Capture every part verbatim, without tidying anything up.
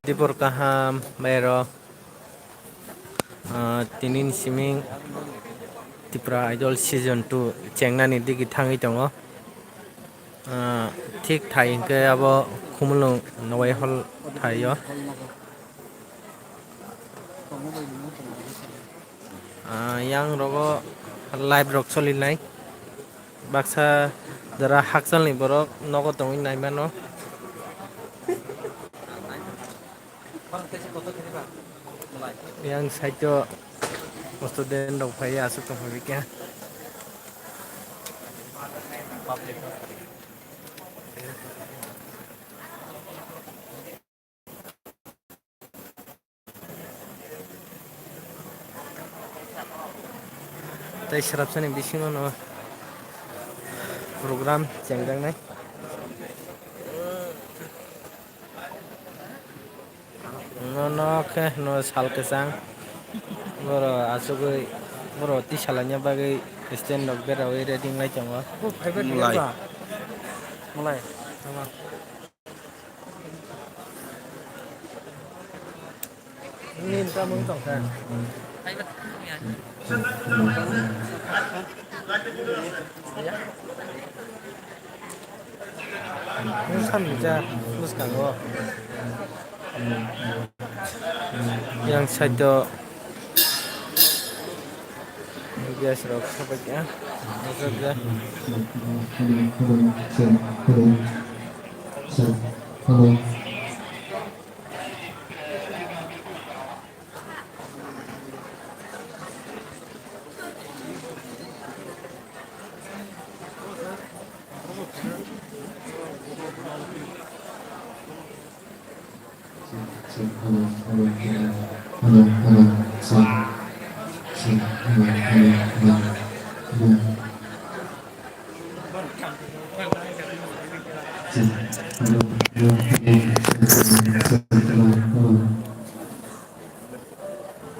Dipor kaham, bairo, ah, tini ni siming Tipra Idol season two chengnani digi thangwi tongo. Ah, thik thai hwnkhe abo Khumulwng Nogai Hall thaio. Ah, yang rogo live rok solinai. Baksa jora hakchalni borok nogo tongwi naimano. Yang side o student rok phai aswk tong phai khe. Tei swrapsani bisingo no program chengjaknai. Nono khe no sal kwchang. Boro asugwi boro twi salaina bagwi stand rok berawi ready wng lai tongo. Mulai. Mulai. Nini tamo wng tongkha. Nung samni ja bwskango. Yang side o gas rok sabai kha. Nukjak ja. Hello. Hello, hello, hello, hello, hello, hello, hello, hello. Hello, hello, hello, hello, hello.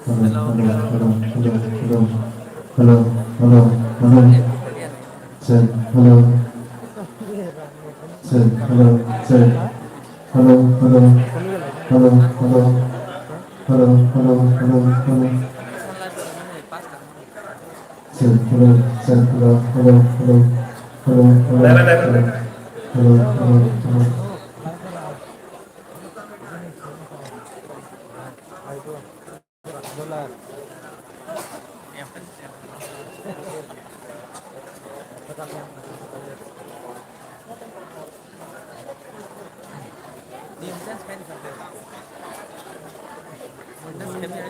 Hello, hello, hello, hello, hello. Hello, hello, hello. Sir, hello. Sir, hello, sir. Hello, hello. Hello, hello. Hello, hello, hello, hello. Sir, hello, sir, hello, hello, hello. Hello, hello, hello. Hello, hello, hello.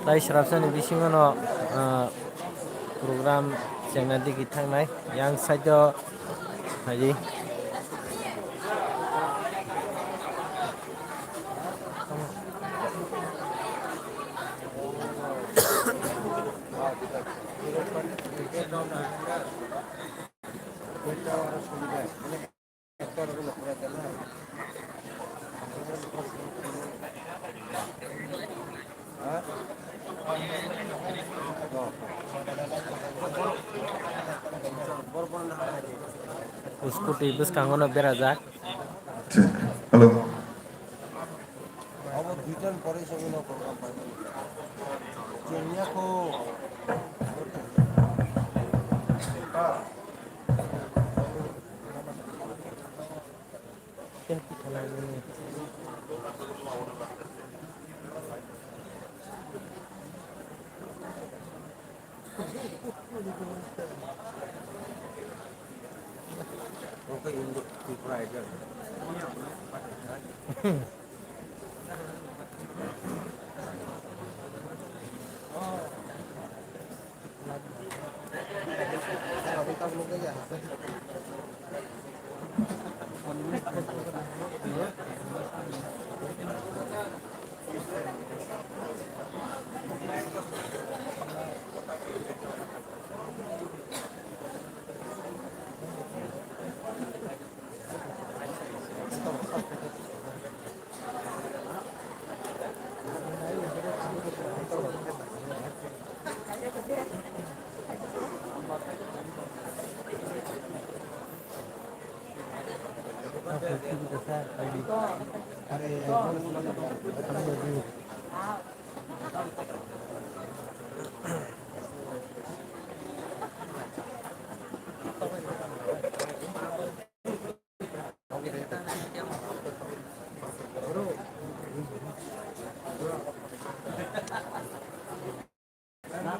Tai swrapsani bisingo no, ah, program chengna digi thangnai. Yang side o Hai di. Scooty bwskango no berajak. Hello.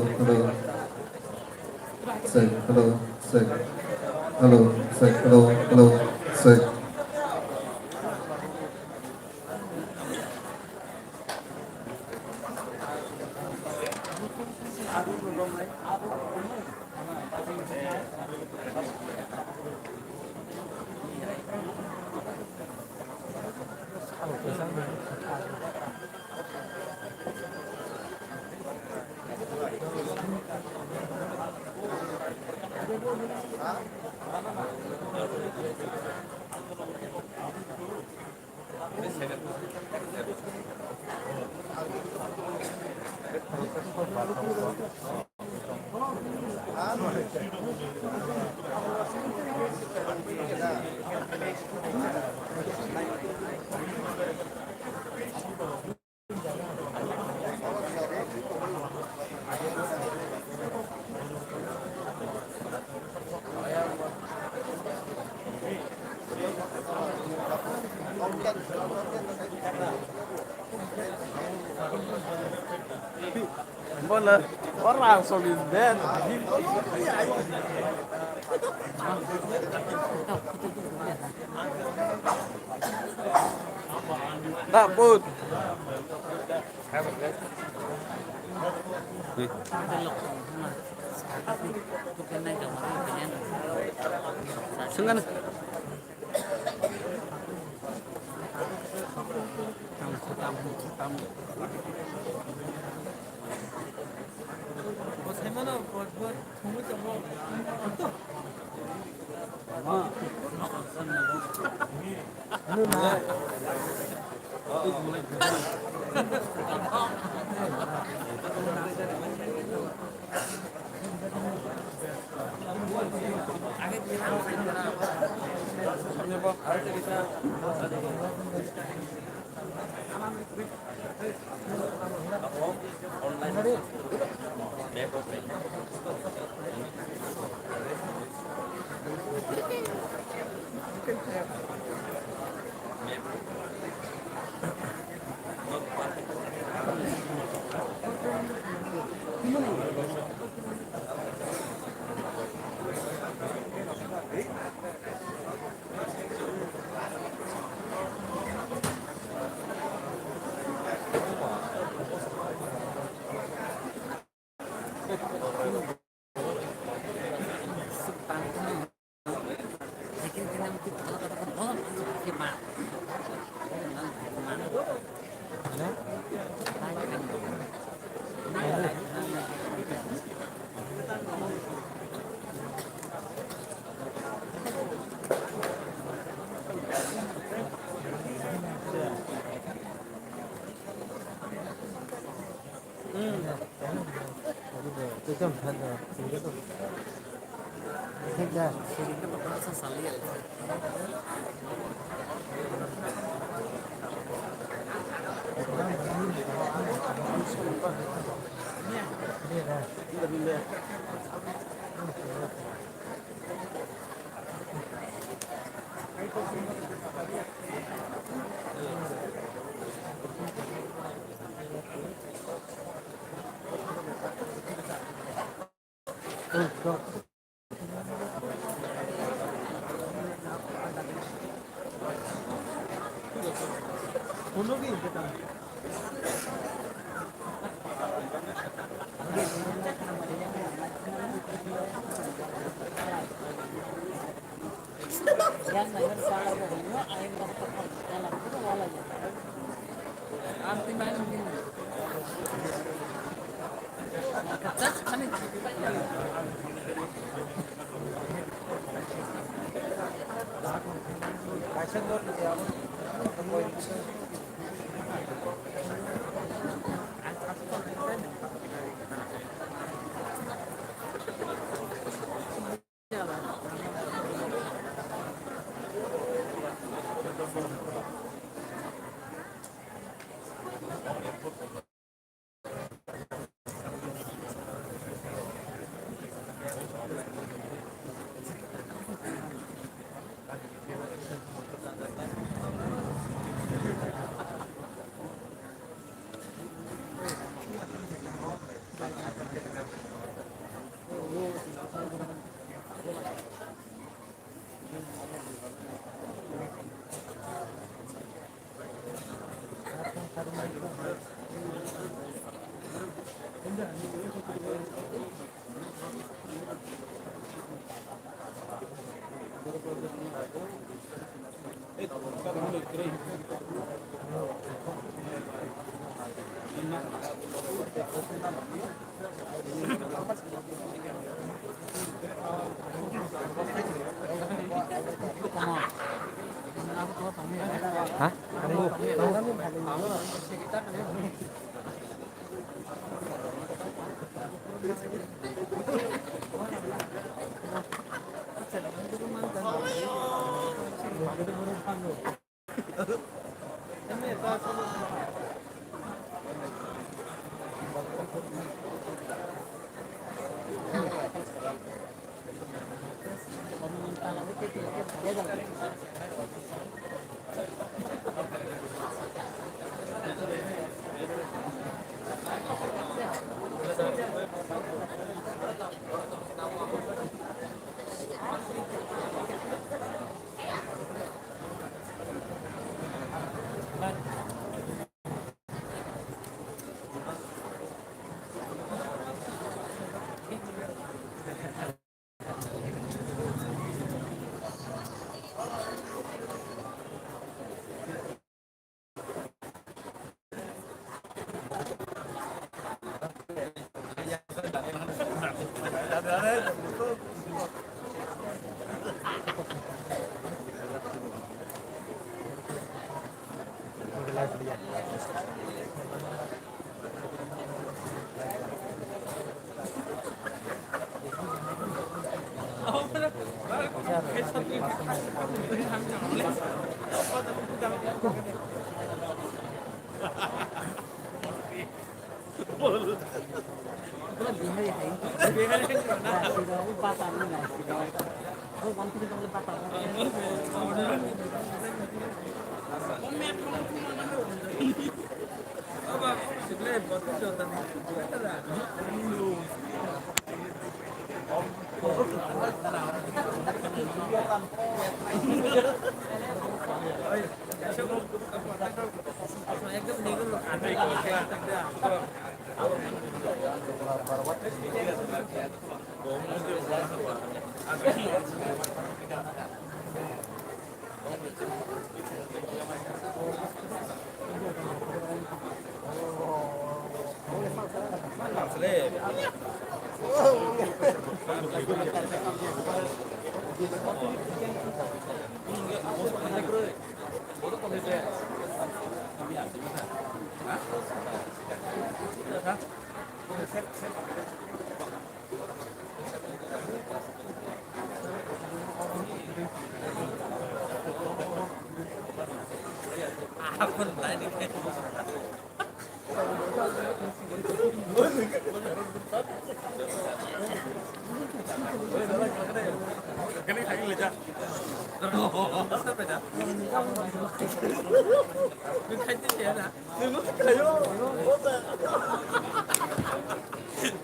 hello, hello. Check, hello, check. Hello, check, hello, hello, check. Bola, orang sobi ben. Tak pun. Senggan. Ha?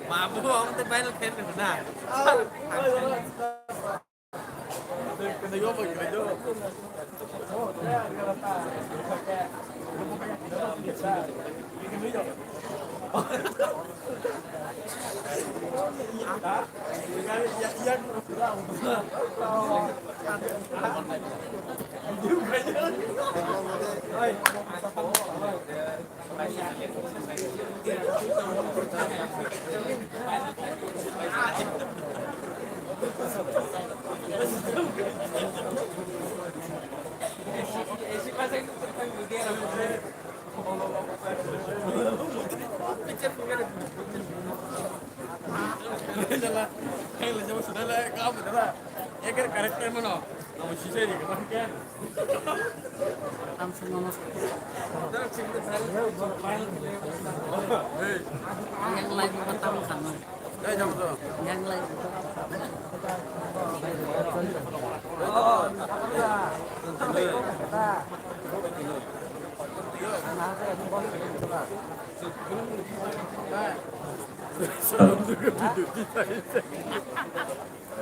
Mabu, ang teh final khen na. Yang lain pertama sama. Yang lain.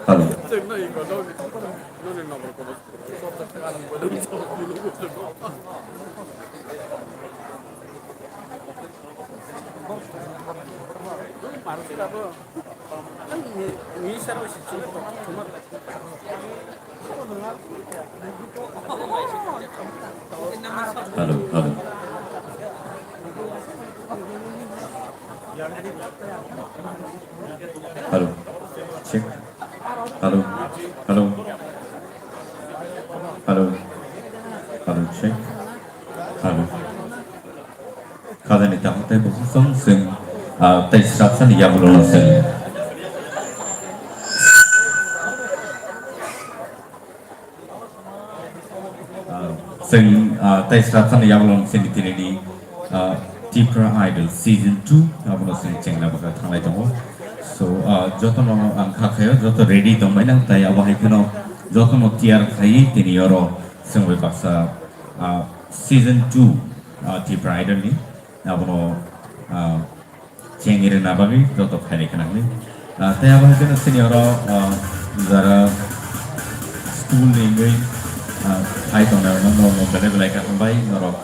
Hello. Hello, hello. Hello. Check. Hello. Hello. Hello. Hello. Check. Hello. Khajani tamo tei bukhuk song sing, ah, tei srapsani yagulo sing. Ah, chwng, ah, tei srapsani yagulo chini tinini, ah, Tipra Idol Season two abono chwng chengna bagwi thanglai tongo. So, ah, jotono ang kha khayo, joto ready tongbai nang, tei abo hai kheno jotono tiyar khaiwi tini oro chwng bai baksa, ah, Season two, ah, Tipra Idol ni abono, ah, chengwi rwna bagwi joto khainai khna hwnwi. Ah, tei abo hai kheno chini oro, ah, jara school ni wngwi, ah, phai tongnai rokno norokno belai belai khe hambai norok,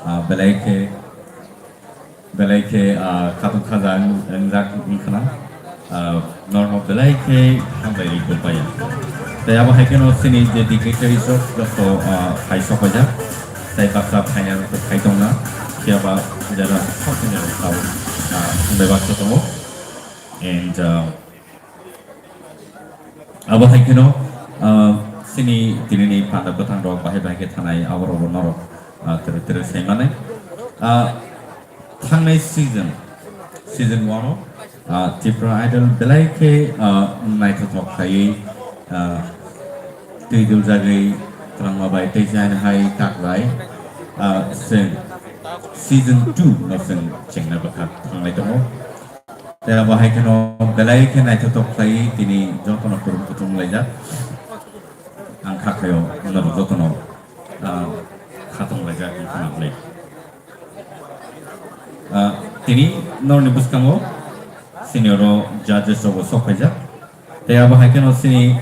ah, belai khe, belai khe, ah, khatong khaja wng-, wngjak wng khna. Ah, norokno belai khe hambai rwi paiya. Tei abo hai kheno chini je dignitaries rok joto, ah, phai sok paijak. Tei baksa phainai rok phai tongna, phiya ba jara sok ni rok tao, ah, wngbai baksa tongo. And, ah, abo hai kheno, ah, chini tinini panda bwthang rok bahai bahai khe thanai abo rok bo norok, ah, tere tere sai mani. Ah, Thangnai season, season one o, ah, Tipra Idol belai khe, ah, naithothok khaiwi, ah, twi duljagwi twlangma bai tei jaina hai taklai, ah, chwng season two no chwng chengna bwkha thanglai tongo. Tei abo hai kheno belai khe naithothok khaiwi tini jotono kwrwng kuthum laijak. Ang kha khaio norok jotono, ah, khatong laijak wngkha nang le. Ah, tini norokni bwskango senior o judges rok bo sok phaijak. Tei abo hai kheno chini,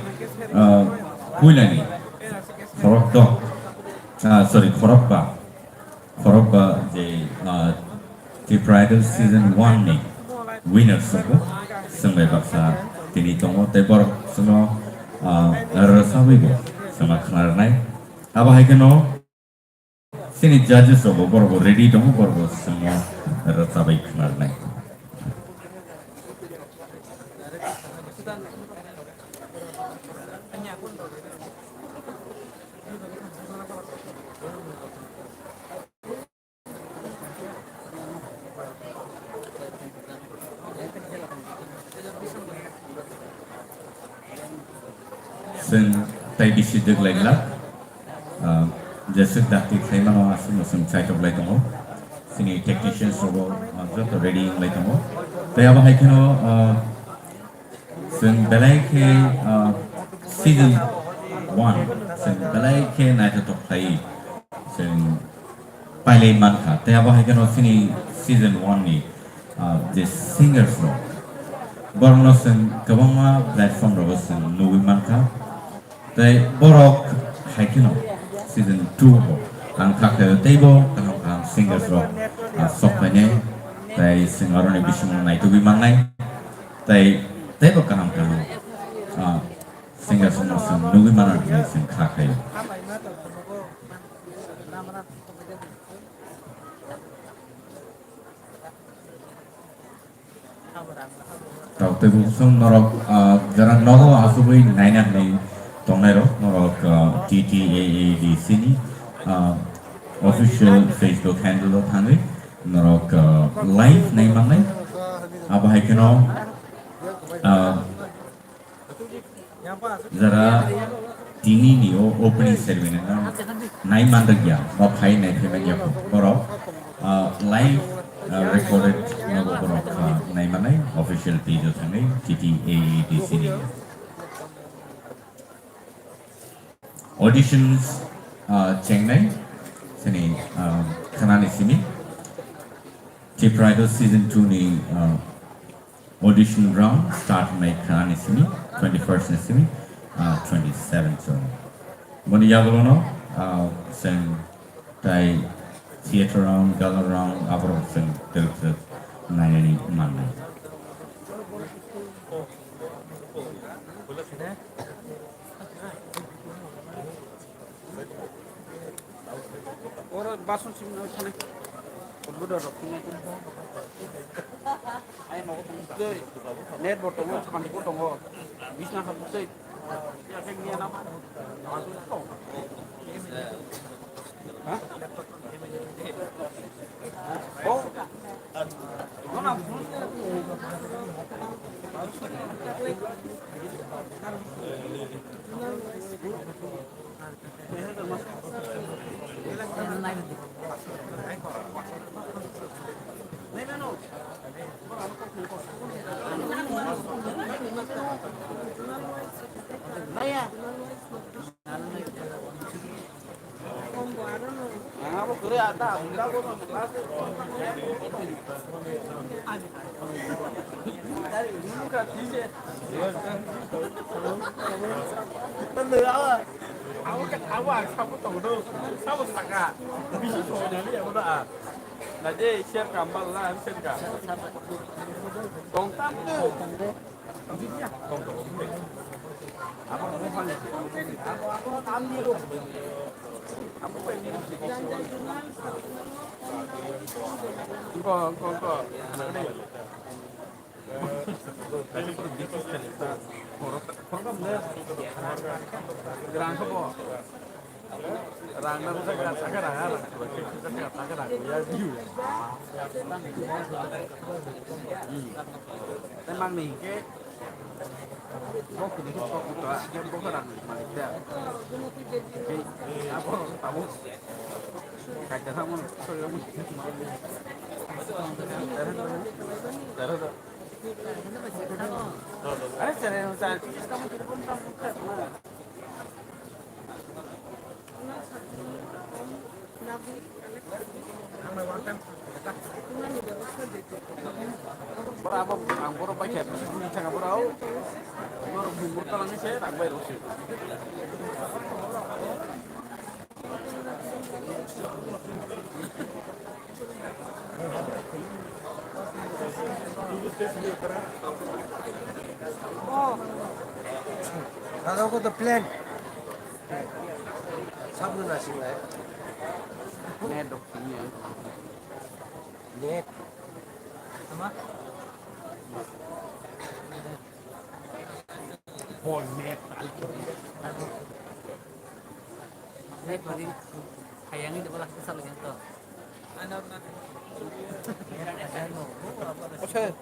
ah, puilani khorok dok, ah, sorry, khorok ba, khorok ba je, ah, Tipra Idol season one ni winners rok bo baksa tini tongo, tei borok chwngno, ah, rwchabwi bo chwngno khna rwnai. Abo hai kheno chini judges rok bo borok bo ready tongo, borok bo chwngno rwchabwi khna rwnai. Chwng tei bisi dwk lai glak, ah, jeswk dakti khlaimano aswkno chwng chaitok lai tongo. Chini technicians rogo, ah, joto ready wng lai tongo. Tei abo hai kheno, ah, chwng belai khe, ah, season one, chwng belai khe naithothok khlai chwng pailai mankha. Tei abo hai kheno chini season one ni, ah, je singers rok, borokno chwng kwbangma platform rogo chwng nugwi mankha. Tei borok hai kheno season two o ang kha khe teibo kaham kaham singers rok, ah, sok phainai. Tei chwng aroni bisingo naitugwi mannai. Tei teibo kaham kaham, ah, singers rokno chwng nugwi mano hinwi chwng kha khaio. Tei bukhusong norok, ah, jara nogo asugwi naina hinwi tongnairok norok, ah, T T A A D C ni, ah, official Facebook handle o thangwi norok, ah, live nai mannai. Abo hai kheno, ah, jara tini ni o opening ceremony no nai man rwkya, ba phai nai phai man ya borok, ah, live, ah, recorded nogo borok, ah, nai manai official page o thangwi T T A A D C ni auditions, ah, chengnai sini, ah, khanani simi Tipra Idol season two ni, ah, audition round start wngnai kha ani simi, twenty first ni simi, ah, twenty seven so. Boni yagulono, ah, chwng tai theater round, gala round, aborok chwng twrwk twrwk nainani mannai. Oro bason simi no thani. Computer rok thani. Ai nogo tong tei. Net bo tongo, khani bo tongo. Bisna ha tei. Ya ke niya na. Ha? Oh. Abo ang sabo tongo, sabo saka. Bisi songwi nani abo da. Na je share ka mal na share ka. Tong tam tu. Ko ko ko. Rang ko bo. Rang na sa ka sa ka rang, rang sa ka sa ka rang ya view. Te mang ni ke. Bo kini ko ko ta ke bo ka rang malik ta. Abo abo. Ka ta mo so yo mo. Tara tara. Bora abo ang boro bai khe bisi bisi thanga bora o. Boro bumur talangni se rang bai rok se. Kagao ko to plan. Sabno nasing lai. Net dok sini ya. Net. Apa? Bol net. Net bari hayang ini bola kesal gitu. Oke.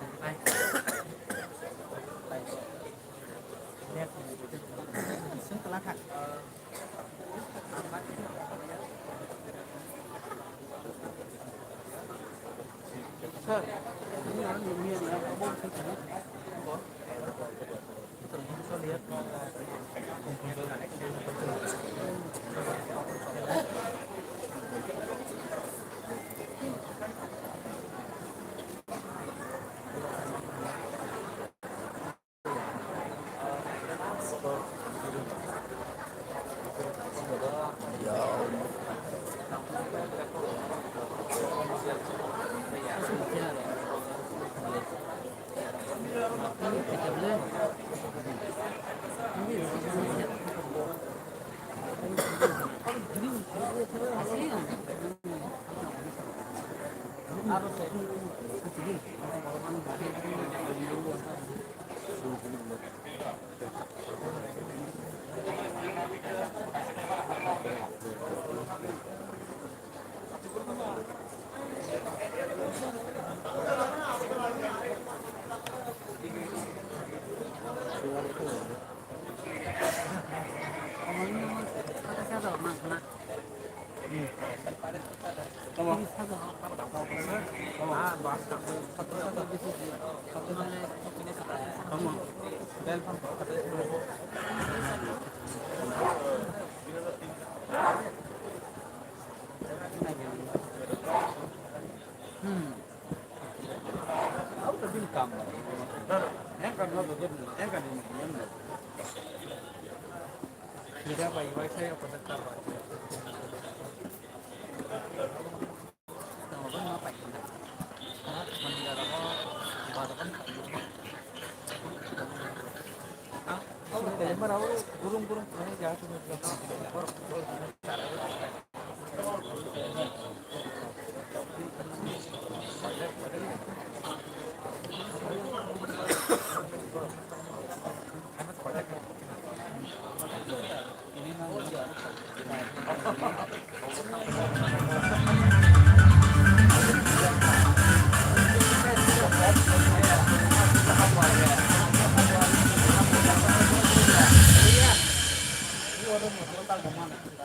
Hmm.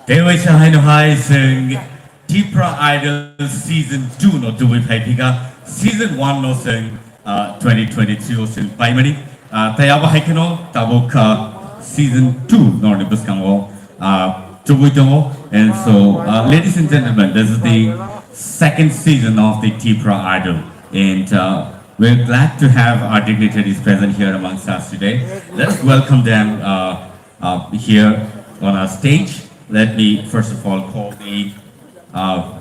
Tei waisa haino hai chwng Tipra Idol Season two no tubui phai phika, Season one no chwng, ah, twenty twenty-three o chwng paimani. Ah, tei abo hai kheno tabuk, ah, Season two norni bwskango, ah, tubui tongo. And so, ah, ladies and gentlemen, this is the second season of the Tipra Idol. And, uh, we're glad to have our dignitaries present here amongst us today. Let's welcome them, uh, uh, here on our stage. Let me first of all call the, uh,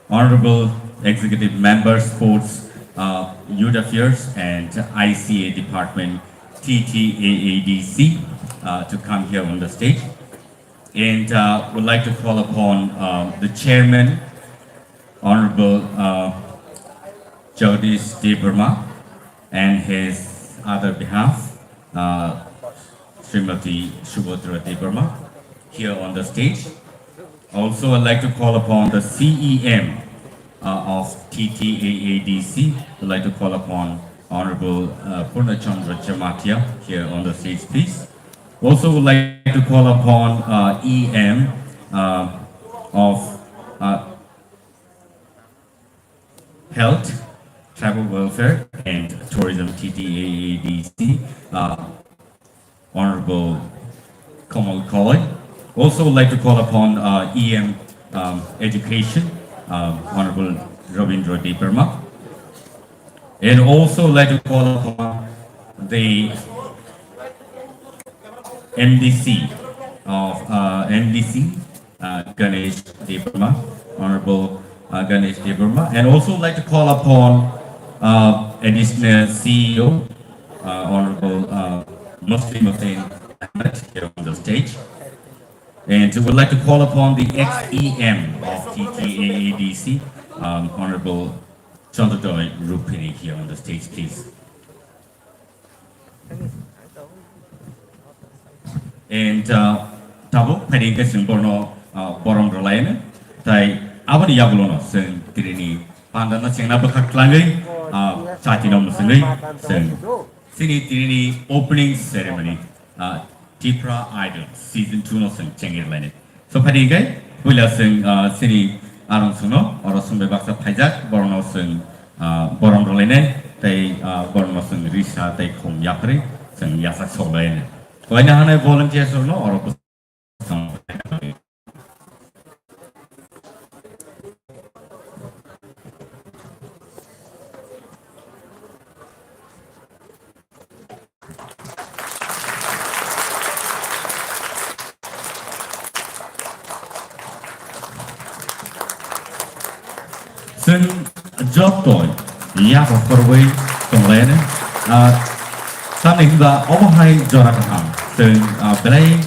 Honorable Executive Member, Sports, uh, Youth Affairs and I C A Department, T T A A D C, uh, to come here on the stage. And, uh, would like to call upon, uh, the Chairman, Honorable, uh, Jagadish Debbarma, and his other behalf, uh, Srimati Subhadra Debbarma, here on the stage. Also, I'd like to call upon the C E M, uh, of T T A A D C. I'd like to call upon Honorable, uh, Purna Chandra Jamatia here on the stage, please. Also, would like to call upon, uh, E M, uh, of, uh, Health, Tribal Welfare and Tourism, T T A A D C, uh, Honorable Kamal Kawai. Also would like to call upon, uh, E M, um, Education, um, Honorable Rabindra Debbarma. And also would like to call upon the M D C of, uh, M D C, uh, Ganesh Debbarma, Honorable, uh, Ganesh Debbarma, and also like to call upon, uh, Additional C E O, uh, Honorable, uh, Muslim Hussain Ahmed here on the stage. And we would like to call upon the ex E M of T T A A D C, um, Honorable Chandra Joy Rupini here on the stage, please. And, uh, tabuk phaidi hwnkhe chwng borno, uh, borom rwlaino. Tai aboni yagulono chwng tinini pandano chengna bwkhak twlangwi, uh, chatino mwchwngwi chwng chini tinini opening ceremony, uh, Tipra Idol season two no chwng chengwi rwlaino. So, phaidi hwnkhe, puila chwng, ah, chini arong songno, oro songbai baksa phaijak, borokno chwng, ah, borom rwlainai, tei, ah, borokno chwng risa tei khum yapharwi chwng yachak soklainai. Koina hanai volunteers rokno oro bwskango. Chwng joto yaphak khorwi tonglainai. Ah, tamni hinba omo hai jora kaham. Chwng, ah, belai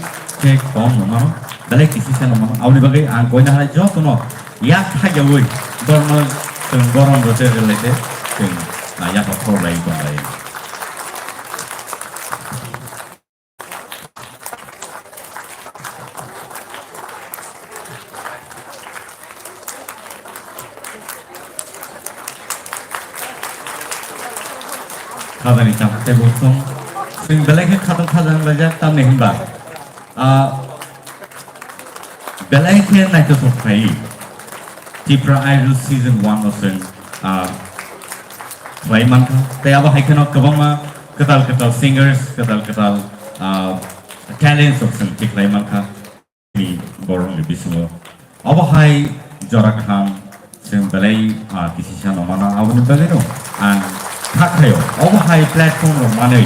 khe kom no mano, belai kisi se no mano. Aboni bagwi ang koina hai jotono yak thaijawi borno chwng borom rwte rwlaite chwng, ah, yaphak khorlai tonglai. Khajani chapte bosong. Chwng belai khe khatang khajang laijak tamni hinba. Ah, belai khe naithothok khlai. Tipra Idol season one no chwng, ah, khlai mankha. Tei abo hai kheno kwbangma kwtal kwtal singers, kwtal kwtal, ah, talents rok chwng tikhlai mankha. Ni borokni bisingo. Obo hai jora kaham chwng belai, ah, kisisa no mano. Aboni bagwino ang kha khaio. Obo hai platform rok manwi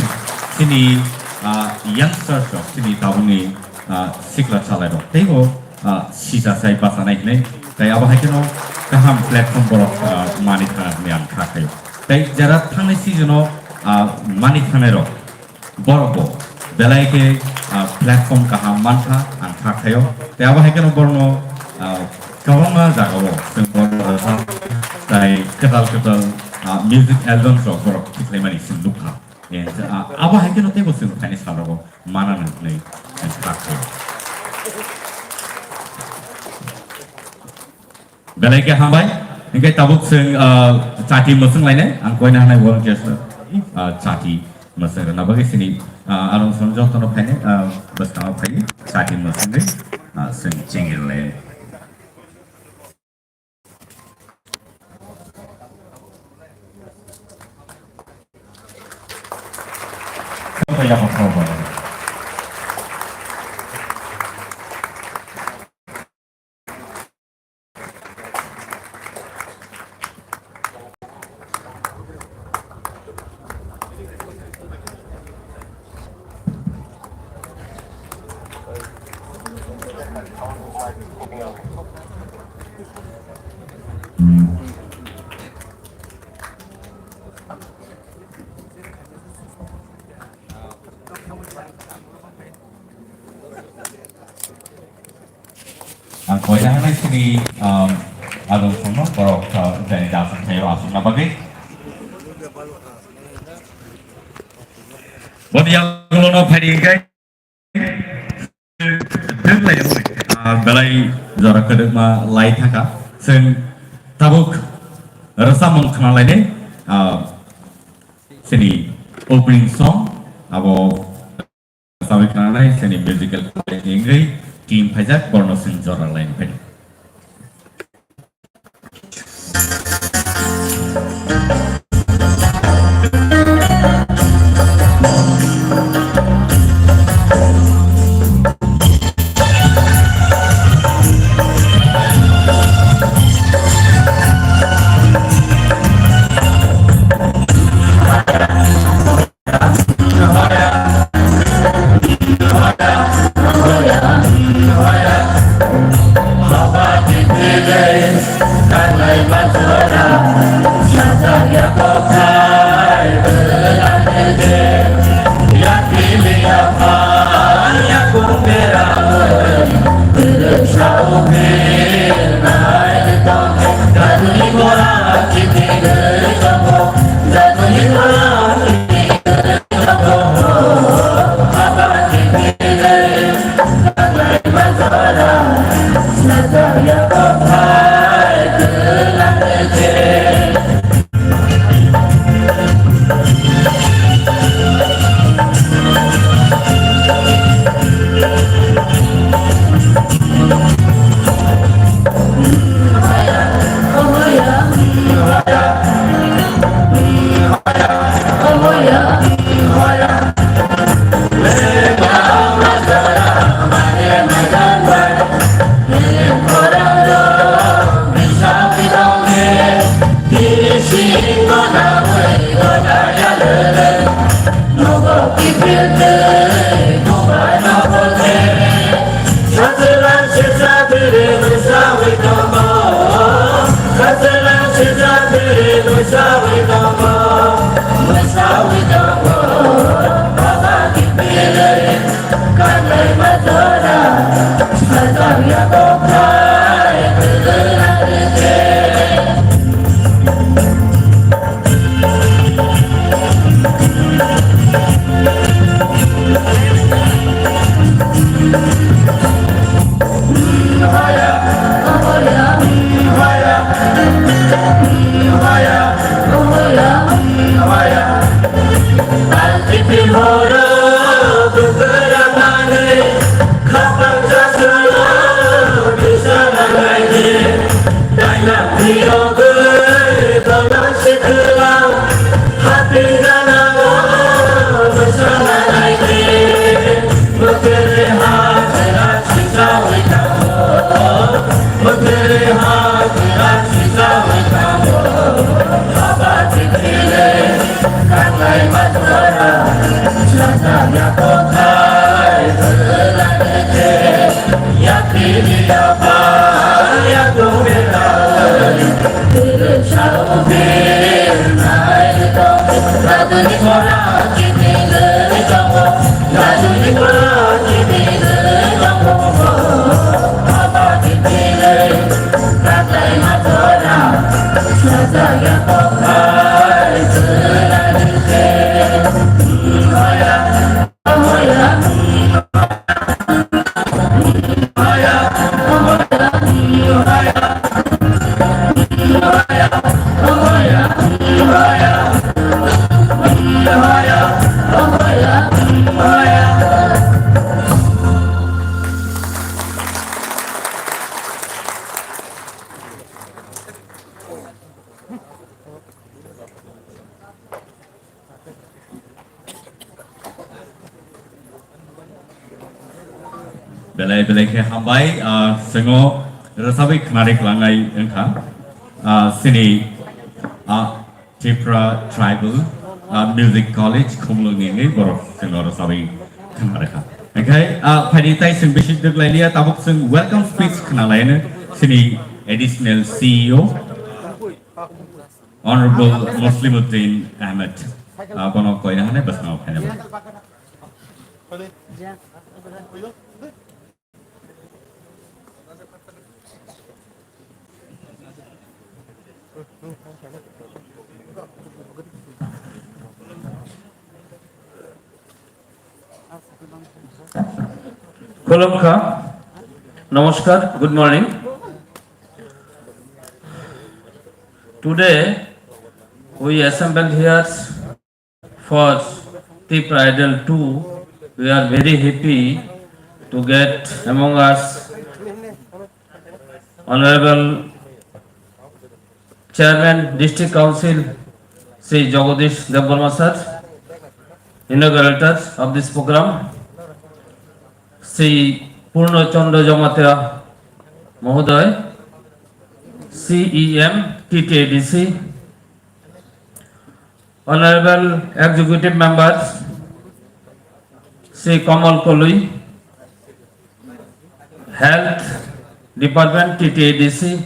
chini, ah, youngsters rok, chini tabukni, ah, sikla salai rok teibo, ah, sisa sai bachanai hinwi. Tai abo hai kheno kaham platform borok, ah, mani thana hinwi ang kha khaio. Tai jera thangnai season o, ah, mani thanai rok, borok bo belai khe, ah, platform kaham mankha ang kha khaio. Tei abo hai kheno borokno, ah, kwbangma jagao chwng borok rwchap tai kwtal kwtal, ah, music albums rok borok tikhlaimani chwng nukha. Eh, ah, abo hai kheno teibo chwng phaini salrogo manana hinwi ang kha khaio. Belai khe hambai. Hingke tabuk chwng, ah, chati mwswng lainai. Ang koina hanai volunteers no, ah, chati mwswng rwna bagwi sini, ah, arong song jotono phainai, ah, bwskango phaiwi chati mwswngwi, ah, chwng chengir lai. Ang koina hanai sini, um, adong songno borok, uh, jani da aswk thaio aswkna bagwi. Boni yagulono phaidi hingkai. Belai jora kwdwkma lai thaka. Chwng tabuk rwchapmung khna lainai, ah, chini opening song, abo rwchapwi khna nai chini musical college ni wngwi team phaijak, borno chwng jora lainai phai. Belai belai khe hambai, ah, swngo rwchapwi khwnari kwlangnai wngkha. Ah, chini, ah, Tripura Tribal, ah, Music College, Khumulwngni wngwi borok swngo rwchapwi khwnarikha. Hwnkhe, ah, phaidi tai chwng bisi dwk lailiya, tabuk chwng welcome speech khwnalaino chini Additional C E O. Honorable Muslimuddin Ahmed, ah, bono koina hwnwi bwskango phainai. Khulumkha. Namaskar. Good morning. Today, we assembled here for Tipra Idol two. We are very happy to get among us Honorable Chairman District Council, Shri Jagadish Debbarma sir, inaugurator of this program, Shri Purno Chandra Jamatia Mohoday, C E M T T A D C, Honorable Executive Members, Shri Kamal Kolui, Health Department T T A D C,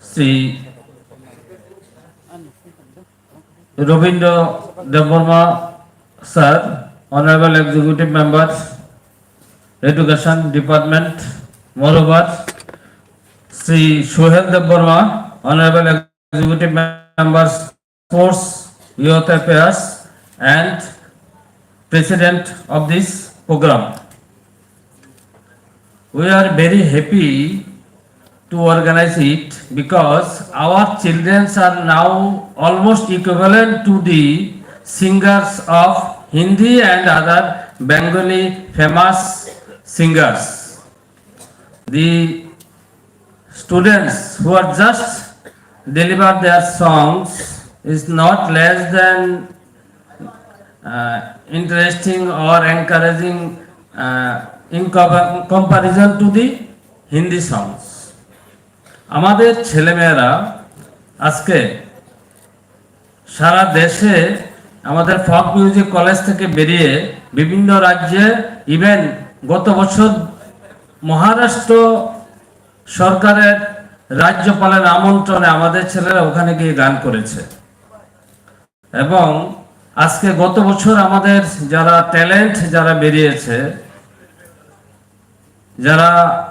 Shri Robindra Debbarma Sir, Honorable Executive Members, Education Department, moreover, Shri Suhel Debbarma, Honorable Executive Members, Sports, Youth Affairs and president of this program. We are very happy to organize it because our children are now almost equivalent to the singers of Hindi and other Bengali famous singers. The students who are just deliver their songs is not less than uh, interesting or encouraging uh, in co- comparison to the Hindi songs. আমাদের ছেলেমেয়েরা আজকে সারা দেশে আমাদের folk music college থেকে বেরিয়ে বিভিন্ন রাজ্যে, ইভেন গত বছর মহারাষ্ট্র সরকারের রাজ্যপালের আমন্ত্রণে আমাদের ছেলেরা ওখানে গিয়ে গান করেছে। এবং আজকে গত বছর আমাদের যারা ট্যালেন্ট যারা বেরিয়েছে, যারা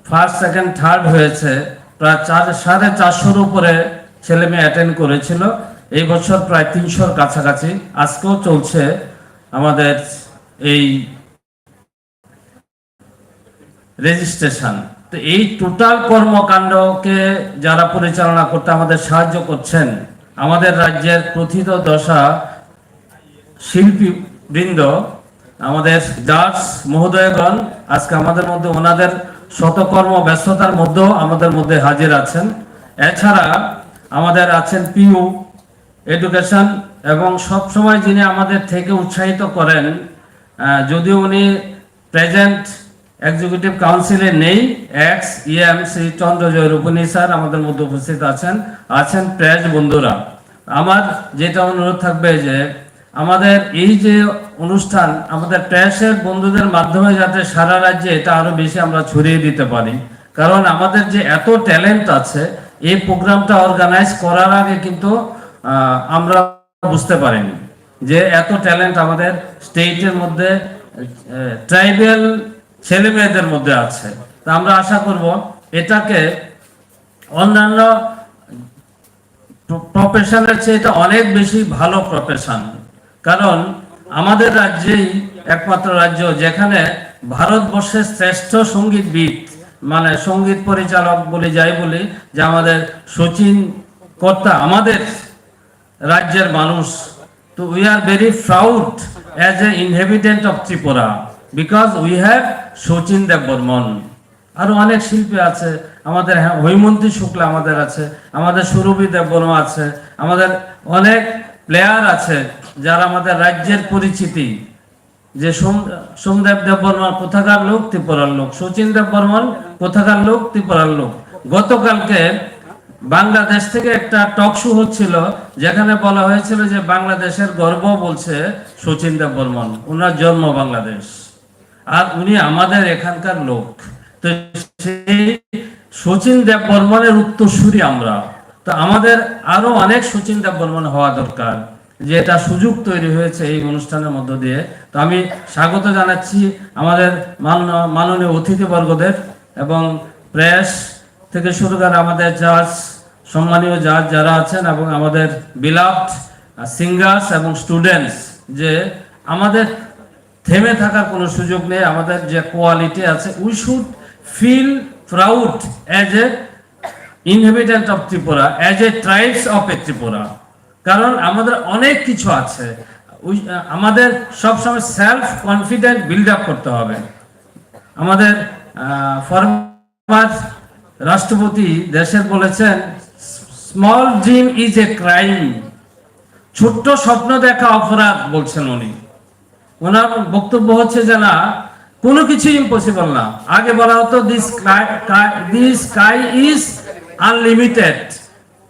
ফার্স্ট, সেকেন্ড, থার্ড হয়েছে, প্রায় চার সাড়ে চারশোর উপরে ছেলে মেয়ে অ্যাটেন্ড করেছিল। এই বছর প্রায় তিনশোর কাছাকাছি। আজকেও চলছে আমাদের এই রেজিস্ট্রেশন। তো এই টোটাল কর্মকাণ্ডকে যারা পরিচালনা করতে আমাদের সাহায্য করছেন, আমাদের রাজ্যের প্রথিতযশা শিল্পী বৃন্দ, আমাদের জাজ মহোদয়গণ, আজকে আমাদের মধ্যে ওনাদের শতকর্ম ব্যস্ততার মধ্যেও আমাদের মধ্যে হাজির আছেন। এছাড়া আমাদের আছেন পিইউ এডুকেশন, এবং সব সময় যিনি আমাদের থেকে উৎসাহিত করেন, আহ, যদিও উনি প্রেজেন্ট এক্সিকিউটিভ কাউন্সিলে নেই, এক্স ইএম শ্রী চন্দ্রজয় রূপনী স্যার আমাদের মধ্যে উপস্থিত আছেন, আছেন প্রেস বন্ধুরা। আমার যেটা অনুরোধ থাকবে যে আমাদের এই যে অনুষ্ঠান, আমাদের প্রেসের বন্ধুদের মাধ্যমে যাতে সারা রাজ্যে এটা আরো বেশি আমরা ছড়িয়ে দিতে পারি, কারণ আমাদের যে এত ট্যালেন্ট আছে, এই প্রোগ্রামটা অর্গানাইজ করার আগে কিন্তু আহ, আমরা বুঝতে পারিনি যে এত ট্যালেন্ট আমাদের স্টেটের মধ্যে, ট্রাইবাল ছেলে মেয়েদের মধ্যে আছে। তা আমরা আশা করব এটাকে অন্যান্য প্রফেশনের চেয়ে এটা অনেক বেশি ভালো প্রফেশন। কারণ আমাদের রাজ্যেই একমাত্র রাজ্য যেখানে ভারতবর্ষের শ্রেষ্ঠ সঙ্গীতবিদ, মানে সঙ্গীত পরিচালক বলি যাই বলি, যে আমাদের শচীন কর্তা, আমাদের রাজ্যের মানুষ। তো we are very proud as a inhabitant of Tripura because we have Sachin দেববর্মন। আরো অনেক শিল্পী আছে, আমাদের, হ্যাঁ, হৈমন্তী শুক্লা আমাদের আছে, আমাদের সুরভি দেববর্মা আছে, আমাদের অনেক প্লেয়ার আছে যারা আমাদের রাজ্যের পরিচিতি। যে সোম- সোমদেব দেববর্মা কোথাকার লোক? ত্রিপুরার লোক। শচীন দেববর্মন কোথাকার লোক? ত্রিপুরার লোক। গতকালকে বাংলাদেশ থেকে একটা টক শো হচ্ছিল, যেখানে বলা হয়েছিল যে বাংলাদেশের গর্ব বলছে শচীন দেববর্মন, ওনার জন্ম বাংলাদেশ, আর উনি আমাদের এখানকার লোক। তো সেই শচীন দেববর্মনের উত্তরসূরি আমরা। তো আমাদের আরো অনেক শচীন দেববর্মন হওয়া দরকার, যে এটা সুযোগ তৈরি হয়েছে এই অনুষ্ঠানের মধ্য দিয়ে। তো আমি স্বাগত জানাচ্ছি আমাদের মান্য- মাননীয় অতিথিবর্গদের এবং প্রেস থেকে শুরু করে আমাদের জাজ, সম্মানীয় জাজ যারা আছেন এবং আমাদের বিলাভড সিঙ্গার্স এবং স্টুডেন্টস, যে আমাদের থেমে থাকার কোনো সুযোগ নেই। আমাদের যে কোয়ালিটি আছে, we should feel proud as a inhabitant of Tripura, as a tribes of a Tripura। কারণ আমাদের অনেক কিছু আছে। ওই, আহ, আমাদের সবসময় সেলফ কনফিডেন্ট বিল্ড আপ করতে হবে। আমাদের ফর্মার রাষ্ট্রপতি দেশের বলেছেন, small dream is a crime. ছোট্ট স্বপ্ন দেখা অপরাধ, বলছেন উনি। ওনার বক্তব্য হচ্ছে যে না, কোনো কিছু ইম্পসিবল না। আগে বলা হতো the sky, the sky is unlimited,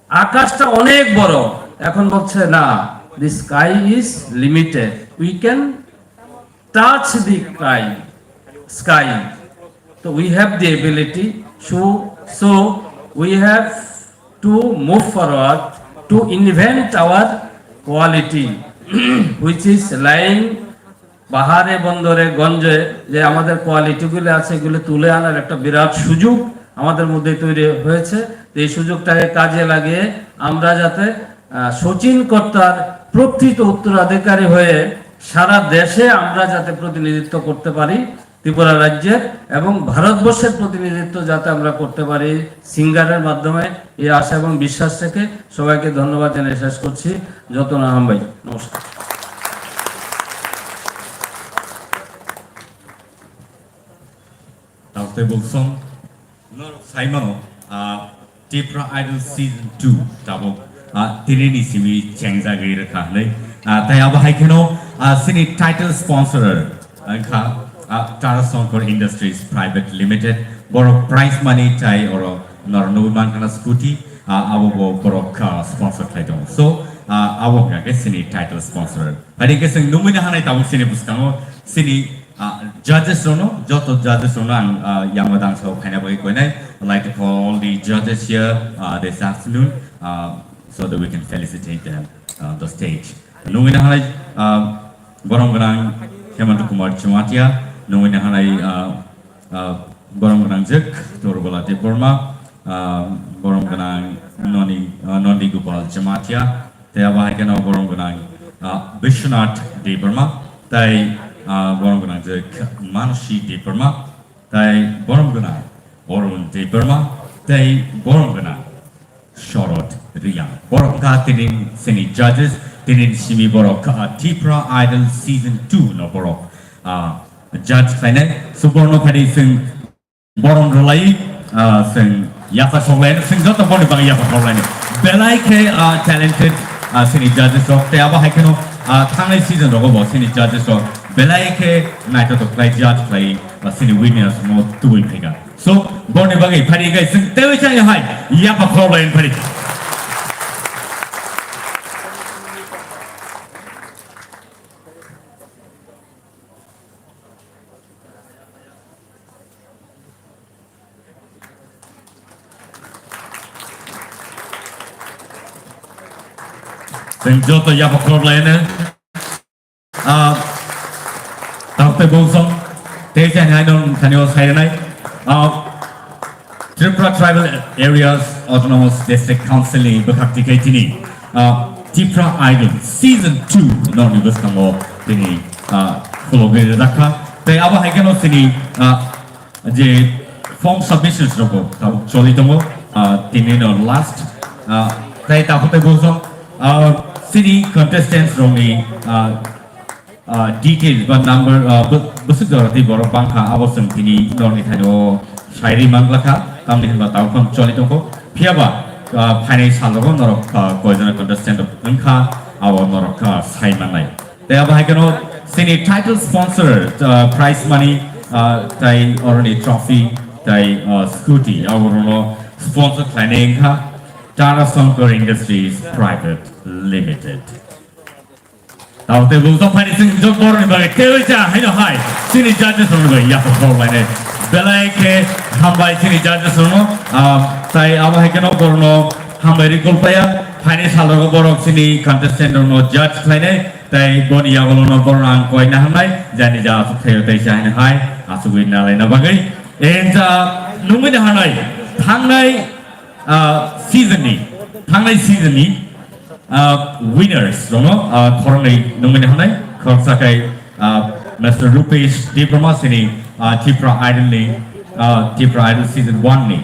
আকাশটা অনেক বড়। এখন বলছে না, the sky is limited, we can touch the sky, sky. So we have the ability, so, so we have to move forward to invent our quality, which is lying পাহাড়ে, বন্দরে, গঞ্জে। যে আমাদের কোয়ালিটিগুলো আছে, এগুলো তুলে আনার একটা বিরাট সুযোগ আমাদের মধ্যে তৈরি হয়েছে। তো এই সুযোগটাকে কাজে লাগিয়ে আমরা যাতে, আহ, শচীন কর্তার প্রকৃত উত্তরাধিকারী হয়ে সারা দেশে আমরা যাতে প্রতিনিধিত্ব করতে পারি ত্রিপুরা রাজ্যের, এবং ভারতবর্ষের প্রতিনিধিত্ব যাতে আমরা করতে পারি সিঙ্গারের মাধ্যমে, এই আশা এবং বিশ্বাস রেখে সবাইকে ধন্যবাদ জানিয়ে শেষ করছি। যত না হামবাই, নমস্কার। Taote Bulsong, norok saimano, ah, Tipra Idol Season two tabuk, ah, tinini simi chengjagwi rwkha hwnwi. Ah, tai abo hai kheno, ah, sini title sponsor wngkha, ah, Tara Shankar Industries Private Limited. Borok prize money tai oro norok nugwi mankha na scooty, ah, abo bo borok, ah, sponsor khlai tongo. So, ah, abo wngkha khe sini title sponsor. Bai khe chwng nugwi na hanai tabuk sini bwskango sini Ah, judges rokno, joto judges rokno ang, ah, yama dangsa o phaina bagwi koinai. I'd like to call all the judges here, ah, this afternoon, ah, so that we can felicitate them on the stage. Nungwi nahanai, ah, borom gwnang Hemanta Kumar Jamatia, nungwi nahanai, ah, ah, borom gwnang jek Turbola Debbarma, ah, borom gwnang Noni, ah, Nondi Gopal Jamatia, tei abo hai kheno borom gwnang, ah, Bishwanath Debbarma, tei, ah, borom gwnang je Manasi Debbarma, tei borom gwnang Arun Debbarma, tei borom gwnang Sharad Reang. Borok wngkha tinin sini judges, tinin simi borok, ah, Tipra Idol Season two no borok, ah, judge khlainai. So borno phadi sing borom rwlai, ah, sing yapha soklai, sing joto boni bagwi yapha soklai. Belai khe, ah, talented, ah, sini judges rok, tei abo hai kheno, ah, thangnai season rogo bo sini judges rok belai khe naithotok khlai judge khlai, ah, sini winners mo tubui phaikha. So, boni bagwi phari khe sing tewi chaya hai yapha soklai phari. Chwng joto yapha khorok laino. Ah, taote bosong, tei chani hai nong thani o sai rwnai. Ah, Tripura Tribal Areas Autonomous District Council ni bwkhak tikhaitini, ah, Tipra Idol Season two nokni bwskango tini, ah, khulogwi rwjakha. Tei abo hai kheno chini, ah, je form submissions rokbo tabuk choli tongo, ah, tini no last, ah, tei takhuk tei bosong, ah, chini contestants rokni, ah, ah, details ba number, ah, bw-, bwswk jora tei borok bangkha abo chwng tini norni thani o sai ri manglakha, tamni hinba tabuk phano choli tongkho. Phiyaba, ah, phainai sal rogo norok, ah, koijona contestant rok wngkha abo norok, ah, sai mannai. Tei abo hai kheno chini title sponsor, ah, prize money, ah, tei oroni trophy tei, ah, scooty abo rono sponsor khlainai wngkha Tara Shankar Industries Private Limited. Tamo tei bung tong phani chwng jok borokni bagwi teiwi cha haino hai chini judges rokni bagwi yapha khorok lainai. Belai khe hambai chini judges rokno, ah, tai abo hai kheno borokno hambai ri kulpaya. Phaini sal rogo borok chini contestant rokno judge khlainai. Tei boni yagulono borok ang koi na hamnai, jani ja aswk thaio tei cha haino hai aswkwi nalaina bagwi. Enja nungwi na hanai thangnai, ah, season ni, thangnai season ni, ah, winners rokno, ah, khoroknwi nungwi na hanai, khoroksa khe, ah, Mister Rupesh Debbarma chini, ah, Tipra Idol ni, ah, Tipra Idol season one ni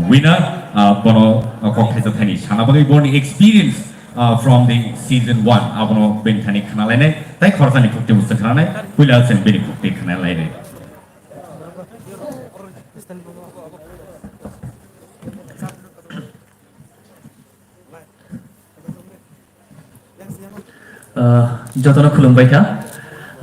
winner, ah, bono, ah, kok thaisa thaini sana bagwi boni experience, ah, from the season one, abono bini thani khna lainai, tei khoroksa ni khukti bwswk khna nai, puila chwng bini khukti khna lainai. Ah, jotono khulumbai kha.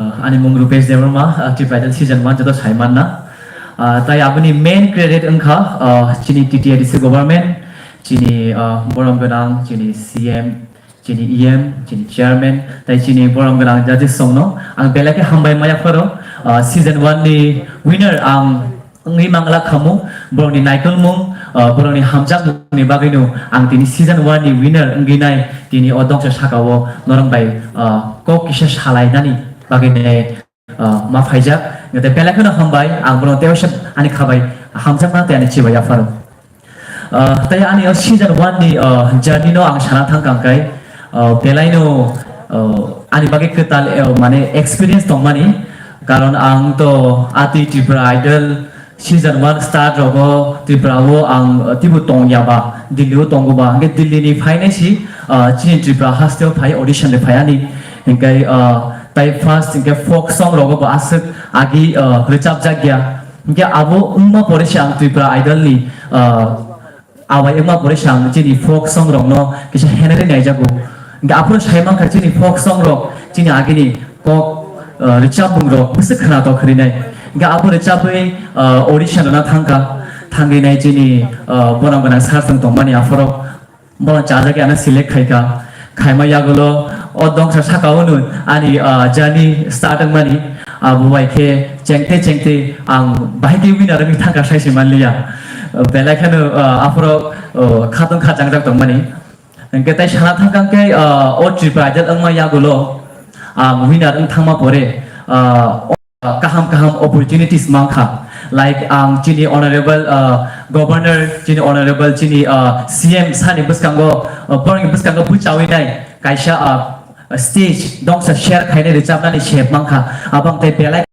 Ah, ani mung Rupesh Debbarma, ah, Tipra Idol season one joto sai manna. Ah, tai aboni main credit wngkha, ah, chini T T A D C government, chini, ah, borom gwnang, chini C M, chini E M, chini chairman, tai chini borom gwnang judges songno ang belai khe hambai maya pharo. Ah, season one ni winner ang wngwi mangla khamu, borokni naikolmung, ah, borokni hamjakmungni bagwino ang tini season one ni winner wngwi nai tini o dongsa sakao norok bai, ah, kok kisa salainani bagwi nai, ah, ma phaijak. Tei belai kheno hambai, ang bono tei waisa ani khabai hamjakma tei ani chibai yapharo. Ah, tei ani o season one ni, ah, journey no ang sana thang kang kai, ah, belaino, ah, Ani bagwi kwtal, eh, mane experience tongmani, karon ang to atwi Tripura Idol season one start rogo Tripura o ang, eh, tibo tongya ba, Delhi o tongo ba, hwnkhe Delhi ni phainai si, eh, chini Tripura haste o phai audition de phai ani, hwnkhe, eh, tai first hwnkhe folk song rogo bo aswk agi, eh, rwchapjak ya, hwnkhe abo wngma pore se ang Tripura Idol ni, eh, Abai wngma pore se ang chini folk song rokno kisa henari naijago. Hingke aphuru sai mankha chini folk song rok chini agini kok, eh, rwchapmung rok bwswk khwnatok khrinai. Hingke abo rwchapwi, eh, audition rwna thangkha. Thangwi nai chini, eh, bono gwnang sir thwng tongmani aphuru bono chajagwi ano select khaikha. Khaima yagulo o dongsa saka o nwng ani, ah, journey start wngmani, abo bai khe chengte chengte ang bahai khe winner wngwi thangkha sai se manliya. Belai kheno, ah, aphuru, oh, khatong kha changjak tongmani. Hwnkhe tai sana thangkha khe, ah, o Tripura Idol wngma yagulo ang winner wng thangma pore, ah, kaham kaham opportunities mankha, like ang chini honorable, uh, governor, chini honorable, chini, uh, C M sani bwskango, uh, borokni bwskango bwchawi nai kaisa, uh, stage dongsa share khainai rwchapnani sep mankha, abang tei belai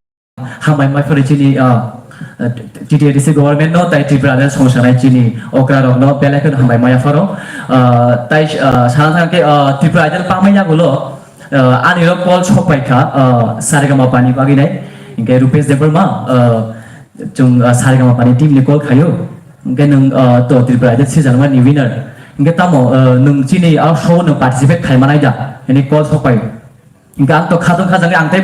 hambai mai phano chini, uh, uh, T T A D C government no tai Tripura Idol songsanai chini okra rokno belai kheno hambai maya pharo, uh, tai, uh, sana thangkhe, uh, Tripura Idol pamai yagulo, Uh, ani rok call sok pai kha, uh, Saregama Pani bagwi nai. Hingke Rupesh Debbarma, uh, chwng, uh, Saregama Pani team ni call khayo. Hingke nwng, uh, to Tripura Idol season one ni winner. Hingke tamo, uh, nwng chini a show no participate khai manai da? Hini call sok pai. Hingke ang to khatong khajagwi ang tei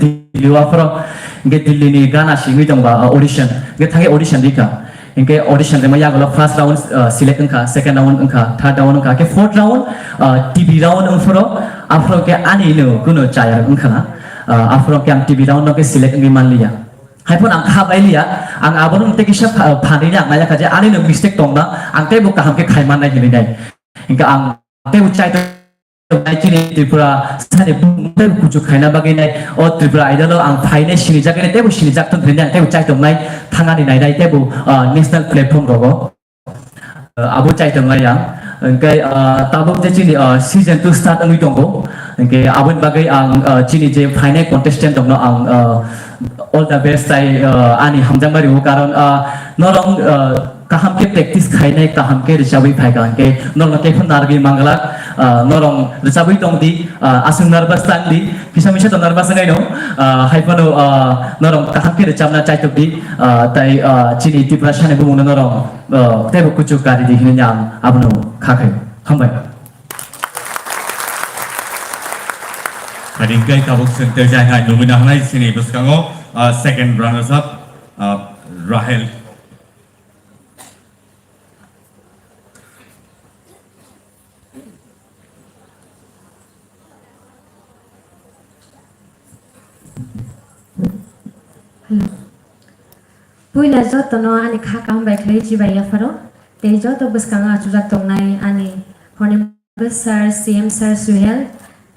Delhi o aphuru hingke Delhi ni gana singwi tongba, uh, audition. Hingke thangwi audition rikha. Hingke audition rima yagulo first round, uh, select wngkha, second round wngkha, third round wngkha, hingke fourth round, uh, T V round wngphuru, aphuru hingke ani no kuno chaya wngkha na, uh, aphuru hingke ang T V round no ke select wngwi manliya. Haiphano ang kha bailiya, ang abono tei kisa pha-, phanwi ang nailakha je ani no mistake tongna, ang teibo kaham khe khai mannai hinwi nai. Hingke ang teibo chai tongnai chini Tripura sani bumung teibo kuchuk khaina bagwi nai. O Tripura Idol o ang phainai sinijak nai, teibo sinijak thung hinwi ang teibo chai tongnai, thangani nainai teibo, ah, national platform rogo, ah, abo chai tongnai ang. Hingke, ah, tabuk je chini, ah, season two start wngwi tongo. Hingke aboni bagwi ang, ah, chini je phainai contestant rokno ang, ah, all the best tai, ah, ani hamjakma rwo, karon, ah, norok, ah, kaham khe practice khainai, kaham khe rwchabwi phaikha, hwnkhe norokno teiphano narwgwi manglak, ah, norok rwchabwi tongdi, ah, aswk nervous tangdi, kisa misa to nervous wngwi no, ah, haiphano, ah, norok kaham khe rwchabna chaitokdi, ah, tai, ah, chini Tiprasani bumungno norok, ah, teibo kuchuk karidi hinwi ang abono kha khai. Hambai. Hingke tabuk chwng tei jai hai nugwi nahnai chini bwskango, ah, second runners up, ah, Rahel. Hello. Puila jotono ani kha kaham bai khlai chibai yapharo. Tei joto bwskango achukjak tongnai ani hwnwi sir, C M sir Suhel,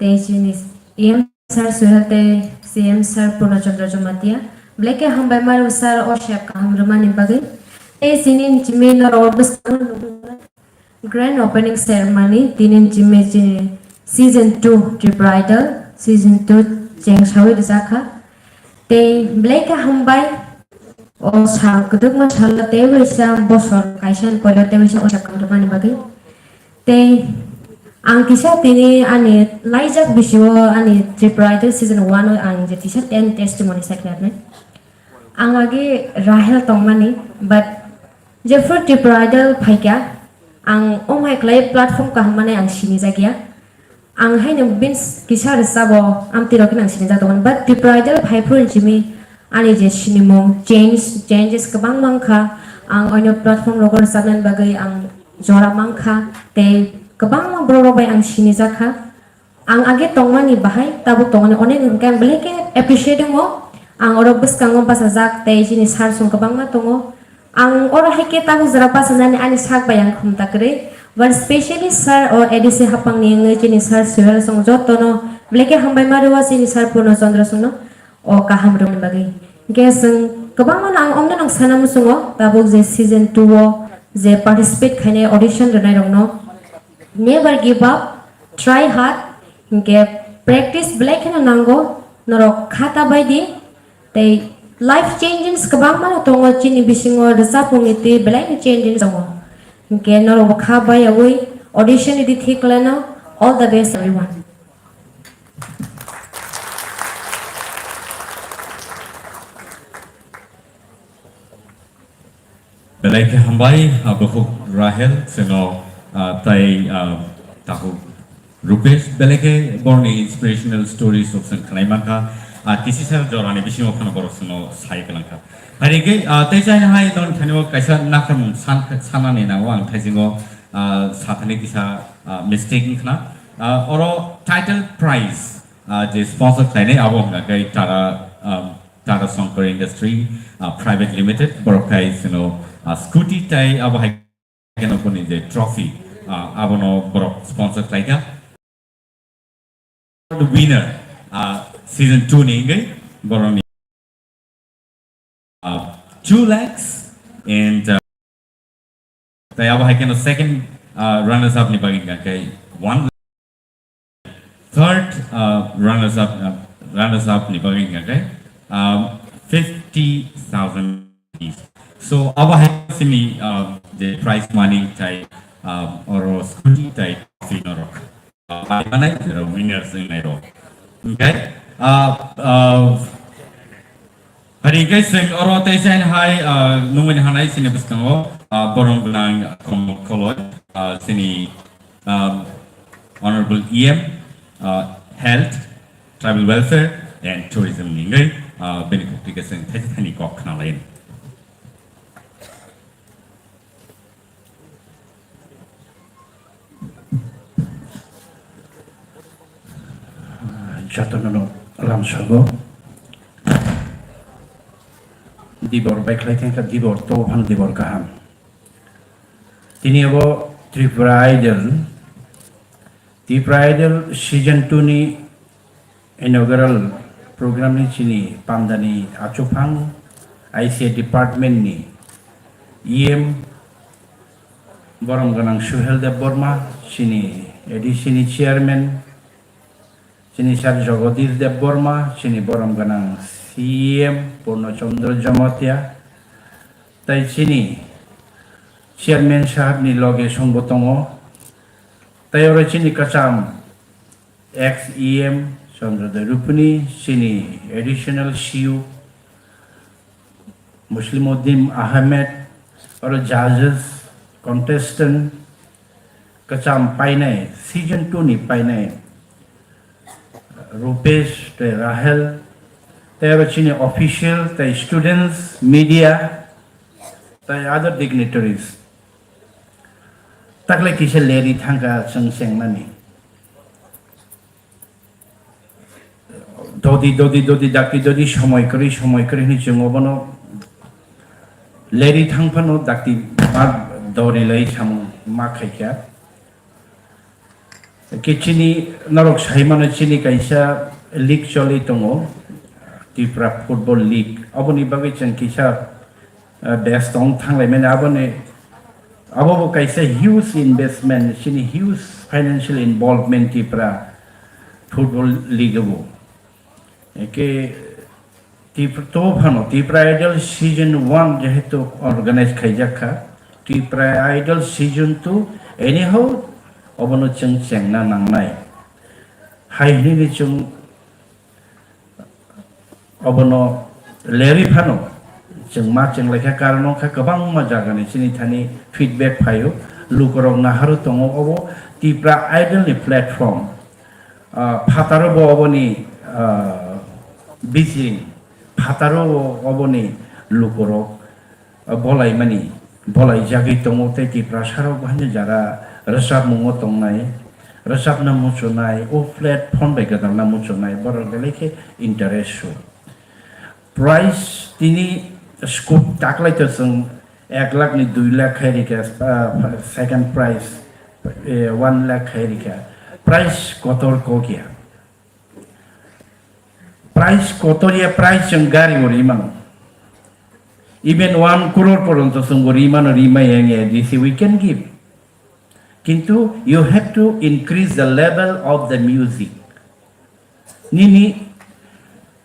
tei chini E M sir Suhel tei C M sir Purno Chandra Jamatia. Belai khe hambai maro sir o sep kaham rwmani bagwi. Tei chini chimi norok bwskango nugwi grand opening ceremony tini chimi chini season two Tripura Idol season two cheng sawi rijak kha. Tei belai khe hambai o sal kwdwkma salo tei waisa bosor kaisa ni koilo tei waisa o sep kaham rwmani bagwi. Tei ang kisa tini ani laijak bisio ani Tripura Idol season one o ang je kisa ten testimony sakya nai. Ang agi Rahel tongmani, but jephru Tripura Idol phaikha, ang omhai khlai platform kaham mane ang sinijakya. Ang haino bini kisa rwchabo amtwi rok ang sinijak tongo, but Tripura Idol phaiphru chimi ani je sinimung change, changes kwbang mankha. Ang oino platform rogo rwchabnani bagwi ang jora mankha, tei kwbangma borok rok bai ang sinijakha. Ang age tongmani bahai tabuk tongmani onek hwnkhe ang belai khe appreciate wngo. Ang oro bwskango bachajak tei chini sir song kwbangma tongo. Ang oro hai khe tabuk jora bachanani ani sak bai ang khum ta kwrwi. But specially sir o A D C hapangni wngwi chini sir Suhel song jotono belai khe hambai ma rwo chini sir Purno Chandra songno o kaham rwmani bagwi. Hwnkhe chwng kwbangmano ang omno nang sana muchungo tabuk je season two o je participate khainai audition rwnairokno. Never give up, try hard, hingke Practice belai kheno nango, norok kha ta bai di. Tei life changes kwbangma no tongo, chini bisingo rwchapmungni twi belai no changes tongo. Hinkhe norok bo kha bai yaui audition ni di thik khlaino. All the best everyone. Belai khe hambai, ah, bukhuk Rahel, chwngno, ah, tai, ah, takhuk Rupesh, belai khe borokni inspirational stories rok chwng khwnai mankha. Ah, kisisa jorani bisingo phano borok chwngno sai kwlangkha. Hai hwnkhe, ah, tei chaina hai noni thani o kaisa nakharmung san-, sanani nango ang thaisingo, ah, sathani kisa, ah, mistake wngkhna. Ah, oro title prize, ah, je sponsor khlainai abo hwnkha khe Tara, ah, Tata Shankar Industry, ah, Private Limited, borok khai chwngno, ah, scooty tai abo hai kheno boni je trophy, ah, abono borok sponsor khlaikha. Winner, ah, season two ni hwnkhe borokni, ah, two lakhs and, ah, tai abo hai kheno second, ah, runners up ni bagwi hwnkha khe one lakh, third, ah, runners up, ah, runners up ni bagwi hwnkha khe, ah, fifty thousand rupees. So abo hai sini, ah, je prize money tai, ah, oro scooty tai trophy norok, ah, pai manai, jera winners wngnai rok. Okay? Ah, ah, Hari khe chwng oro tei chain hai, ah, nungmani hanai chini bwskango, ah, borom gwnang Komol Koloi, ah, chini, ah, Honorable E M, ah, Health, Tribal Welfare and Tourism ni wngwi, ah, bini kok twi khe chwng thaisa thaini kok khna lai. Jotono no lamsogo. Dibor baikhlai thangkha, dibor to phan dibor kaham. Tini abo Tripura Idol, Tripura Idol season two ni inaugural program ni chini pamdani achuphang I C A department ni E M borom gwnang Suhel Debbarma, chini A D C ni chairman, chini sir Jagadish Debbarma, chini borom gwnang C E M Purno Chandra Jamatia, tai chini chairman sahab ni loge songbo tongo, tai oro chini kwcham ex E M Chandra Debbarma, chini additional C U Muslimuddin Ahmed, oro judges, contestant, kwcham painai, season two ni painai, Rupesh tei Rahel, tei oro chini official, tei students, media, tei other dignitaries. Takle kisa leri thangkha chwng chengnani. Dodi, dodi, dodi, dakti, dodi, somoi kwrwi, somoi kwrwi hwnwi chwng obono leri thang phano dakti ma dori lai samung ma khaikha. Khe chini norok sai mano chini kaisa league choli tongo, Tripura Football League. Oboni bagwi chwng kisa, ah, best tong thanglai mani aboni, abo bo kaisa huge investment, chini huge financial involvement Tripura Football League o. Eke Tip-, to phano Tipra Idol season one jehetu organize khaijak kha, Tipra Idol season two anyhow obono chwng chengna nangnai. Hai hwnwi chwng obono lerwi phano chwng ma chwng laikha, karon wngkha kwbangma jagani chini thani feedback phaio, lukorok naharo tongo obo Tipra Idol ni platform. Ah, phataro bo oboni, ah, bising, phataro oboni lukorok, ah, bolaimani, bolaijagwi tongo tei Tiprasarok bo haino jara rwchapmungo tongnai, rwchapna muchunai, o platform bai gwdalna muchunai, borok belai khe interest o. Price tini scope taklai to chwng ek lakh ni dui lakh khai rikha, ah, second prize, eh, one lakh khai rikha. Prize kotor kok ya. Prize kotor ya, prize chwng gari o ri mano. Even one crore poronto chwng bo ri mano, ri maya wng ya, this we can give. Kintu you have to increase the level of the music. Nini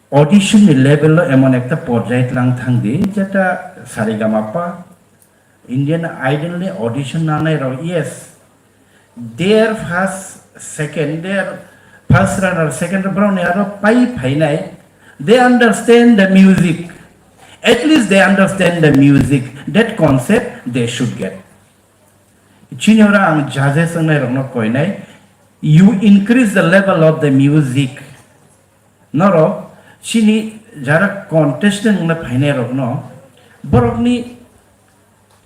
audition ni level lo emon ekta porjai tlang thang di, jeta saregamapa, Indian Idol ni audition nanai rok, yes, their first, second, their first runner, second runner, borok ni aro pai phainai, they understand the music, at least they understand the music, that concept they should get. Chini oro ang judges wngnai rokno koinai, you increase the level of the music. Norok chini jara contestant wngna phainai rokno, borokni,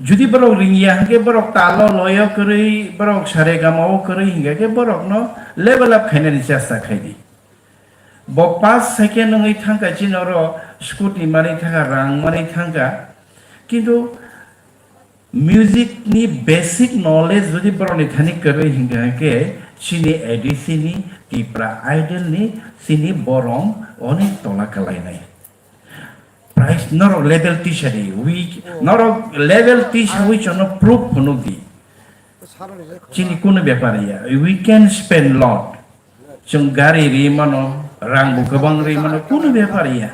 judi borok ringya hwnkhe borok talo loyo kwrwi, borok saregamao kwrwi hingkha khe borokno level up khainani chesta khaidi. Bo pass second wngwi thangkha, chini oro scooty manwi thangkha, rang manwi thangkha, kintu music ni basic knowledge jodi borok ni thani kwrwi hingkha khe chini A D C ni, Tipra Idol ni chini borom onek tola kwlainai. Price norok level tisa di, we, norok level tisa wi chono proof phunuk di. Chini kunu bepar ya, we can spend lot. Chwng gari ri mano, rang bo kwbang ri mano, kunu bepar ya.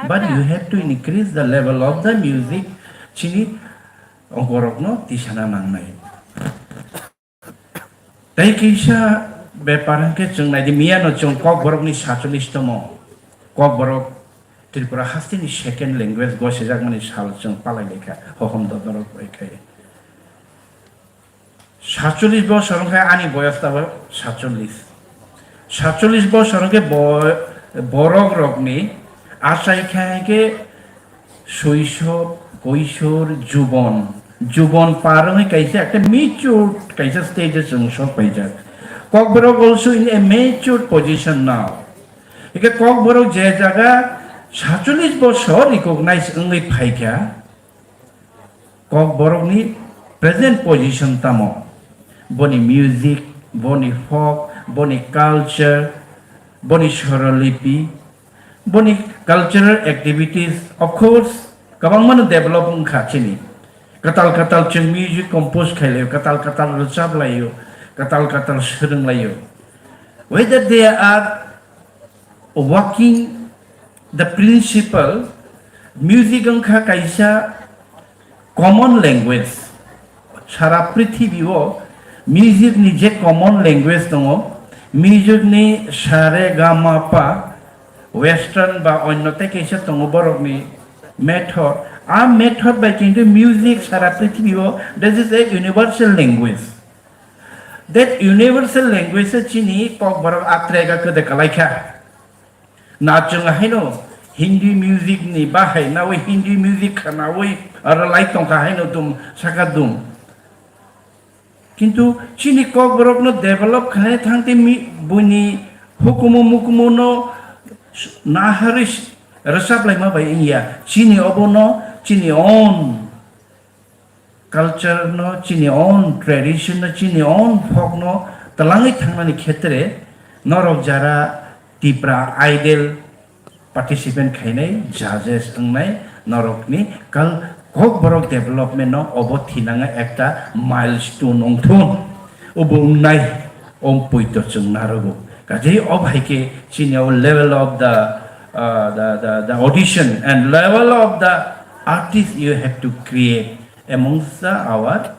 But you have to increase the level of the music. Chini ongkorokno tisana nangnai. Tei kisa bepar hwnkhe chwng naidi, miyano chwng Kokborokni sachulish tomo. Kokborok Tripura hasteni second language gosijakmani sal chwng palai laikha, hohom dodorok bai khai. Sachulish bosor wngkha ani boyos tabok sachulish. Sachulish bosor wngkhe bo-, borok rokni achai kha hwnkhe soisob, koisor, jubon. Jubon par wngwi kaisa ekta matured kaisa stage o chwng sok paijak. Kokborok also in a matured position now. Hwnkhe Kokborok je jaga sachulish bosor recognize wngwi phaikha, Kokborokni present position tamo? Boni music, boni folk, boni culture, boni swarolipi, boni cultural activities, of course, kwbangmano develop wngkha chini. Kwtal kwtal chwng music compose khailaiyo, kwtal kwtal rwchap laiyo, kwtal kwtal swrwng laiyo. Whether they are working the principle, music wngkha kaisa common language. Sara prithibi o music ni je common language tongo, music ni sa re ga ma pa, western ba onno tei kaisa tongo borok ni method. A method bai kintu music sara prithibi o, this is a universal language. That universal language se chini Kokborok atrega kwdwi kalaikha. Na chwng haino Hindi music ni bahai nawi Hindi music khanawi aro lai tongkha haino dum saka dum. Kintu chini Kokborok no develop khlai thangte mi-, buini hukumu mukumu no naharwi rwchap laima bai wngya. Chini obo no chini own culture no, chini own tradition no, chini own folk no twlangwi thangnani khetre norok jara Tipra Idol participant khainai, judges wngnai norokni kal-, Kokborok development no obo thinanga ekta milestone wngthun. Obo wngnai, om poito chwng narogo. Kaje ob hai khe chini o level of the, uh, the, the, the audition and level of the artist you have to create amongst the our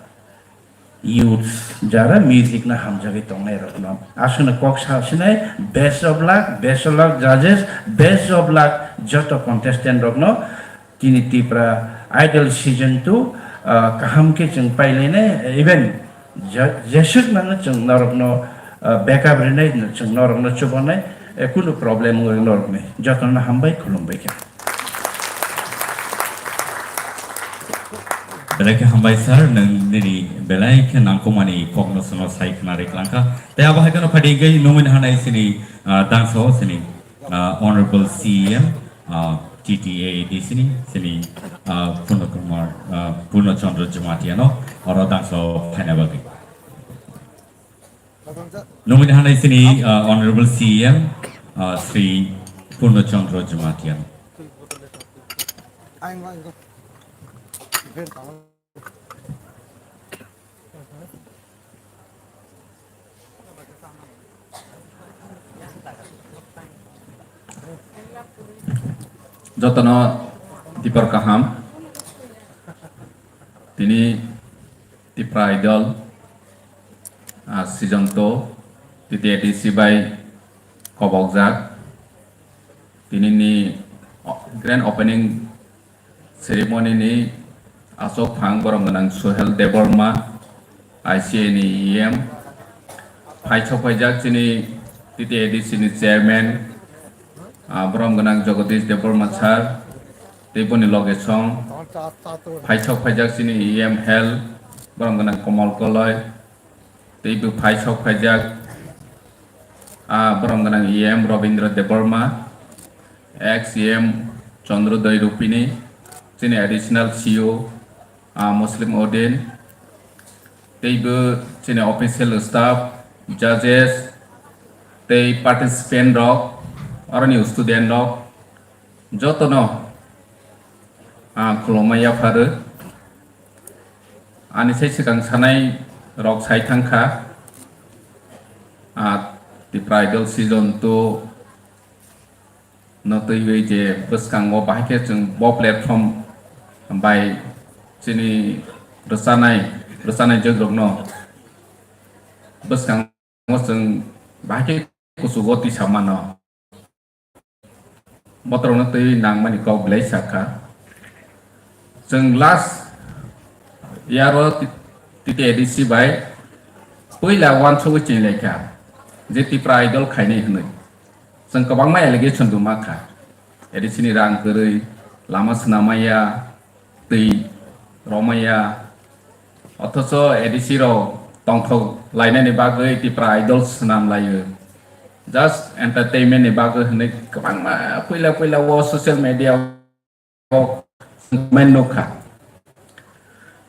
youths, jara music no hamjagwi tongnai rokno. Aswkno kok sa sinai, best of luck, best of luck judges, best of luck joto contestant rokno. Tini Tipra Idol season two, ah, kaham khe chwng pailainai, even je-, jeswk nangno chwng norokno, ah, backup rinai, chwng norokno chubanai, eh, kunu problem wngwi norokni. Jotono hambai, khulumbai khe. Belai khe hambai sir, nwng nini belai khe nangkukmani kokno chwngno sai khna rwi klangkha. Tei abo hai kheno phaidi hwnkhe nungwi nahanai chini, ah, dangsa o chini, ah, Honorable C E M, ah, T T A A D C ni chini, ah, Purno Kumar, ah, Purno Chandra Jamatia no oro dangsa o phaina bagwi. Nungwi nahanai chini, ah, Honorable C E M, ah, Shri Purno Chandra Jamatia no. Jotono dipor kaham. Tini Tipra Idol, ah, season two, T T A D C bai kobokjak. Tini ni grand opening ceremony ni asok phang borom gwnang Suhel Debbarma, I C A ni E M, phai sok phaijak chini T T A D C ni chairman, ah, borom gwnang Jagadish Debbarma sir, tei boni loge song phai sok phaijak chini E M Health, borom gwnang Komal Koloi, tei bo phai sok phaijak, ah, borom gwnang E M Robindra Debbarma, ex E M Chandrodaya Rupini, chini additional C E O, ah, Muslim Odin, tei bo chini official staff, judges, tei participant rok, aroni student rok, jotono, ah, khulumma yapharo. Ani sai swkang sanai rok sai thangkha, ah, Tipra Idol season two no twiwi je bwskango bahai khe chwng bo platform bai chini rwchanai, rwchanai jwkrokno bwskango chwng bahai khe kuchugo tisa mano. Botorokno twi nangmani kok belai sakha. Chwng last year o T T A D C bai puila uansugwi chenglaikha je Tipra Idol khainai hwnwi. Chwng kwbangma allegation bo mankha. A D C ni rang kwrwi, lama swnamaya, twi romaya. Othocho A D C rok tongthok lainani bagwi Tipra Idol swnam laio. Just entertainment ni bagwi hwnwi kwbangma puila puila o social media o comment nukha.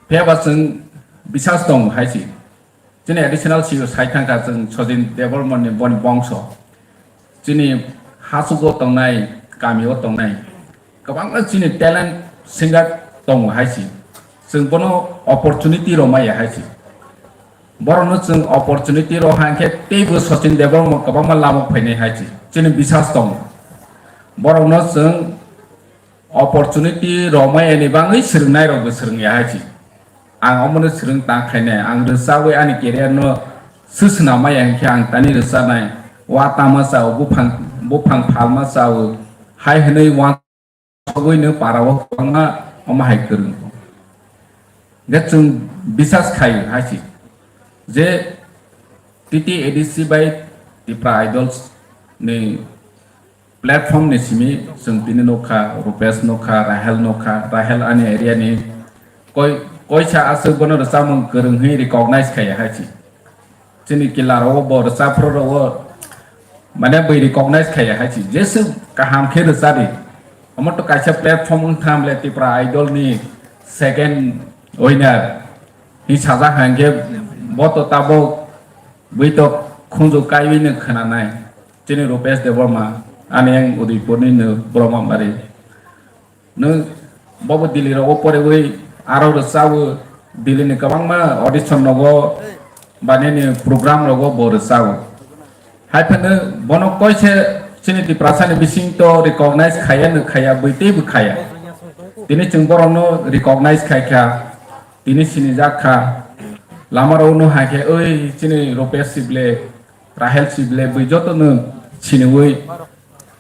Phiya ba chwng bisas tong hai si. Chini additional C E O sai thangkha chwng Sojin Debbarma ni boni bongso. Chini hasugo tongnai, kamio tongnai, kwbangma chini talent singer tongo hai si. Chwng bono opportunity rw maya hai si. Borokno chwng opportunity rw hai khe teibo Sachin Debbarma kwbangma lamuk phainai hai si. Chini bisas tongo. Borokno chwng opportunity rw maya ni bagwi swrwngnai rokbo swrwngya hai si. Ang omono swrwng ta khainai, ang rwchabwi ani career no swswna maya hinkhe ang tani rwchanai, wa tama chao, buphang, buphang phalma chao, hai hwnwi uansugwi no para o kwbangma omo hai kwrwng. Hinkhe chwng bisas khai hai si je T T A D C bai Tipra Idols ni platform ni simi chwng tini nukha, Rupesh nukha, Rahel nukha, Rahel ani area ni koi, koisa aswk bono rwchapmung kwrwng hwnwi recognize khaiya hai si. Chini kila rogo bo rwchapro rogo mane bwi recognize khaiya hai si. Jeswk kaham khe rwchadi. Omo to kaisa platform wng tham le Tipra Idol ni second winner hi sajak hai khe bo to tabuk bwi to khunju kaiwi no khwnanai. Chini Rupesh Debbarma, ani yang Udaipurni no Brahmabari. Nwng bobo Delhi rogo poriwi aro rwchao, Delhi ni kwbangma audition rogo, banini program rogo bo rwchao. Hai phano bono koise chini Tiprasa ni bising to recognize khaya no khaya, bwi teibo khaya. Tini chwng borokno recognize khaikha, tini sinijak kha. Lama rogo no hai khe, "Oi, chini Rupesh Sible, Rahel Sible," bwi joto no siniwi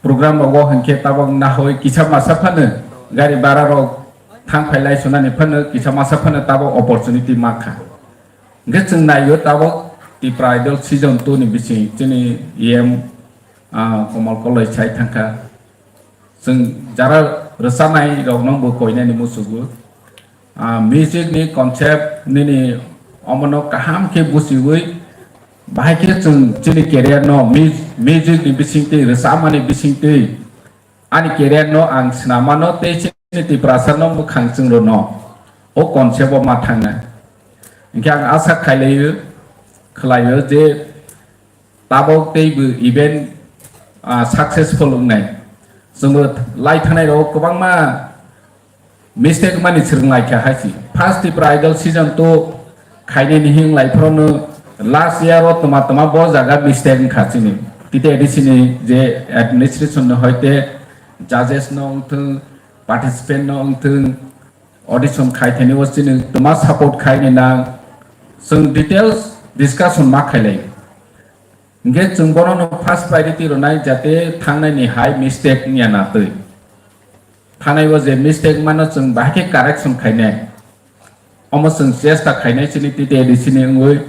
program rogo hinkhe tabok nahoi kisa masa phano gari bara rok thang phai lai sunani phano kisa masa phano tabok opportunity mankha. Hinkhe chwng naio tabok Tipra Idol season two ni bising chini E M, ah, Komal Koloi sai thangkha. Chwng jara rwchanai rokno bo koinani musugo. Ah, music ni concept nini omono kaham khe buchiwi, bahai khe chwng chini career no mu-, music ni bisingtwi, rwchapmani bisingtwi ani career no ang swnamano tei chini Tiprasa no mwkhang chwng rwno o concept o ma thangnai. Hinkhe ang asa khailaio, khwlaio je tabok teibo event, ah, successful wngnai. Chwngbo lai thanai rok kwbangma mistake mani swrwng lai kha hai si. First Tipra Idol season two khainani hing lai phrono last year o tma tma bo jaga mistake wngkha chini. T T A D C ni je administration ni hoite judges no wngthwng, participant no wngthwng, audition khaithani o chini twma support khaini nang, chwng details discussion ma khailai. Hingke chwng bono no first priority rwnai, jate thangnaini hai mistake wngya na twi. Thangnai o je mistake mano chwng bahai khe correction khainai. Omo chwng chesta khainai chini T T A D C ni wngwi.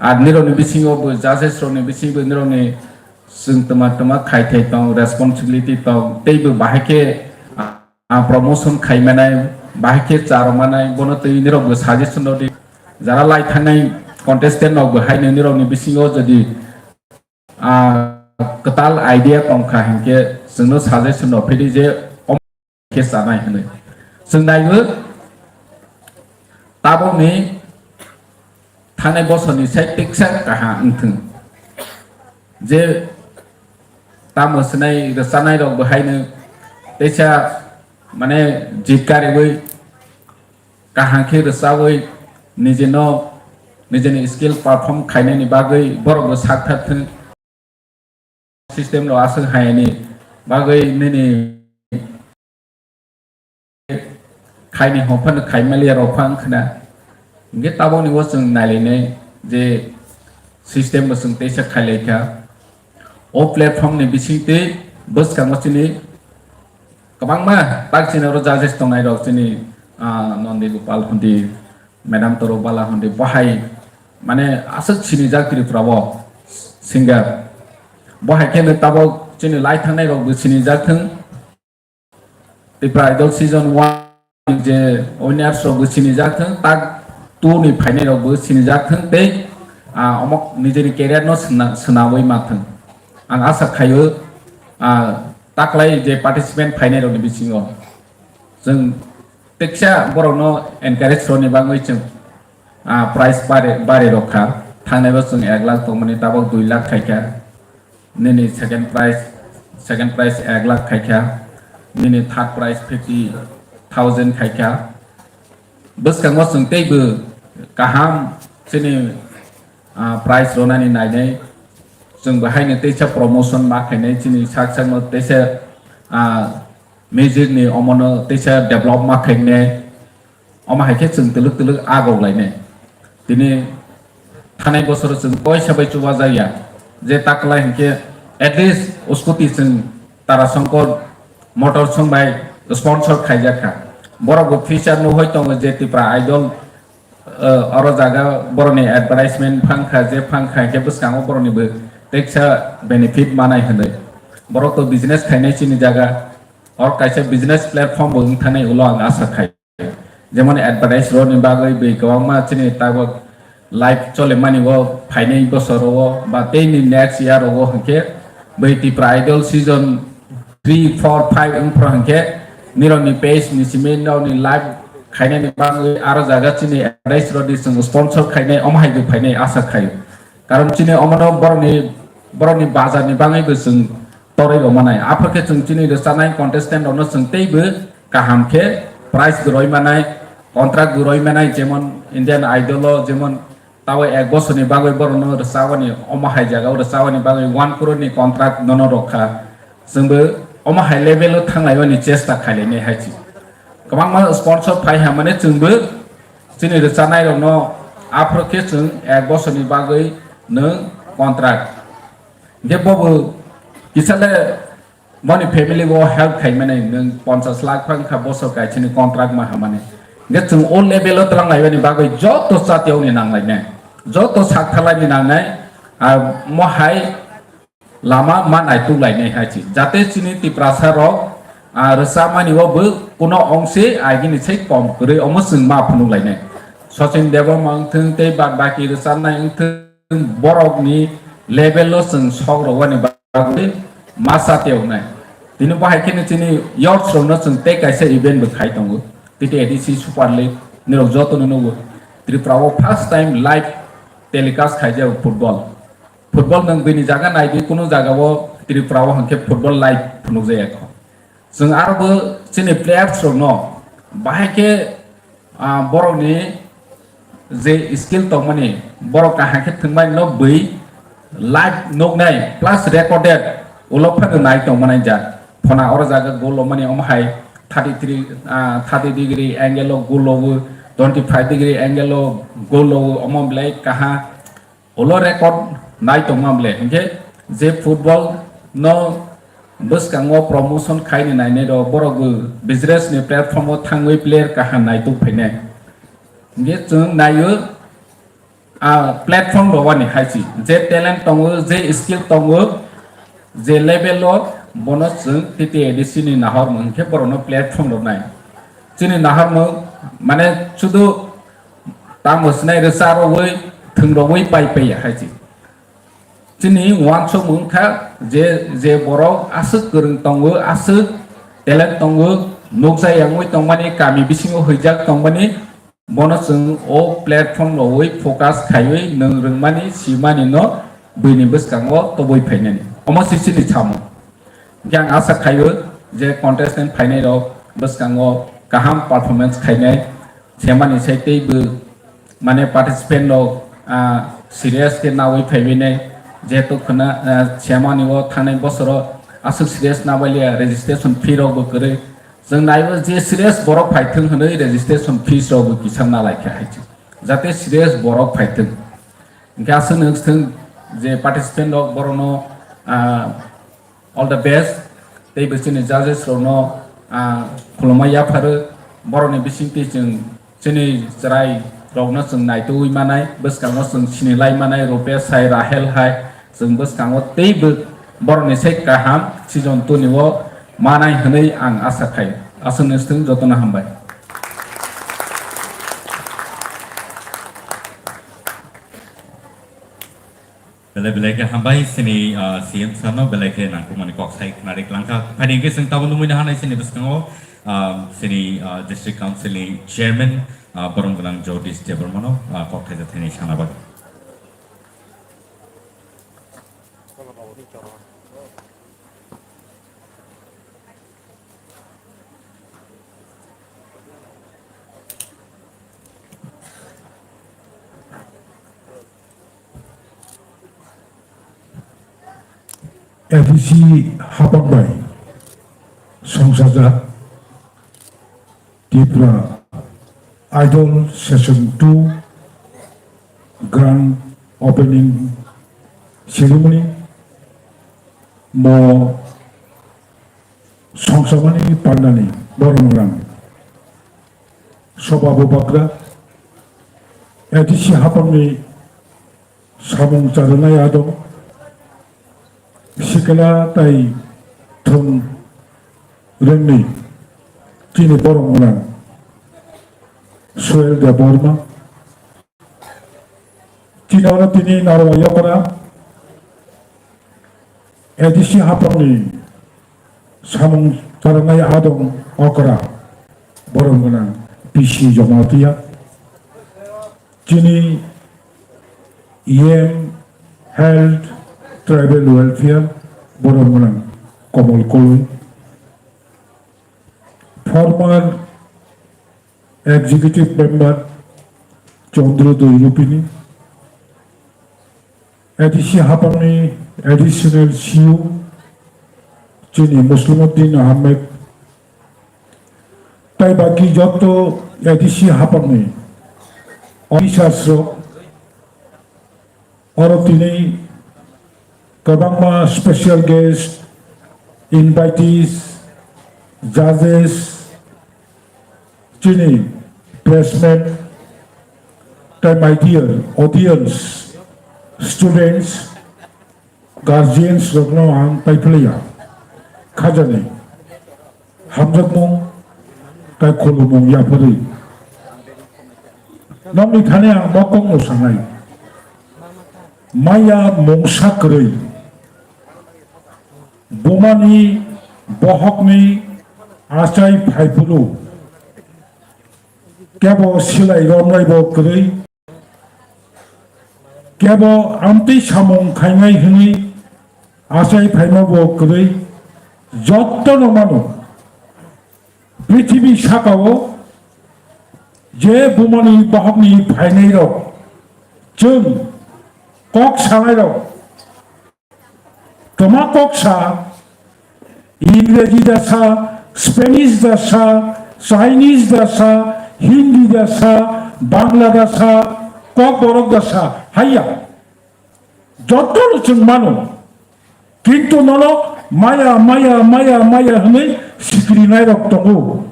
Ar nirokni bisingo bo judges rokni bisingo nirokni chwng twma twma khaithai tong, responsibility tong, tei bo bahai khe, ah, promotion khaimanai, bahai khe cha rwmanai, bono twi nirok bo suggestion rw di. Jara lai thangnai contestant rok bo hai nirokni bisingo jodi, ah, kwtal idea tongkha hinkhe chwngno suggestion rw phidi je khe chanai hwnwi. Chwng naiwi tabukni thangnai bosorni sai tiksa kaham wngthwng. Je tamo swnai rwchanai rok bo haino teisa mane jit kariwi kaham khe rwchawi nijino nijini skill perform khainani bagwi borok bo sak thak thwng. System rok aswk hayani bagwi nini khaini hwnphano khaimaliya rok phang khna. Hinkhe tabukni o chwng nailainai je system bo chwng teisa khailaikha. O platform ni bisingtwi bwskango chini kwbangma tak chini oro judges tongnai rok chini, ah, Nondi Gopal Hundi, Madam Toro Bala Hundi, bohai mane aswk sinijak Tripura o singer. Bo hai khe no tabok chini lai thangnai rok bo sinijak thung. Tripura Idol season one je winners rok bo sinijak thung, tak two ni phainai rok bo sinijak thung tei, ah, omo nijeni career no sna-, swnamwi ma thung. Ang asa khaio, ah, taklai je participant phainai rok ni bisingo chwng teksa borok no encourage rwni bagwi chwng, ah, prize bari, bari rok kha. Thangnai bo chwng ek lakh tongmani tabok dui lakh khaikha. Nini second prize, second prize ek lakh khaikha. Nini third prize fifty thousand khaikha. Bwskango chwng teibo kaham chini, ah, prize rwnani nainai. Chwng bo haino teisa promotion ma khainai chini sak sakno teisa, ah, music ni omono teisa develop ma khainai. Omo hai khe chwng twlwk twlwk agok lainai. Tini thanai bosoro chwng koisa bai chubajakya. Je taklai hinkhe at least scooty chwng Tara Songkor Motors song bai sponsor khaijak kha. Borok bo future no hoi tongo je Tipra Idol, eh, oro jaga boroni advertisement phang kha, je phang kha hinkhe bwskango boroni bo teksa benefit manai hinwi. Borok to business khainai chini jaga. Or kaisa business platform bo wng thanai ulo ang asa khai. Jemon advertise roni bagwi bai kwbangma chini tabok live chole mani o phainai bosoro o ba tei ni next year o hinkhe bai Tipra Idol season three, four, five wng phro hinkhe nirokni page ni simi nokni live khainani bagwi aro jaga chini advertise rodi chwng sponsor khainai omo hai bo phainai asa khaio. Karon chini omono borokni, borokni bazar ni bagwi bo chwng torwi rw manai. Aphor khe chwng chini rwchanai contestant rokno chwng teibo kaham khe prize bo roi manai, contract bo roi manai, jemon Indian Idol o jemon tabo ek bosorni bagwi borokno rwchabani omo hai jagao rwchabani bagwi one crore ni contract nono rwkha. Chwngbo omo hai level o thanglaimani chesta khailainai hai se. Kwbangma sponsor phai hamani chwngbo chini rwchanai rokno aphro khe chwng ek bosorni bagwi nwng contract. Hinkhe bobo kisa le boni family o help khaimani nwng ponchas lakh phang kha bosor kaisini contract ma hamani. Hinkhe chwng o level o twlang laibani bagwi joto chatiyokni nanglainai, joto saktharlaini nangnai, ah, mo hai lama ma naituk lainai hai se. Jate chini Tiprasa rok, ah, rwchabmani o bo kuno ongse agini sai kom kwrwi omo chwng ma phunuk lainai. Sachin Debbarma wngthwng tei bad baki rwchabnai wngthwng borokni level o chwng sok rwani bagwi ma chatiyoknai. Tini bo hai kheno chini youths rokno chwng tei kaisa event bo khai tongo. T T A D C Super League nirok jotono nugo. Tripura o first time live telecast khaijak football. Football nwng bini jaga naidi, kunu jaga o Tripura o hinkhe football live phunukjaya kho. Chwng aro bo chini players rokno bahai khe, ah, borokni je skill tongmani borok kaham khe thwngmani no bui live nuknai plus recorded ulo phano nai tongmani jak. phona oro jaga goal lomani omo hai thirty three, ah, thirty degree angle o goal logo, twenty five degree angle o goal logo, omo belai kaha. Ulo record nai tongma ble, hinkhe je football no bwskango promotion khaini nainai rok, borok bo business ni platform o thangwi player kaham naituk phainai. Hinkhe chwng naio, a platform rok ani hai si, je talent tongo, je skill tongo, je level o, bono chwng T T A D C ni nahormung hinkhe borokno platform rok nai. Chini nahormung mane sudu tamo sinai rwcha rogwi, thwng rogwi pai pai ya hai si. Chini uansukmung wngkha je, je borok aswk kwrwng tongo, aswk talent tongo, nukjak yangwi tongmani, kami bisingo huijak tongmani, bono chwng o platform rogwi focus khaiwi nwng rwngmani, simani no buini bwskango tobwi phainani. Omo se chini samung. Hinkhe ang asa khaio je contestant phainai rok bwskango kaham performance khainai, semani sai teibo mane participant rok, ah, serious khe nawi phaiwi nai, jehetu khwna, ah, semani o thangnai bosoro aswk serious nabalia, registration fee rok bo kwrwi. Chwng naibo je serious borok phaithwng hwnwi registration fees rok bo kisa nalaikha hai se, jate serious borok phaithwng. Hinkhe aswk nwng swthwng je participant rok borokno, ah, all the best. Tei bo chini judges rokno, ah, khulumma yapharo. Borokni bisingtwi chwng chini chwrai rokno chwng naitugwi manai, bwskango chwng sinilai manai, Rupesh hai, Rahel hai, chwng bwskango teibo borokni sai kaham season two ni o manai hwnwi ang asa khai. Aswk nwng swthwng, jotono hambai. Belai belai khe hambai chini, ah, C M sir no belai khe nangkukmani kok sai khwnari kwlangkha. Phaidi hwnkhe chwng tabuk nugwi nahanai chini bwskango, ah, chini, ah, District Council ni Chairman, ah, borom gwnang Jagdish Debbarma no, ah, kok thaisa thainwi sana bagwi. A D C haphang bai songchajak Tripura Idol Session two Grand Opening Ceremony mo songsamani pandani borom gwnang Soba Bubagra, A D C haphangni samung charwnai adong, sikla tai thwng rwngni chini borom gwnang Suel Debbarma, chini oro tini Narwa Yokra, A D C haphangni samung charwnai adong okra borom gwnang P C Jamatia, chini E M Health Tribal Welfare borom gwnang Komol Koloi, former Executive Member Chandra Doirupini, A D C haphangni Additional C E O chini Muslimuddin Ahmed, tai baki joto A D C haphangni officers rok, oro tini kwbangma special guest, invitees, judges, chini pressmen, tai my dear audience, students, guardians rokno ang paiphlaiya khajani hamjakmung tai khulumung yapharwi. Nokni thani ang mokokno sanai, maya mungsa kwrwi, bumani bohokni achai phaiphuru kebo silai romlaibo kwrwi, kebo amtwi samung khainai hwnwi achai phaimabo kwrwi, jottono mano prithibi sakao je bumani bohokni phainairok, chwng kok sanairok, twma kok sa Ingreji da sa, Spanish da sa, Chinese da sa, Hindi da sa, Bangla da sa, Kokborok da sa, haiya. Jotono chwng mano. Kintu nono maya, maya, maya, maya hwnwi sikirinairok tongo.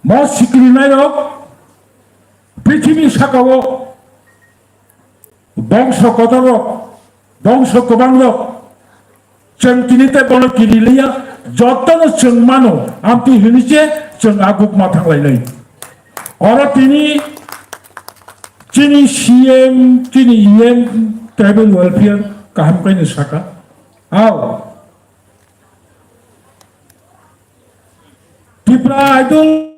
Mo sikirinairok prithibi sakao bongso kotorrok, bongso kwbangrok, chwng tini tei bono kiri liya, jotono chwng mano, amtwi hwnwi se chwng aguk ma thanglainai. Oro tini chini C M, chini E M, tribal welfare kaham kaino saka. Ao. Tipra Idol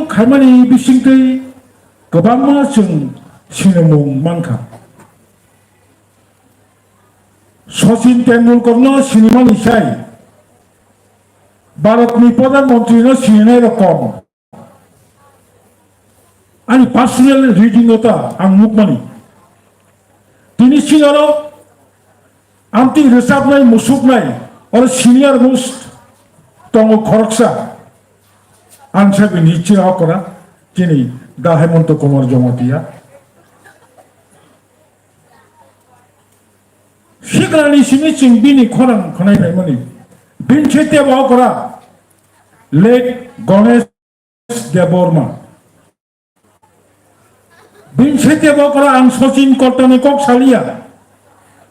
khaimani bisingtwi kwbangma chwng sinimung mankha. Sachin Tendulkarno sinimani sai Bharatni Pradhan Mantrino sininai rok kom. Ani personal reading o ta ang nukmani. Tini sinaro amtwi rwchapnai, musuknai, oro senior most tongo khoroksa. Ang sabi ni chira okora, chini Da Hemanta Kumar Jamatia. Sikrani simi chwng bini khorang khwnai phaimani. Bini se tebo okora, late Ganesh Debbarma. Bini se tebo okora ang Sachin Koltani kok saliya.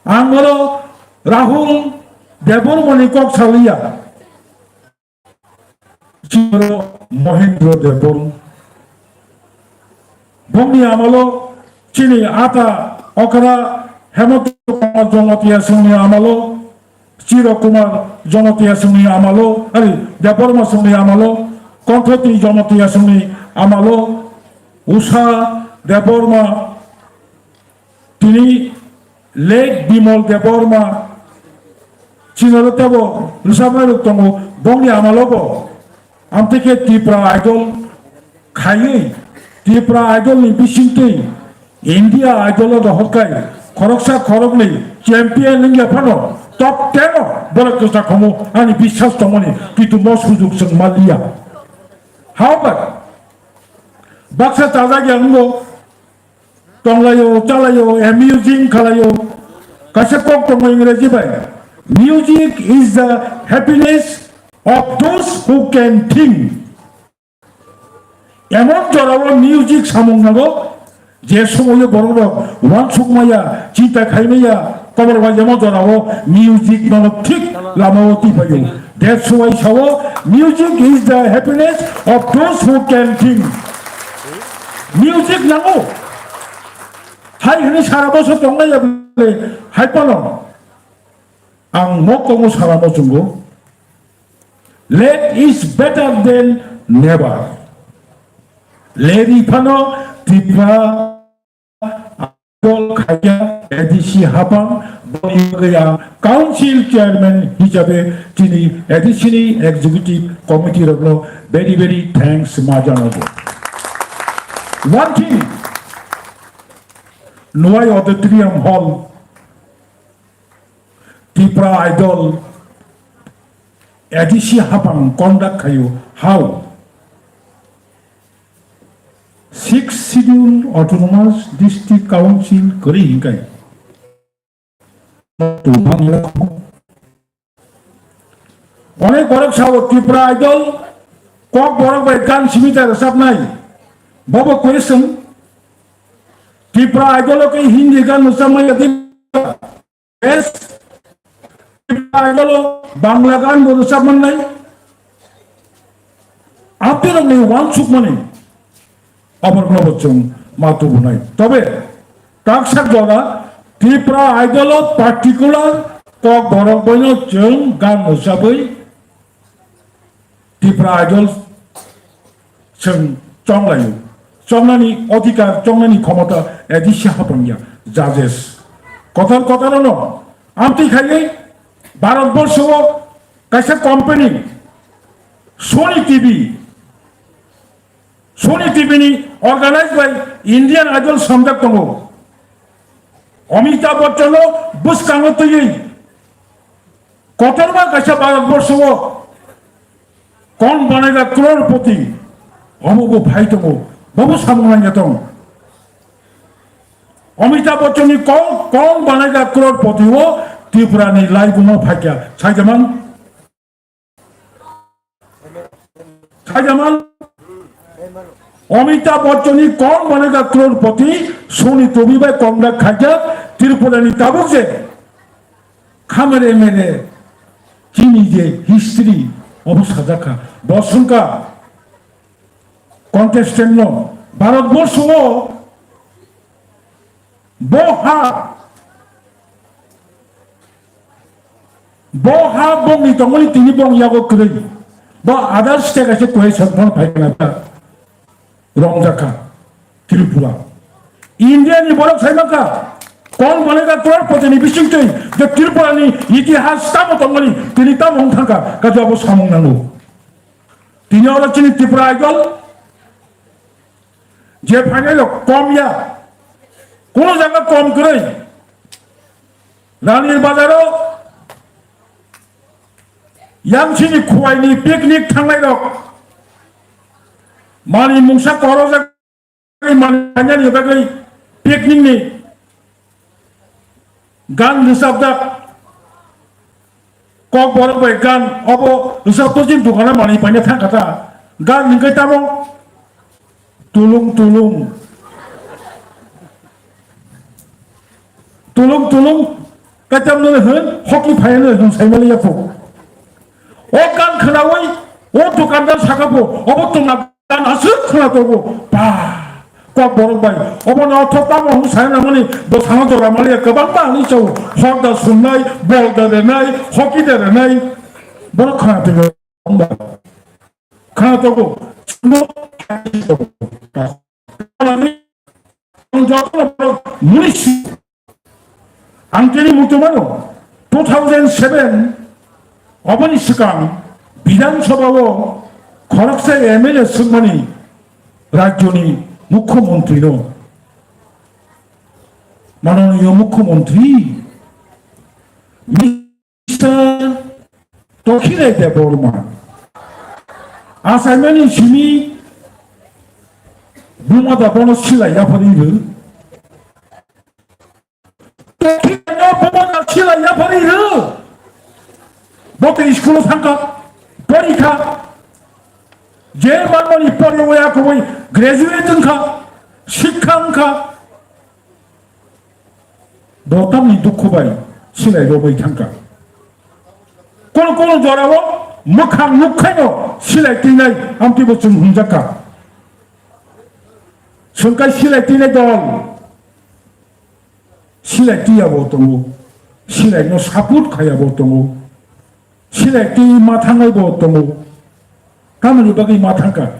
Ang oro Rahul Debbarmani kok saliya. Chini oro Mohendro Debbarma. Bongni amalo chini ata okora Hemanta Kumar Jamatia songni amalo, Chiro Kumar Jamatia songni amalo, ari Debbarma songni amalo, Konthoti Jamatia songni amalo, Usha Debbarma, tini late Bimal Debbarma, chinaro tebo rwchapnai rok tongo, bongni amalo bo. Amtwi khe Tipra Idol khaiwi, Tipra Idol ni bisingtwi India Idol o dohor kai khoroksa khoroknwi champion wngya phano top ten o borok kwchak khomo ani biswas tongmani, kintu mo sujok chwng manliya. However, baksa chajak ya wngo, tonglaio, chalaio, amusing khalaio, kaisa kok tongo Ingreji bai, "Music is the happiness of those who can think." Emon jorao music samung nango, je somoio borok rok uansuk maya, chinta khai maya, kobor bai emon jorao music nono thik lamao tipaio. That's why sao, "Music is the happiness of those who can think." Music nango. Hai hwnwi sara bosor tongnai ya bole hai phano ang mokkongo sara muchungo, "Late is better than never." Late phano Tripura Idol khaiya A D C hapang, boni bagwi ang council chairman hisabe chini A D C ni executive committee rokno very, very thanks ma janago. One thing, Nwai Auditorium Hall, Tripura Idol, A D C hapang conduct khaio, how? Sixth Schedule Autonomous District Council kwrwi hinkai. Onek borok sao Tripura Idol, kok borok bai gan simi ta rwchapnai. Bobo question, Tripura Idol o khe Hindi gan rwchapmani yadi? Yes. Tripura Idol o Bangla gan bo rwchap mannai. Abdurokni uansukmani aborokno bo chwng ma tubunai. Tobe taksa jora Tripura Idol o particular kok borok boino chwng gan rwchabwi Tripura Idol chwng chonglaio. Chongnani odhikar, chongnani khomota A D C hapang ya, judges. Kotor kotor no amtwi khaiwi Bharat borsho o kaisa company Sony T V, Sony T V ni organized by Indian Idol samjak tongo. Amitabh Bachchan o bwskango twiwi Kotorma kaisa Bharatborsho o kon banai da crorepoti, omo bo phai tongo, bobo samung nangya tong. Amitabh Bachchan ni kon, kon banai da crorepoti o Tripura ni laibuma phaikya, saijaman? Saijaman? Amitabh Bachchan ni kon banai da crorepoti, Sony Tobi bai contract khaikya, Tripura ni tabuk je khamere mere chini je history obo sajakha. Bo swngkha contestant no Bharatborsho o bo ha, bo ha bongni tongmani tini bong yago kwrwi. Bo other state kaisa question phano phaikha na romjakha Tripura. India ni borok sai mankha, kon banai da crorepoti ni bisingtwi je Tripura ni itihas tamo tongmani tini tamo wng thangkha, kaisa abo samung nango. Tini oro chini Tripura Idol je phainai rok kom ya, kuno jaga kom kwrwi. Rani Bazar o yang chini khuwai ni picnic thangnai rok mani mungsa koro jak mani painani bagwi picnic ni gan rwchapjak. Kokborok bai gan obo rwchapto jin dukano mani paina thangkha ta. Gan hwnkhe tamo tulung tulung. Tulung tulung kaitam no hwn hokni phaino hwn saimali yapho. O gan khnawi o dukandar sakapho obo tongna Gan aswk khwna tongo, ba, kok borok bai. Obo no thok tamo hwn sai nangmani bwsano jora maliya kwbangma hwnwi chao. Hok da sumnai, bol da renai, hoki da renai. Borok khwna tongo, khwna tongo. Ang joto borok muni si-, ang tini muitu mano, two thousand seven oboni swkang Bidhan Sabha o khoroksa M L A swkmani rajyoni mukhyamantri no, manoniyo mukhyamantri, Mister Tokhilai Debbarma. Achaimani simi buma da bono silai yapharwi rw. Tokhilai no buma da silai yapharwi rw. Bo tei school thangkha, porikha. Je manmani poriwi akhogwi graduate wngkha, sikha wngkha. Bo tamni dukhu bai silai romwi thangkha. Kono kono jorao mwkhang nukhaino silai twinai amtwi bo chwng hwnjakha. Chwngkai silai twinai dol. Silai twiya bo tongo. Silai no support khaya bo tongo. Silai twi ma thangnai bo tongo. Tamoni bagwi ma thangkha,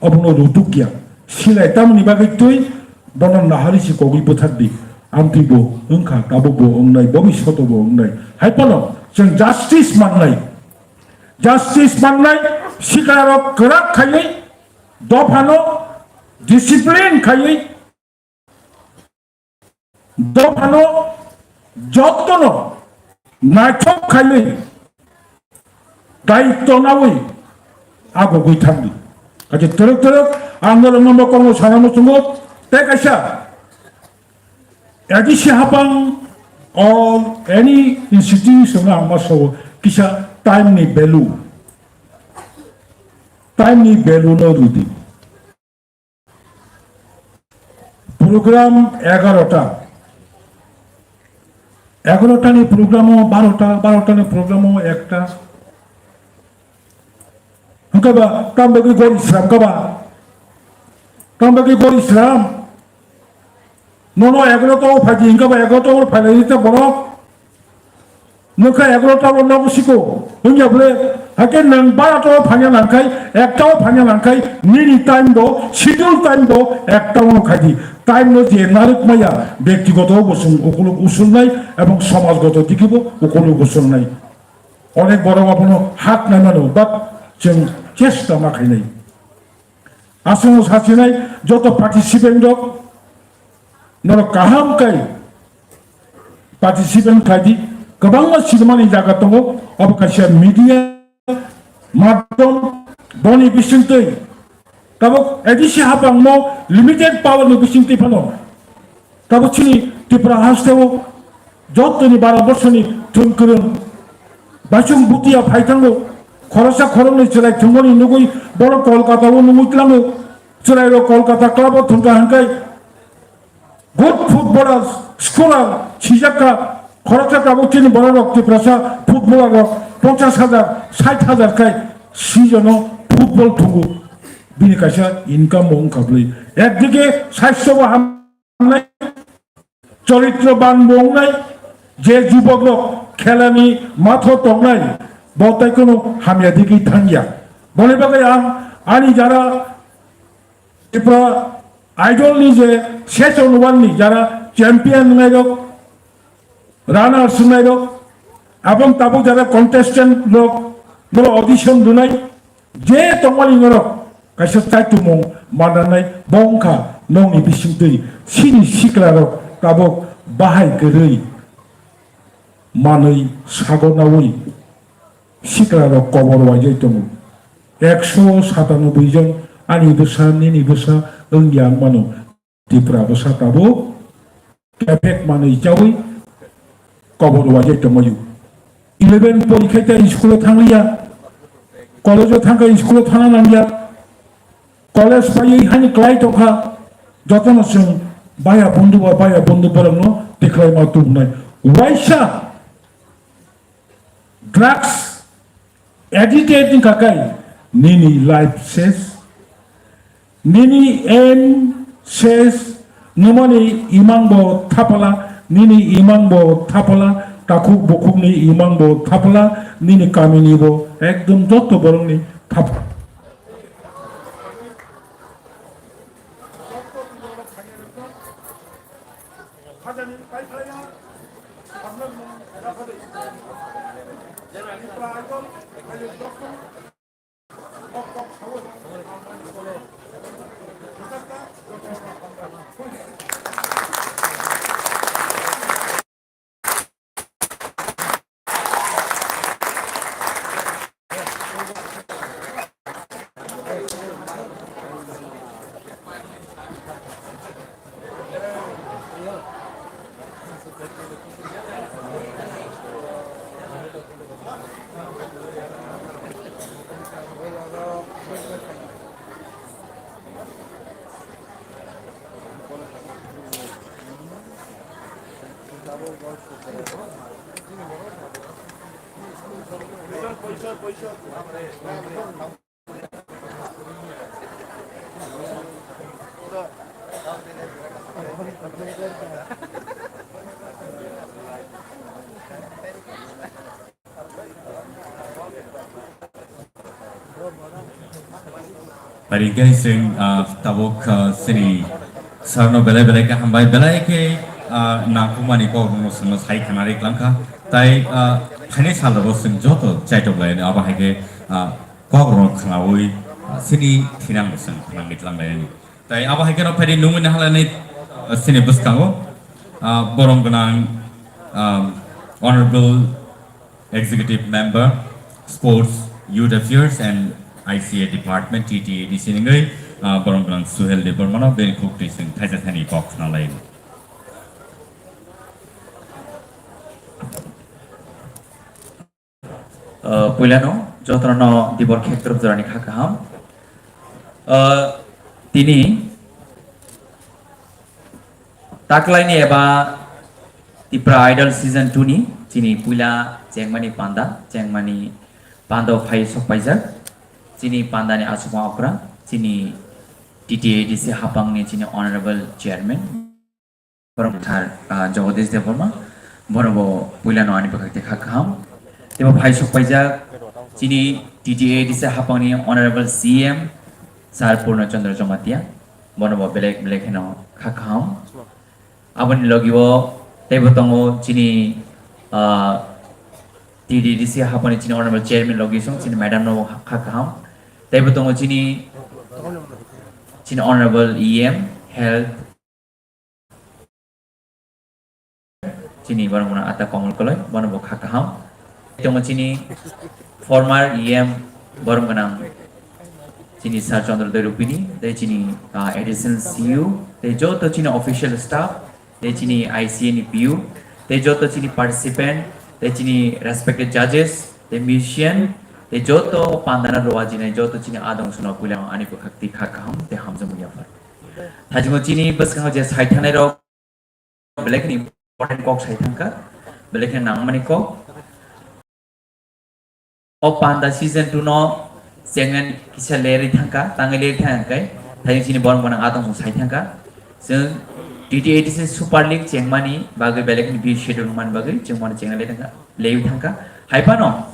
obono rutukya. Silai tamoni bagwi twi bono nahari si kogwi bwthak di. Amtwi bo wngkha, tabuk bo wngnai, bobishoto bo wngnai. Hai phano chwng justice mannai. Justice mannai, sikarok kwrak khaiwi, dophano discipline khaiwi, dophano jotono naithok khaiwi daityo nawi agogwi thangdi. Kaisa twrwk twrwk ang norokno mokolno sana muchungo tei kaisa A D C hapang or any institution ang ma sao kisa time ni value, time ni value no rwdi. Program egarota. Egarota ni program o barota, barota ni program o ekta. Hwnkhe ba, tam bagwi gori sram kha ba? Tam bagwi gori sram? Nono egarota o phaidi hwnkhe ba, egarota o phailai ta borok. Nokha egarota o nogo siko. Hwnya bole, hake nang barota o phanya nangkhai, ekta o phanya nangkhai, nini time bo, schedule time bo, ekta o khaidi. Time no je narwk maya, bektigoto bo chwng ukuluk usulnai, ebong somajgoto digi bo ukuluk usulnai. Onek borok abono hak nai mano, but chwng chesta ma khainai. Aswk sachinai joto participant rok, norok kaham kai participant khaidi, kwbangma sinimani jaga tongo, obo kaisa media madhyam, boni bisingtwi tabuk A D C hapangno limited power ni bisingtwi phano tabuk chini Tripura hasteo jotoni Bharat borshoni thwng kwrwng baisong butia phai thango, khoroksa khoroknwi chwrai thwngmani nugwi borok Kolkata o nungwi tlango, chwrairok Kolkata club o thwngkha hwnkhai, good footballer, scorer, sijakha, khoroksa tabuk chini borok rok Tiprasa footballer rok ponchas hajar, sait hajar khai season o football thungo. Bini kaisa income bo wngkha bwlwi. Ekdike saisto bo hamnai, choritro ban bo wngnai, je jubok rok khelani matho tongnai, bo tai kono hamya digi thangya. Boni bagwi ang ani jara Tripura Idol ni je session one ni jara champion wngnai rok, runners wngnai rok, abong tabuk jara contestant rok, no audition rwnai, je tongmani norok kaisa chaitumung mananai bo wngkha nokni bisingtwi sini sikla rok tabuk bahai kwrwi manwi sago nawi sikla rok kobor waijai tongo. Ekso satanoboi jon ani bwsa nini bwsa wngya wngmano. Tripura bwsa tabuk kepek manwi chawi kobor waijai tongmaio. Eleven porikhai tei school o thangliya, college o thangkha school o thana nangya, college paiwi hani klai tongkha, jotono chwng baya bondhu ba baya bondhu borokno tikhlaima tubunai. Waisa drugs addicted wngkha khe nini life ses, nini aim ses, nwmani imang bo thapala, nini imang bo thapala, takhuk bukhukni imang bo thapala, nini kamini bo ekdom jotto borokni thapala. Pari khe chwng, ah, tabuk, ah, chini sir no belai belai khe hambai, belai khe, ah, nangkukmani kok rokno chwngno sai khna ri klang kha. Tai, ah, phaini sal rogo chwng joto chaitok lai abo hai khe, ah, kok rokno khnaui, ah, chini thinang no chwng nangwi tlang lai. Tai abo hai khe no phaidi nungwi nahalani, ah, chini bwskango, ah, borom gwnang, ah, Honorable Executive Member, Sports, Youth Affairs and I C A Department, T T A D C nungwi, ah, borom gwnang Suhel Debbarmano bini khuk twi chwng thaisa thani kok khna lai. Ah, puilano jotono dibor khetrop jorani kha kaham. Ah, tini taklaini eba Tipra Idol Season two ni chini puila chengmani panda, chengmani panda phai sokpaijak. Chini pandani asukma okra, chini T T A D C hapangni chini Honorable Chairman. Borok thar, ah, Jagadish Debbarma, borok bo puilano ani bwkhak tei kha kaham. Teibo phai sokpaijak chini T T A D C hapangni Honorable C M Sir Purno Chandra Jamatia, borok bo belek belek kheno kha kaham. Aboni logi o teibo tongo chini, ah, T T A D C hapangni chini Honorable Chairman logi song chini Madam no kha kaham. Teibo tongo chini, chini Honorable E M Health. Chini borok gwnang Ata Komol Koloi, bono bo kha kaham. Tongo chini former E M borok gwnang chini Sir Chandra Dai Rupini, tei chini, ah, additional C U, tei joto chini official staff, tei chini I C A ni P U, tei joto chini participant, tei chini respected judges, tei musician, tei joto pandana roa jinai joto chini adong suna puila ani bwkhak twi kha kaham tei hamjakmung yaphar. Thajingo chini bwskango je sai thanai rok belai kheno important kok sai thangkha, belai kheno nangmani kok. O panda season two no chengmani kisa lerwi thangkha, tangwi lerwi thangkha khe, thajin chini borok gwnang atong sai thangkha. Chwng T T A D C Super League chengmani bagwi belai kheno B schedule wngmani bagwi chwng bono chengna lerwi thangkha, lerwi thangkha. Hai phano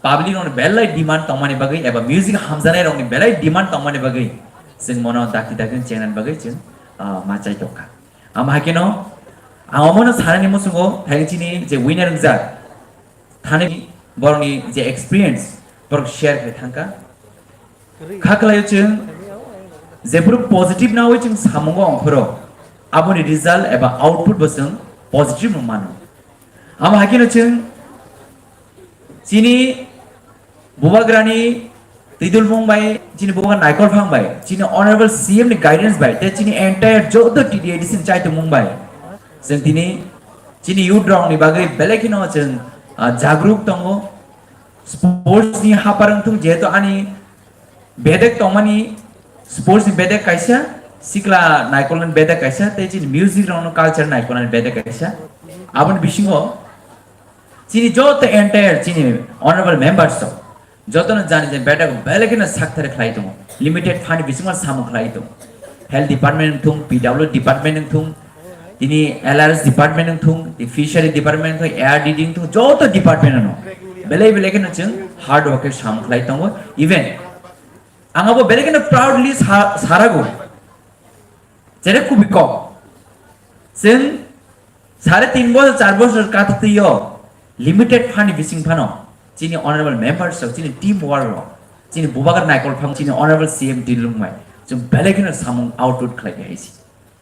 public rokni belai demand tongmani bagwi eba music hamjaknai rokni belai demand tongmani bagwi chwng bono dakti dakti chengnani bagwi chwng, ah, ma chai tongkha. Amo hai kheno ang omono sanani muchungo thai chini je winner wngjak thani borokni je experience borok share khlai thangkha. Kha khlaio chwng jephuru positive nawi chwng samungo ongkhoro aboni result eba output bo chwng positive no mano. Amo hai kheno chwng chini Bubagrani twidulmung bai, chini Bubagra Naikolphang bai, chini Honorable C M ni guidance bai, tei chini entire joto T T A D C ni chaitongmung bai, chwng tini chini youth rokni bagwi belai kheno chwng, ah, jagruk tongo. Sports ni hapar wngthung, jehetu ani bedek tongmani, sports ni bedek kaisa, sikla naikolnani bedek kaisa, tei chini music rokno culture naikolnani bedek kaisa. Aboni bisingo chini joto entire chini honorable members rok jotono jani jani bedek belai kheno sakthari khlai tongo. Limited fund bisingo samung khlai tongo. Health department wngthung, P W department wngthung, tini L R S department wngthung, tini fishery department wngthung, A R D D wngthung, joto department no belai belai kheno chwng hard work khe samung khlai tongo. Even ang abo belai kheno proudly sa-, sarago. Jere kubui kok. Chwng sare tin bosor, char bosor kathok twi o limited fund ni bising phano chini honorable members rok, chini team work rok, chini Bubagra Naikolphang, chini honorable C M Dilung bai chwng belai kheno samung output khlai hai si.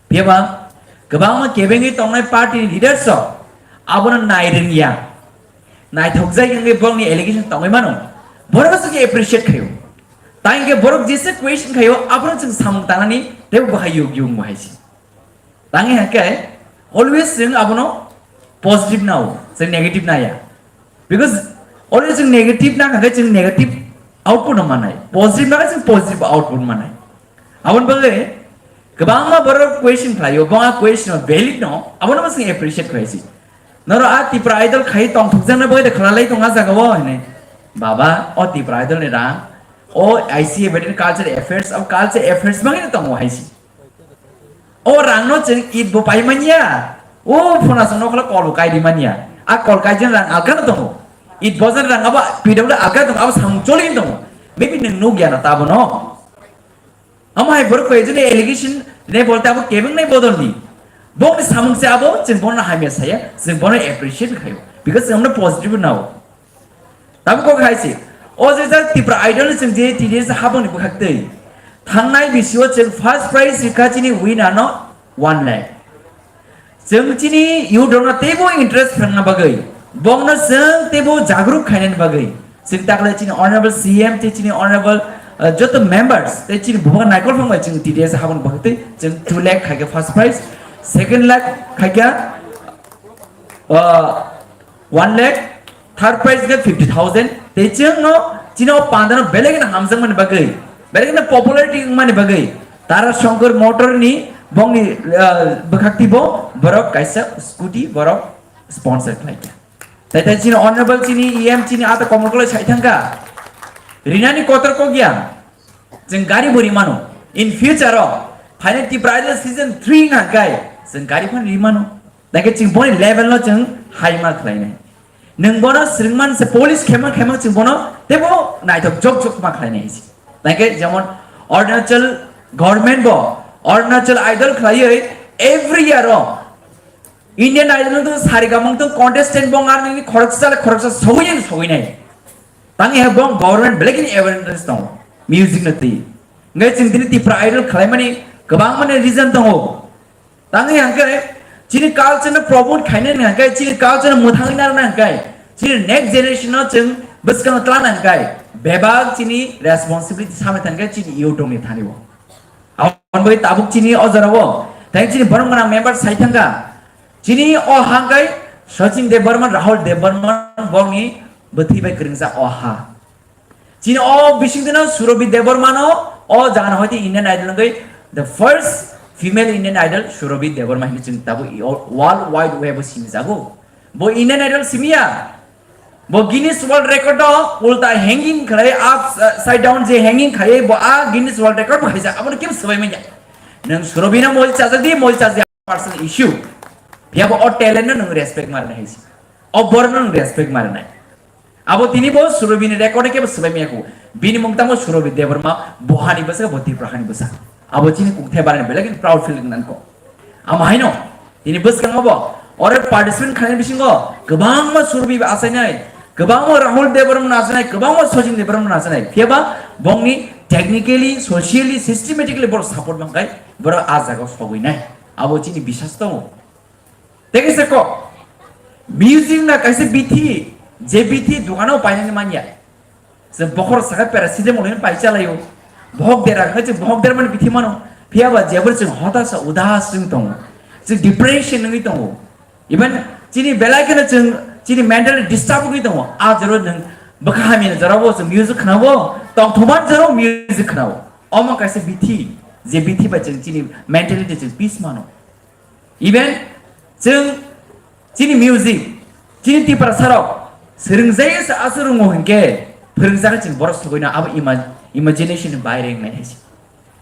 Phiya ba kwbangma kebengwi tongnai party ni leaders rok abono nai rwngya. Naithokjak wngwi borokni allegation tongwi mano. Borok aswk khe appreciate khaio. Tai hwnkhe borok jesa question khaio, abono chwng samung tangnani teibo bahai yug yug bahai si. Tangwi hwnkhe always chwng abono positive nao, chwng negative naya. Because always chwng negative na hwnkhe chwng negative output no manai. Positive na chwng positive output manai. Aboni bagwi kwbangma borok question khlaio, bo a question no valid no, abono bo chwng appreciate khlai si. Noro a Tipra Idol khai tongthokjakna bagwi de khwlalai tong a jaga o hwnwi. Baba, o Tipra Idol ni rang, o I C A Veteran Culture Affairs, o Culture Affairs bagwi no tongo hai si. O rang no chwng it bo pai manya, o phona song nokla kol bo kai di manya. A kol kai jani rang alka no tongo. It bojan rang abo P W alka tongo, abo samung choli tongo. Maybe nwng nukya na tabo no. Amo hai borok koi jani allegation ne bolte abo kebeng nai bodol ni. Bongni samung se abo chwng bono hamya saya, chwng bono appreciate khayo. Because chwng bono positive nao. Tamo kok hai se. O je jak Tipra Idol ni chwng je T D S habang ni bwkhak twi. Thangnai bisio chwng first prize rikha chini winner no one lakh. Chwng chini youth rokno teibo interest phrwngna bagwi, bongno chwng teibo jagruk khainani bagwi, chwng takle chini honorable C M tei chini honorable, uh, joto members tei chini Bubagra Naikolphang bai chwng T D S habang bagwi tei chwng two lakh khaikha first prize, second lakh khaikha, uh, one lakh, third prize khe fifty thousand. Tei chwngno chini o pandano belai kheno hamjakmani bagwi, belai kheno popularity wngmani bagwi Tara Shankar Motor ni bongni, ah, bwkhak twi bo borok kaisa scooty borok sponsor khlai kha. Tai tai chini honorable chini E M chini ata Komol Koloi sai thangkha. Rinani kotor kok ya. Chwng gari bo rimano. In future o, phainai Tipra Idol season three wngkha kai, chwng gari phano rimano. Dakhe chwng boni level no chwng high ma khlainai. Nwng bono swrwngman se polish khema khema chwng bono teibo naithok jok jok ma khlainai se. Dakhe jemon Arunachal government bo Arunachal Idol khlaiwi every year o Indian Idol wngtong, Saregamang wngtong, contestant bo wng nini khoroksa le khoroksa sogwi nai sogwi nai. Tangwi hai bo government belai kheno awareness tongo music no twi. Ngai chwng tini Tipra Idol khlaimani kwbangmani reason tongo. Tangwi hwnkhe Chini culture no promote khaina nang kai, chini culture no mwthangwi narwkna nang kai, chini next generation no chwng bwskango tla nang kai, bebak chini responsibility samai thang kai chini youth rokni thani bo. Aboni bagwi tabuk chini o jora o, tei chini borok gwnang member sai thang kha. Chini o hang kai Sachin Debbarma, Rahul Debbarma bongni bwthwi bai kwrwngjak o ha. Chini o bising dino Surabhi Debbarma no o jaga no hoite Indian Idol wngwi the first female Indian Idol Surabhi Debbarma hinwi chwng tabuk i o world wide web o sinijago. Bo Indian Idol simiya. Bo Guinness World Record o ulta hanging khlai, upside down je hanging khlai, bo a Guinness World Record bo khaijak. Abono kim swbai manya. Nwng Surabhi no mol chajak di, mol chajak personal issue. Phiya bo o talent no nwng respect ma rwnai hai se. O borok no nwng respect ma rwnai. Abo tini bo Surabhi ni record khe bo swbai maya kho. Bini mung tamo Surabhi Debbarma, bo hani bwsa, bo Tipra hani bwsa. Abo chini kungthai barani belai khe proud feel nang kho. Amo haino, tini bwskango bo, oro participant khainai bisingo, kwbangma Surabhi achainai, kwbangma Rahul Debbarma achainai, kwbangma Sachin Debbarma achainai. Phiya ba, bongni technically, socially, systematically borok support mankai, borok a jaga o sogwi nai. Abo chini bisas tongo. Tei kaisa kok, music na kaisa bithi, je bithi dukano painani manya. Chwng bokhorok sakha paracetamol hinwi pai chalaio. Bohok dera khe chwng bohok dermani bithi mano. Phiya ba jebor chwng hotasa udas chwng tongo. Chwng depression wngwi tongo. Even chini belai kheno chwng chini mentally disturb wngwi tongo. A jora nwng bwkha hamya jora bo chwng music khwnao, tongthokma jora music khwnao. Omo kaisa bithi, je bithi bai chwng chini mentality chwng peace mano. Even chwng chini music, chini Tiprasa rok swrwngjaya se aswk rwngo hinkhe phwrwngjagwi chwng borok sogwino abo ima-, imagination ni baire wngnai hai se.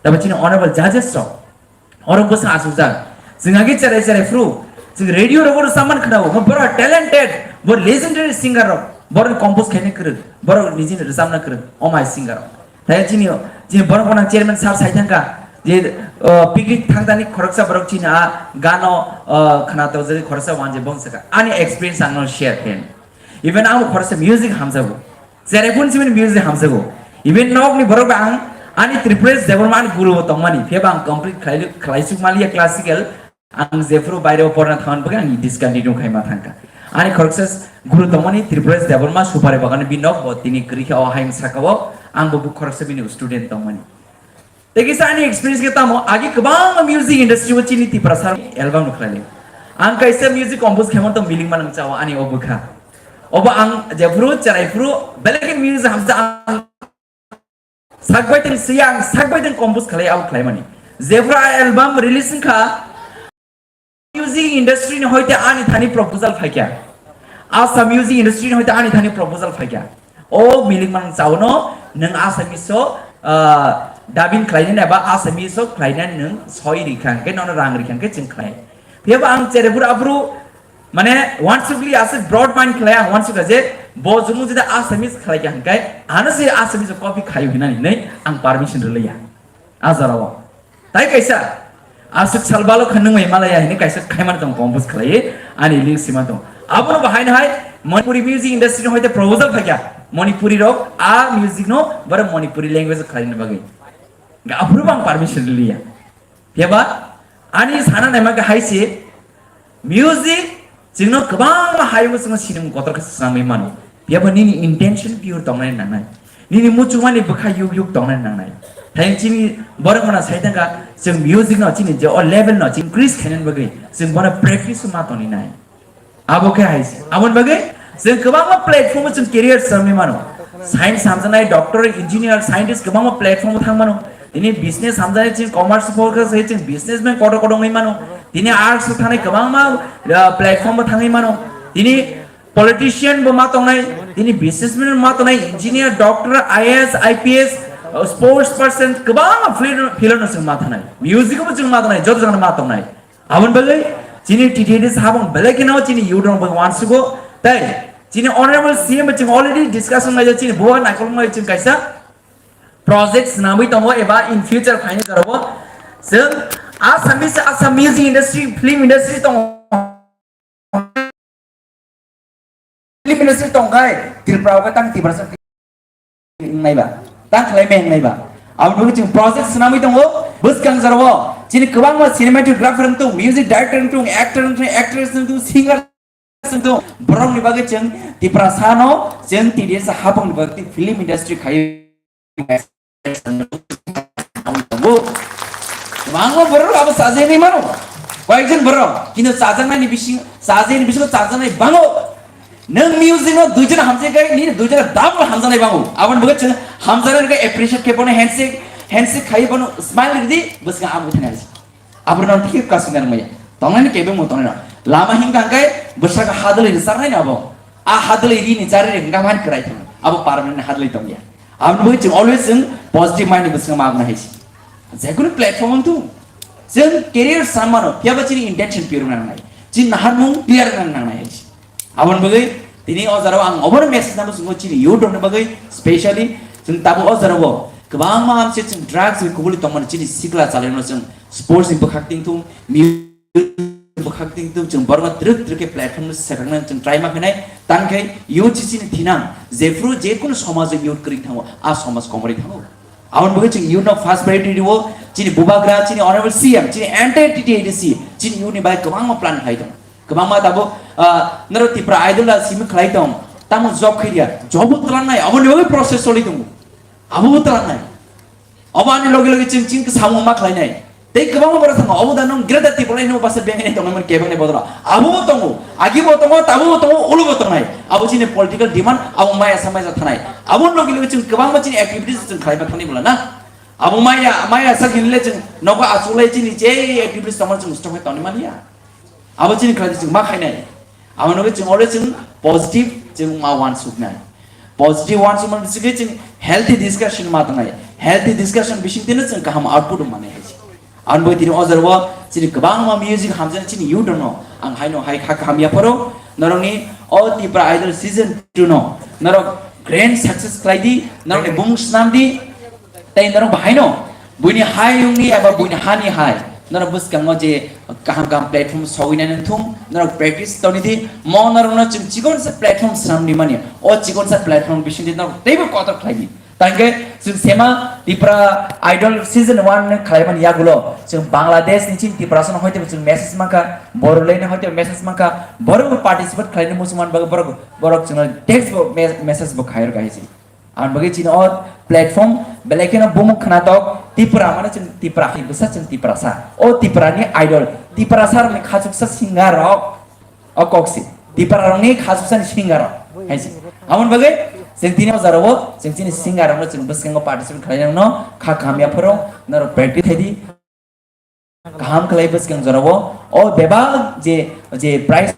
Tamo chini honorable judges rok oro bwsa asukjak. Chwng agi cherai cherai phuru chwng radio rogo rwchapmani khwnao, bo borok talented, bo legendary singer rok, borok compose khaina kwrwng, borok nijini rwchapna kwrwng, omai singer rok. Tei chini, chini borok gwnang chairman sir sai thangkha je, uh, picnic thangdani khoroksa borok chini a gano, uh, khwnatok jagwi khoroksa wanjwi bong sakha. Ani experience ang no share khe. Even ang bo khoroksa music hamjago. Cherai phuru chini music hamjago. Even nokni borok ba ang ani Tripuresh Debbarma ani guru bo tongmani. Phiya ba ang complete khlai, khlaisuk maliya classical. Ang jephuru baireo porna thangmani bagwi ang discontinue khai ma thangkha. Ani khoroksa guru tongmani Tripuresh Debbarma Supari Bagani bini nok bo tini kwrwi khe o hayung sakao ang bo bu khoroksa bini student tongmani. Tei kisa ani experience khe tamo agi kwbangma music industry o chini Tiprasa album no khlainai. Ang kaisa music compose khaimani tong Miling Manang Chao ani o bwkha. Obo ang jephuru cherai phuru belai khe music hamsa ang Sakbai teng siya ang sakbai teng compose khlai out khlaimani. Jephru a album release wngkha, music industry ni hoite ani thani proposal phaikha. Asa music industry ni hoite ani thani proposal phaikha. O Milik Manang Chao no nwng Assamese o, ah, dubbing khlainani eba Assamese o khlainani nwng soi rikha hwnkhe nono rang rikha hwnkhe chwng khlai. Phiyaba ang cherebur abru Mane, wansukli aswk broad mind khlai ang wansukha je, bo jumung jeda Assamese khlai kha hwnkhe, ano se Assamese copy khaio hinani hinwi ang permission rwliya. A jorao. Tai kaisa, aswk sal balo kha nungwi malaya hinwi kaisa khaimani tong compose khlaiwi ani link sima tong. Abono bahai nahai Manipuri music industry no hoite proposal phaikha. Manipuri rok a music no bara Manipuri language khlaina bagwi. Ga aphuru bang permission rwliya. Phiyaba ani sana naima khe hai se, music chwngno kwbangma hayungo chwngno sinimung kotor khe swnamwi mano. Phiyaba nini intention pure tongnai nangnai. Nini muchungmani bwkha yuk yuk tongnai nangnai. Thai chini borok mano sai thangkha, chwng music no chini je o level no chwng increase khainani bagwi chwng bono practice ma tongwi nai. Abo khe hai se. Aboni bagwi chwng kwbangma platform o chwng career swnamwi mano. Science hamjaknai, doctor, engineer, scientist kwbangma platform o thang mano. Tini business hamjaknai chwng commerce focus khe chwng businessman kotor kotor wngwi mano. Tini arts o thangnai kwbangma, ah, platform o thangwi mano. Tini politician bo ma tongnai, tini businessman ma tongnai, engineer, doctor, I A S, I P S, ah, sports person kwbangma field, field no chwng ma thangnai. Music o bo chwng ma tongnai, joto jagano ma tongnai. Aboni bagwi chini T T A D sahab ang belai kheno chini youth rok bai uansugo tei chini honorable C M bai chwng already discussion laijak chini bubagra naikolmani chwng kaisa project swnamwi tongo eba in future phaini jorao chwng Assamese, Assam music industry, film industry tongo. Film industry tongkhai, Tripura o tang Tiprasa wngnai ba, tang khlai mai wngnai ba. Aboni bagwi chwng project swnamwi tongo, bwskang jorao Chini kwbangma cinematographer wng tong, music director wng tong, actor wng tong, actress wng tong, singer wng tong. Borokni bagwi chwng Tiprasano chwng T D S hapangni bagwi film industry khai tongo. Kwbangma borok abo chajaknai mano. Koyekjon borok, kintu chajaknaini bising, chajaknaini bisingo chajaknai bango. Nwng music no duijon hamjak khe, nini duijon double hamjaknai bango. Aboni bagwi chwng hamjaknai rwkhe appreciate khe bono handshake, handshake khai bono smile ridi, bwswk amo thani hai. Abo no thik kasing nang maya. Tongnani kebo mo tongnai no. Lama hing kang kai bwswk hadwlwi rwchapnai no abo. A hadwlwi rini chari re hingka man kwrai thang. Abo permanent hadwlwi tongya. Aboni bagwi chwng always chwng positive mind ni bwswk ma abna hai. Jekunu platform wng thung. Chwng career san mano, phiyaba chini intention pure wng nangnai. Chini naharmung clear wng nangnai hai. Aboni bagwi tini o jora o ang obono message nangno chwngno chini youth rokni bagwi specially chwng tabuk o jora o kwbangma amse chwng drugs bai kubuli tongmani chini sikla chalaino chwng sports ni bwkhak tingthung, music bwkhak tingthung chwng borokno twrwk twrwk khe platform no swkaknani chwng try ma khainai. Tangkhe youth si chini thinang jephru jekunu somajo youth kwrwi thango a somaj komorwi thango. Aboni bagwi chwng youth no first priority rwo, chini bubagra, chini honorable C M, chini entire T T A D C, chini youth ni bai kwbangma plan khlai tongo. Kwbangma tabuk, ah, norok Tipra Idol da simi khlai tong, tamo job khairiya, job bo twlangnai, aboni bagwi process choli tongo. Abo bo twlangnai. Obo ani logi logi chwng chini samung ma khlainai. Tei kwbangma borok thango, obo da nwng Greater Tripura ni basa bengani tongmani kebengni bodolo. Abo bo tongo, agi bo tongo, tabo bo tongo, ulo bo tongnai. Abo chini political demand, abo maya sa maya thanai. Abo logi logi chwng kwbangma chini activities chwng khlai ma thani bwla na. Abo maya, maya sa hinle chwng nogo asulai chini je activities tongmani chwng stop khai tongni mania. Abo chini khlai chwng ma khainai. Abo nugwi chwng always chwng positive chwng ma wansuknai. Positive wansukmani bisingtwi chwng healthy discussion ma tongnai. Healthy discussion bisingtwino chwng kaham output manai hai se. Aboni bagwi tini o jora o chini kwbangma music hamjaknai chini youth rokno ang haino hai kha kaham yapharo norokni o Tipra Idol season two no norok grand success khlai di, norokni bumung swnam di. Tei norok bahaino buini hayungni eba buini hani hai norok bwskango je kaham kaham platform sogwinani thung, norok practice tongni di, mo norokno chwng chikonsa platform swnamni mani, o chikonsa platform bisingtwi norok teibo kotor khlai di. Tangkhe chwng sema Tipra Idol season one ni khlaimani yagulo chwng Bangladesh ni chini Tiprasano hoite chwng message mankha, Borolai ni hoite message mankha, borok participate khlaina muchungmani bagwi borok, borok chwngno text bo me-, message bo khairok hai se. Ang bagwi chini o platform belai kheno bumung khnatok Tipra, mane chwng Tipra hai bwsa chwng Tiprasa. O Tipra ni idol, Tiprasa rokni khachuksa singer rok o kok si. Tipra rokni khachuksa ni singer rok hai si. Amon bagwi chwng tini o jora o chwng chini singer rokno chwng bwskango participate khlai nangno kha kaham yapharo norok practice khai di. Kaham khlai bwskang jorao o bebak je, je price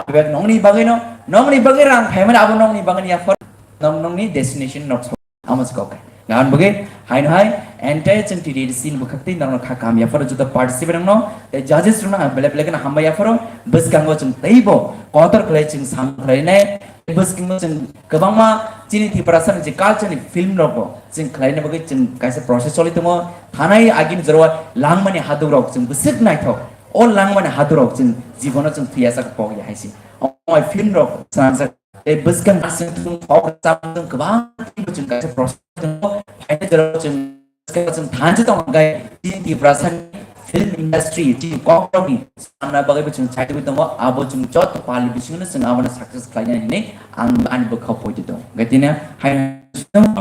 bebak nongni bagwino, nongni bagwi rang phaimani abo nongni bagwini yaphar nong, nongni destination nok amo se kok. Ngan bagwi haino hai entire chwng T D C ni bwkhak tei nongno kha kaham yapharo joto participant rokno tei judges rokno ang belai belai kheno hambai yapharo bwskango chwng teibo kotor khlai chwng sam khlainai. Bwskango chwng kwbangma chini Tiprasa ni je culture ni film rokbo chwng khlaina bagwi chwng kaisa process choli tongo. Thanai agini jorao langmani haduk rok chwng bwswk naithok. O langmani haduk rok chwng jibono chwng thwiya sak pok ya hai se. O film rok swnamjak tei bwskang chwng thok chap chwng kwbang film chwng kaisa process tongo. Phainai jorao chwng Chwng thansa tong khe chini Tiprasa ni film industry chini kokrokni samna bagwi bo chwng chaitugwi tongo, abo chwng joto pal bisingo chwng abono success khlaina hinwi ang ani bwkha poito tongo. Hwnkhe tini hai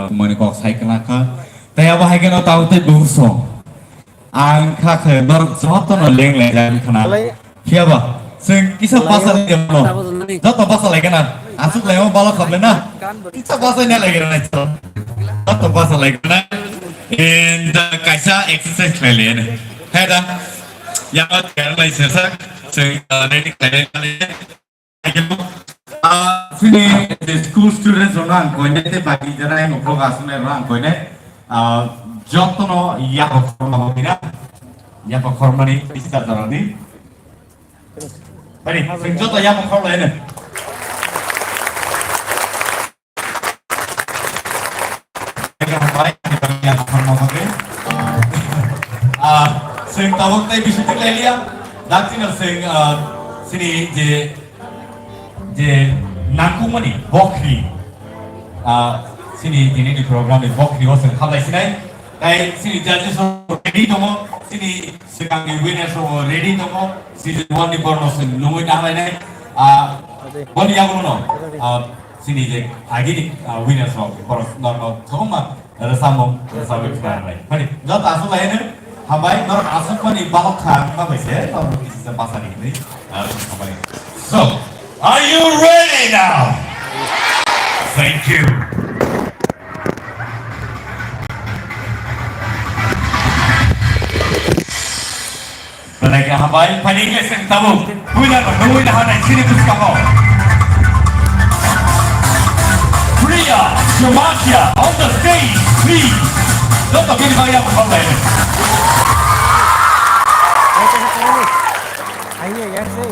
mani kok sai kwna kha. Tei abo hai kheno tabo tei bungso. Ang kha khe norok jotono leng leng jagwi khna. Phiya ba, chwng kisa basa lai mano. Joto basa lai gana. Aswk lai mo bala khap lai na. Kisa basa nya lai gana. Joto basa lai gana. And, uh, kaisa exercise lai le ne. Hai da. Ya ma ter lai se sa. Chwng, uh, ready lai le. Ah, chini school students rok ang koine te bagi jara ang program sunai rok ang koine. Ah, jotono ya khorma bagwi na. Ya khormani pista darani. Bari, chwng joto yapha khorlaino. Ah, chwng tabuk tei bising twi lailiya. Dakti no chwng, ah, chini je, je nangkukmani bokhri, ah, chini tini ni program ni bokhri o chwng khablai sinai. Tai chini judges rok ready tongo, chini swkangni winners rok ready tongo, season one ni borok se nungwi nahlainai. Ah, boni yagulo no, ah, chini je agini, ah, winners rok borok norok thokma rwchapmung rwchapwi khna nai. Phani joto aswk laino hambai, norok aswk phani balok kha wngma bai se norok kisa bachani hinwi, ah, hambai. So, are you ready now? Thank you. Belai khe hambai, phani khe chwng tabuk puila no nugwi naharnai chini bwskango. Priya Jamatia on the stage, please. Joto bini bagwi ang khawnai. Aiya, yaar se.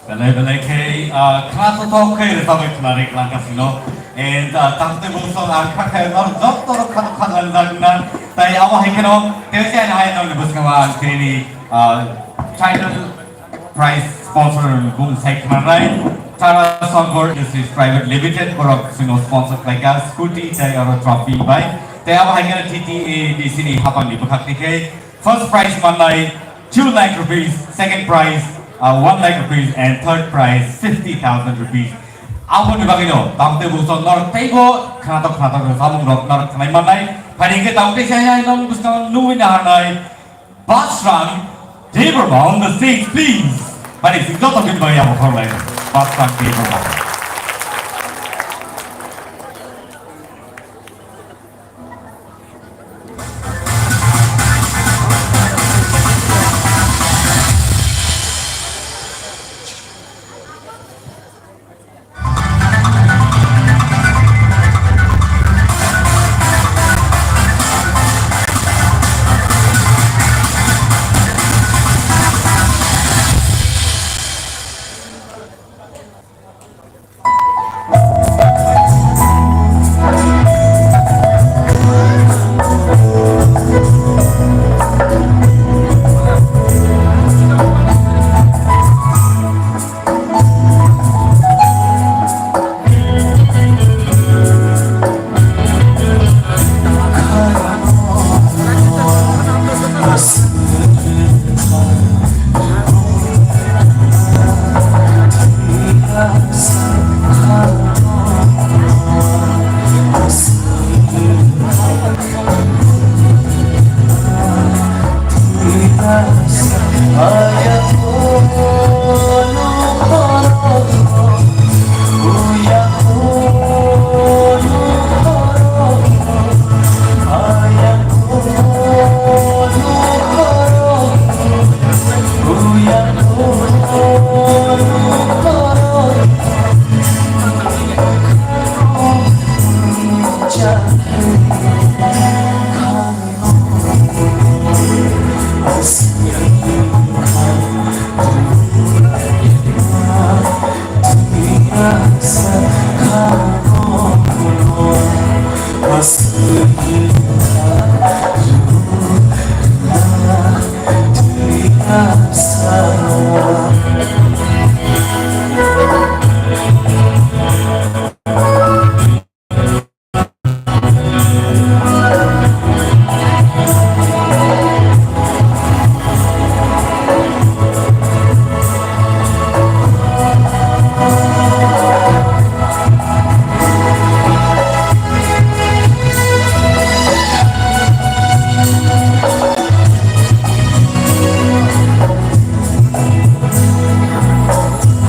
Belai belai khe, ah, khna to thok khe rwchapwi khna ri klang kasino. And, ah, tang tei bung song ang kha khe nor jotto rok kha kha jang jang na. Tai abo hai kheno, tei se hai nor ni bwskango ang tini, ah, title prize sponsor bung sai khna nai. Tara Songkor Industries Private Limited borok sino sponsor khlai kha scooty tei oro trophy bai. Tei abo hai kheno T T A D C ni hapang ni bwkhak ni khe first prize mannai two lakh rupees, second prize, uh, one lakh rupees, and third prize fifty thousand rupees. Aboni bagwino, tang tei bung song norok teibo khnatok khnatok samung rok norok khnai mannai. Phai hwnkhe tang tei sai hai nong bwskang nugwi naharnai Basrang Debbarma on the stage, please. Phai hwnkhe joto bini bagwi abo khoroknai Basrang Debbarma.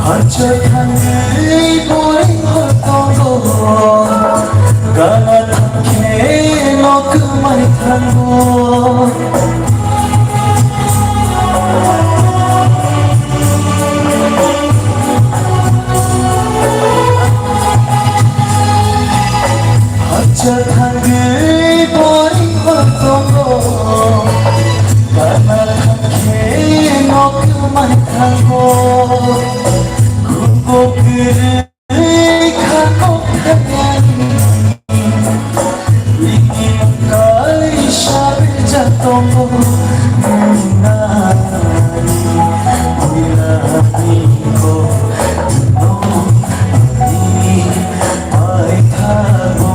Hachai thangwi boring hor tongo, gana thangkhe nok mai thango. Hachai thangwi boring hor tongo, gana thangkhe nok mai thango. Khungo kwrwi kha kok thani, bini kaisa berjak tongo, nini nani, nini nani ko, nini paithago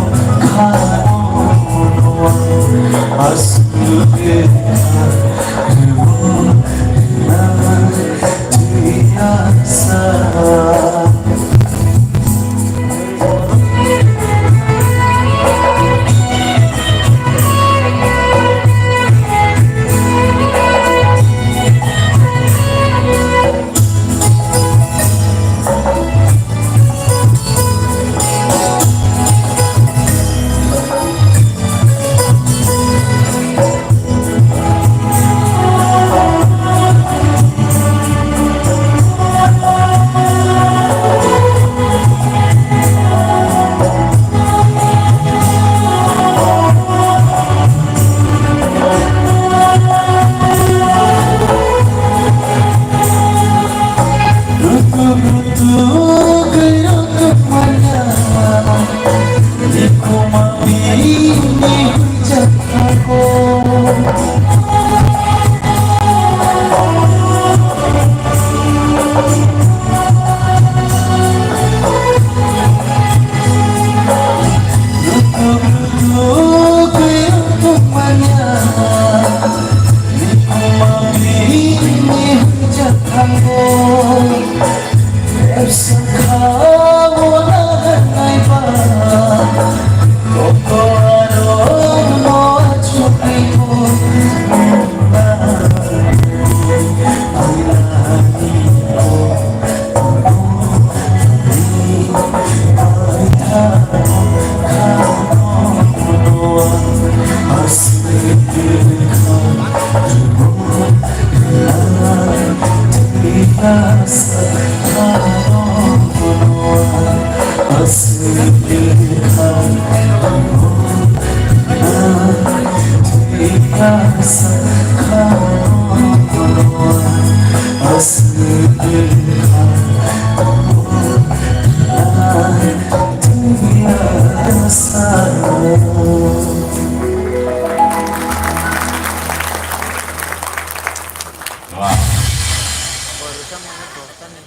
khano, aswk khe rwna tiyasa.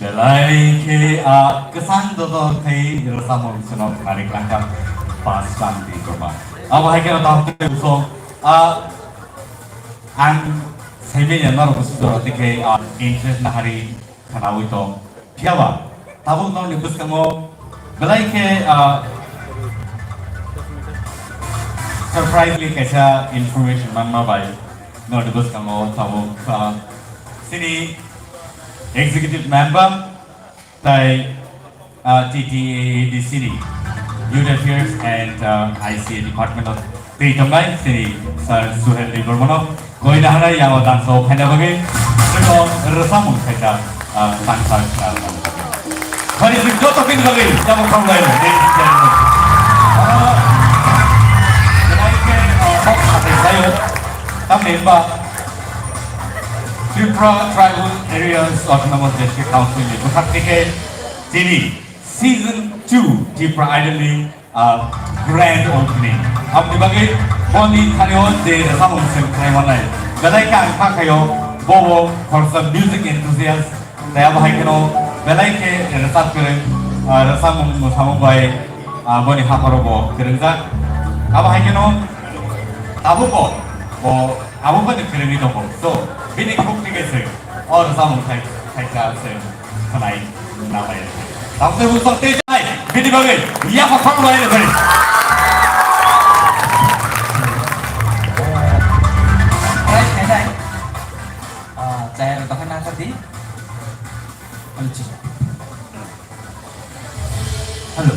Belai khe a kwchang dodor khai rwchapmung swnok nari klangkha pas chang di koba. Abo hai khe no tamo tei usong a ang saimanya norok sujora tikhe a interest nahari khanaui tong. Phiyaba tabuk nokni bwskango belai khe, ah, surprisingly kaisa information manma bai nokni bwskango tabuk, ah, chini executive member tai, ah, T T A A D C ni Youth Affairs and, ah, I C A Department of tei tongnai chini Sir Suhel Debbarmano koina hanai yang o dance o phaina bagwi chwng rwchapmung khaisa, ah, tangsa kha. Khori chwng joto bini bagwi tabuk khamlai, ladies and gentlemen. Ah, belai khe, ah, kok sathai sayo. Tamni hwnba Tripura Tribal Areas Autonomous District Council ni bwkhak tei khe chini Season two Tipra Idol ni, ah, grand opening. Aboni bagwi boni thani o je rwchapmung seng khlai manai. Belai khe ang kha khaio, bo bo khoroksa music enthusiast. Tei abo hai kheno belai khe rwchap kwrwng, ah, rwchapmung mwsamung bai, ah, boni hapharo bo kwrwngjak. Abo hai kheno tabuk bo, bo abo boni kwrwngwi tongo. So, bini khuk thike se o rwchapmung khai, khaikha se. Khanai, namai. Tamo tei usok tei jai, bini bagwi, ya pa khang bai le bari. Right, right, right. Ah, chaya ro tokha na kati. Hello, chi. Hello.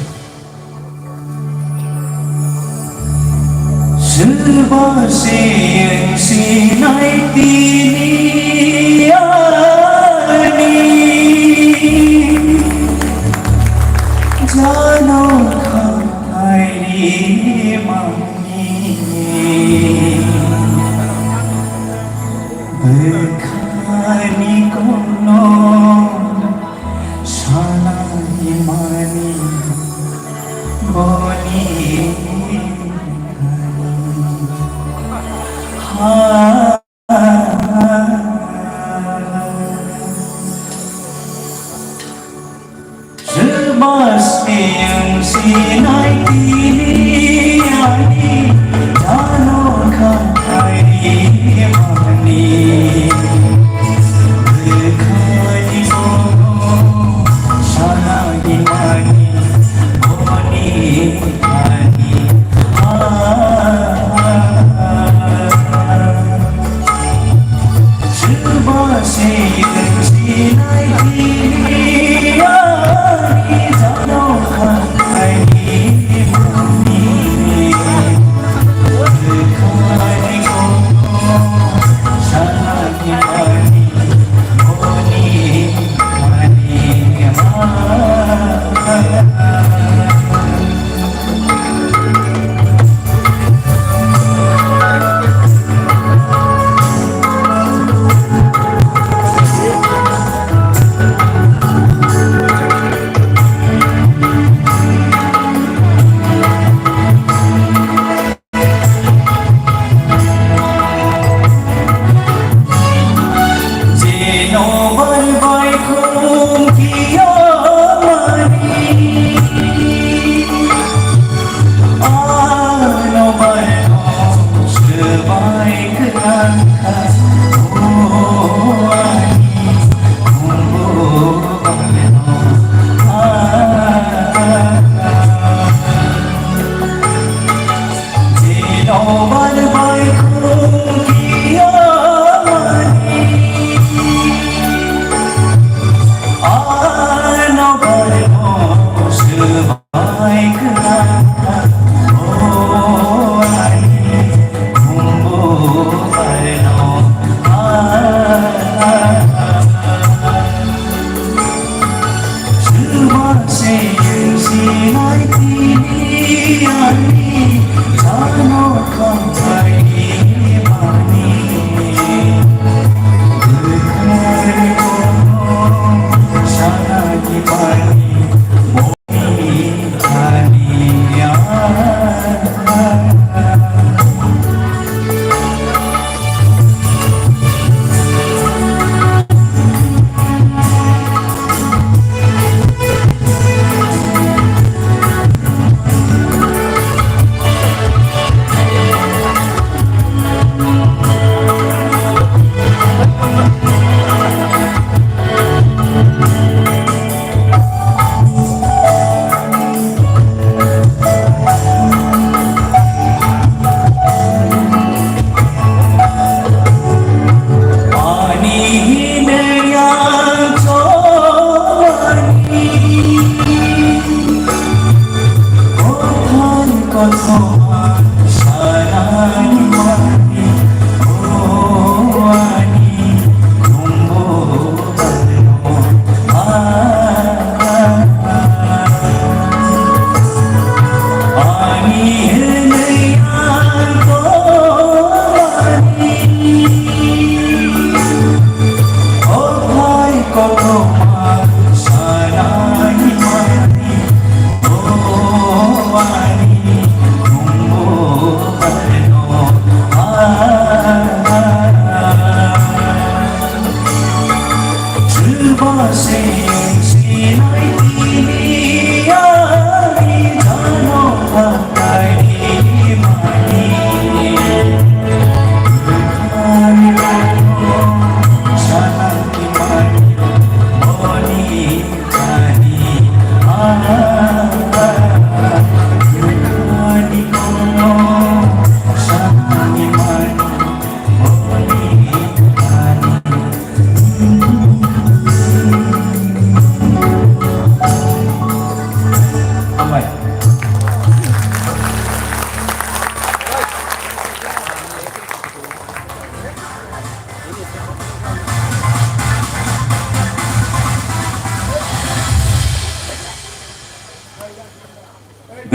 Soba se ang sinai tini ani jano khairi mani bwkhani kono. Sanai mani boni ha. Sema sing sinai tini ani jano khatai mani.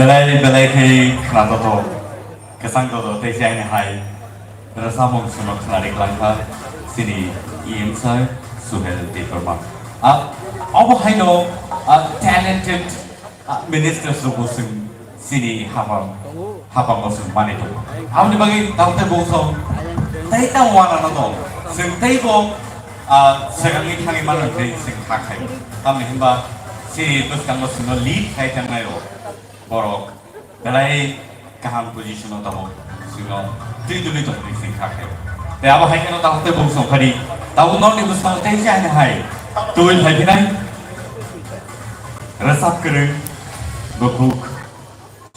Belai belai khe khna joto, kwchang joto tei chaini hai rwchapmung swnok khlari klangkha chini E M sir Suhel Debbarma. A, obo haino, a, talented, a, ministers rokbo chwng chini hapang, hapango chwng mani tongo. Aboni bagwi tabuk tei bung song tei tamo wanano tong. Chwng teibo, a, swkangwi thangwi mano hwnwi chwng kha khai. Tamni hwnba chini bwskango chwngno lead khai thangnai rok. Borok belai kaham position o tabuk chwngno twi twi tongmani chwng kha khe. Tei abo hai kheno tabuk tei bung songkhani tabuk norni bwskango tei se ani hai twi phai phinai rwchap kwrwng bukhuk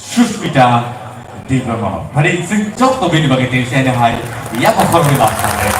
Sushmita Debbarma. Phari chwng joto bini bagwi tei se ani hai yaphang khoroknwi bak thangkhe.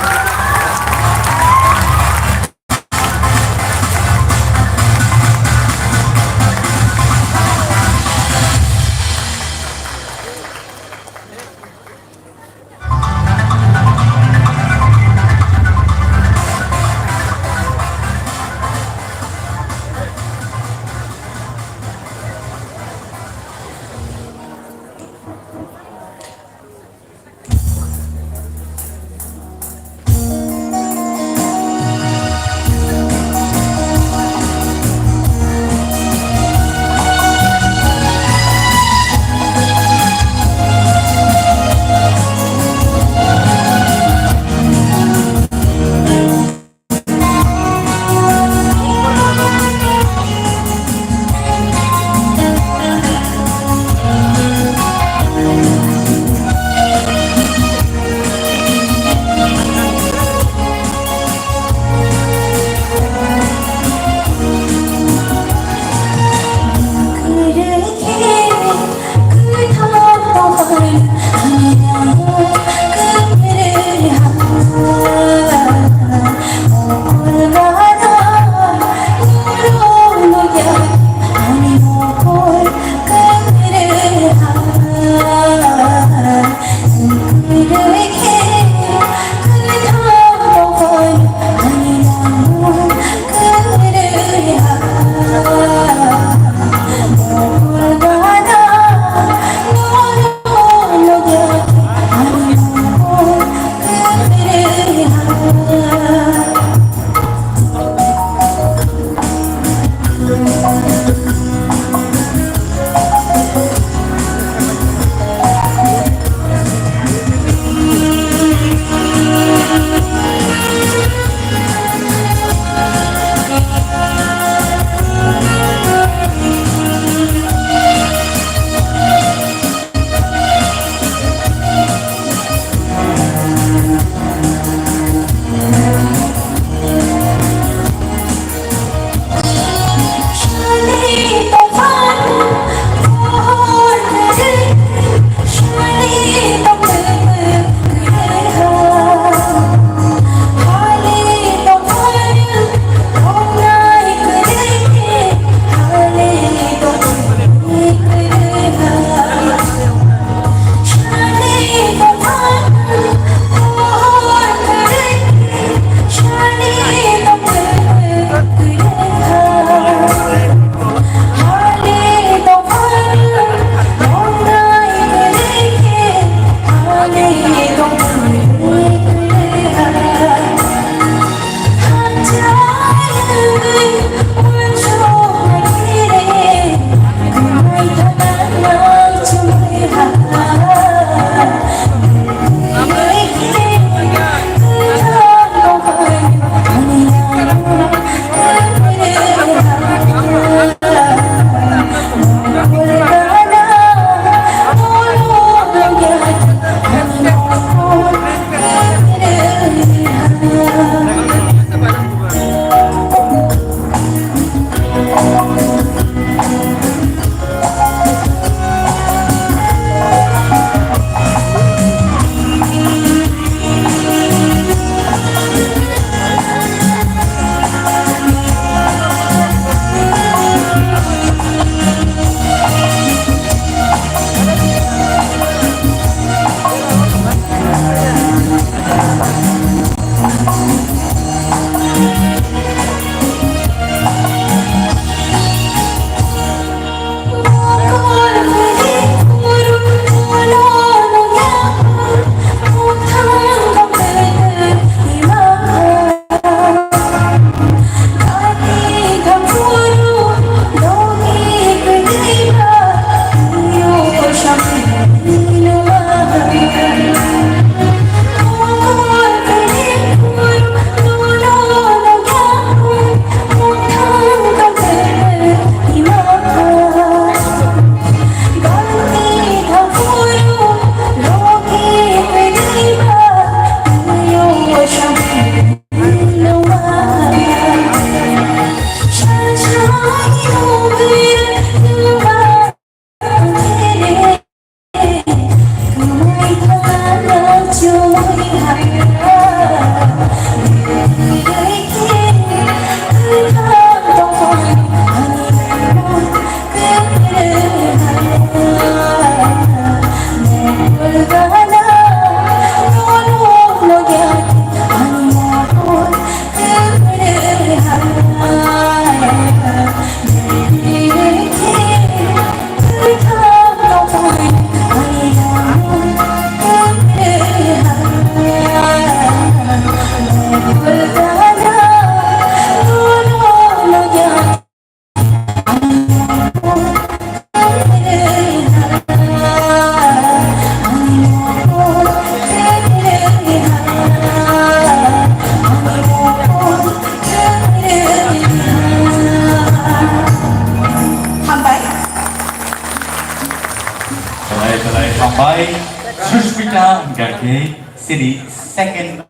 Khe sini second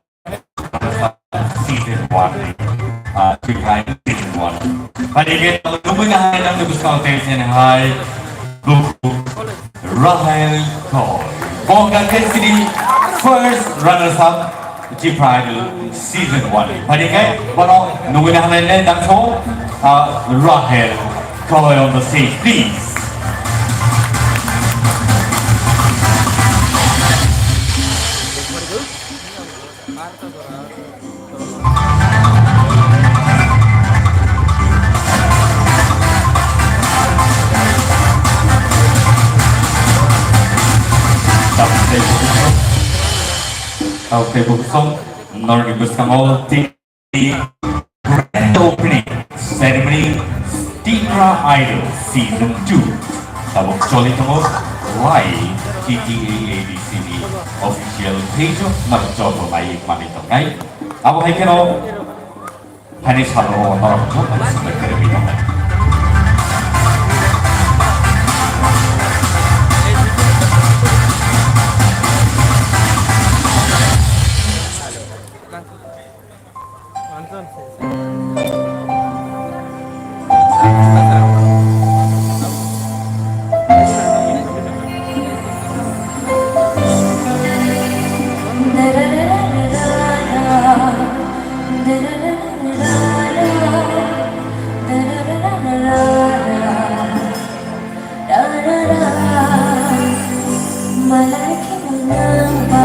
season one. Ah, Tripura season one. Phaidi khe nugwi nahai nang nugwi song tension hai. Buku Rahel Koi. Bongkha khe sini first runners up Tripura Idol season one. Phaidi khe bono nugwi nahai le dangso, ah, Rahel Koi on the stage, please. Tei bukhuk song norokni bwskango tei grand opening ceremony Tripura Idol Season two. Tabuk choli tongo live T T A A D C ni official page o norok joto nai manwi tongnai. Abo hai kheno Hani salo norok joto ni simi kwrwi tongnai. Malai khe nang ba,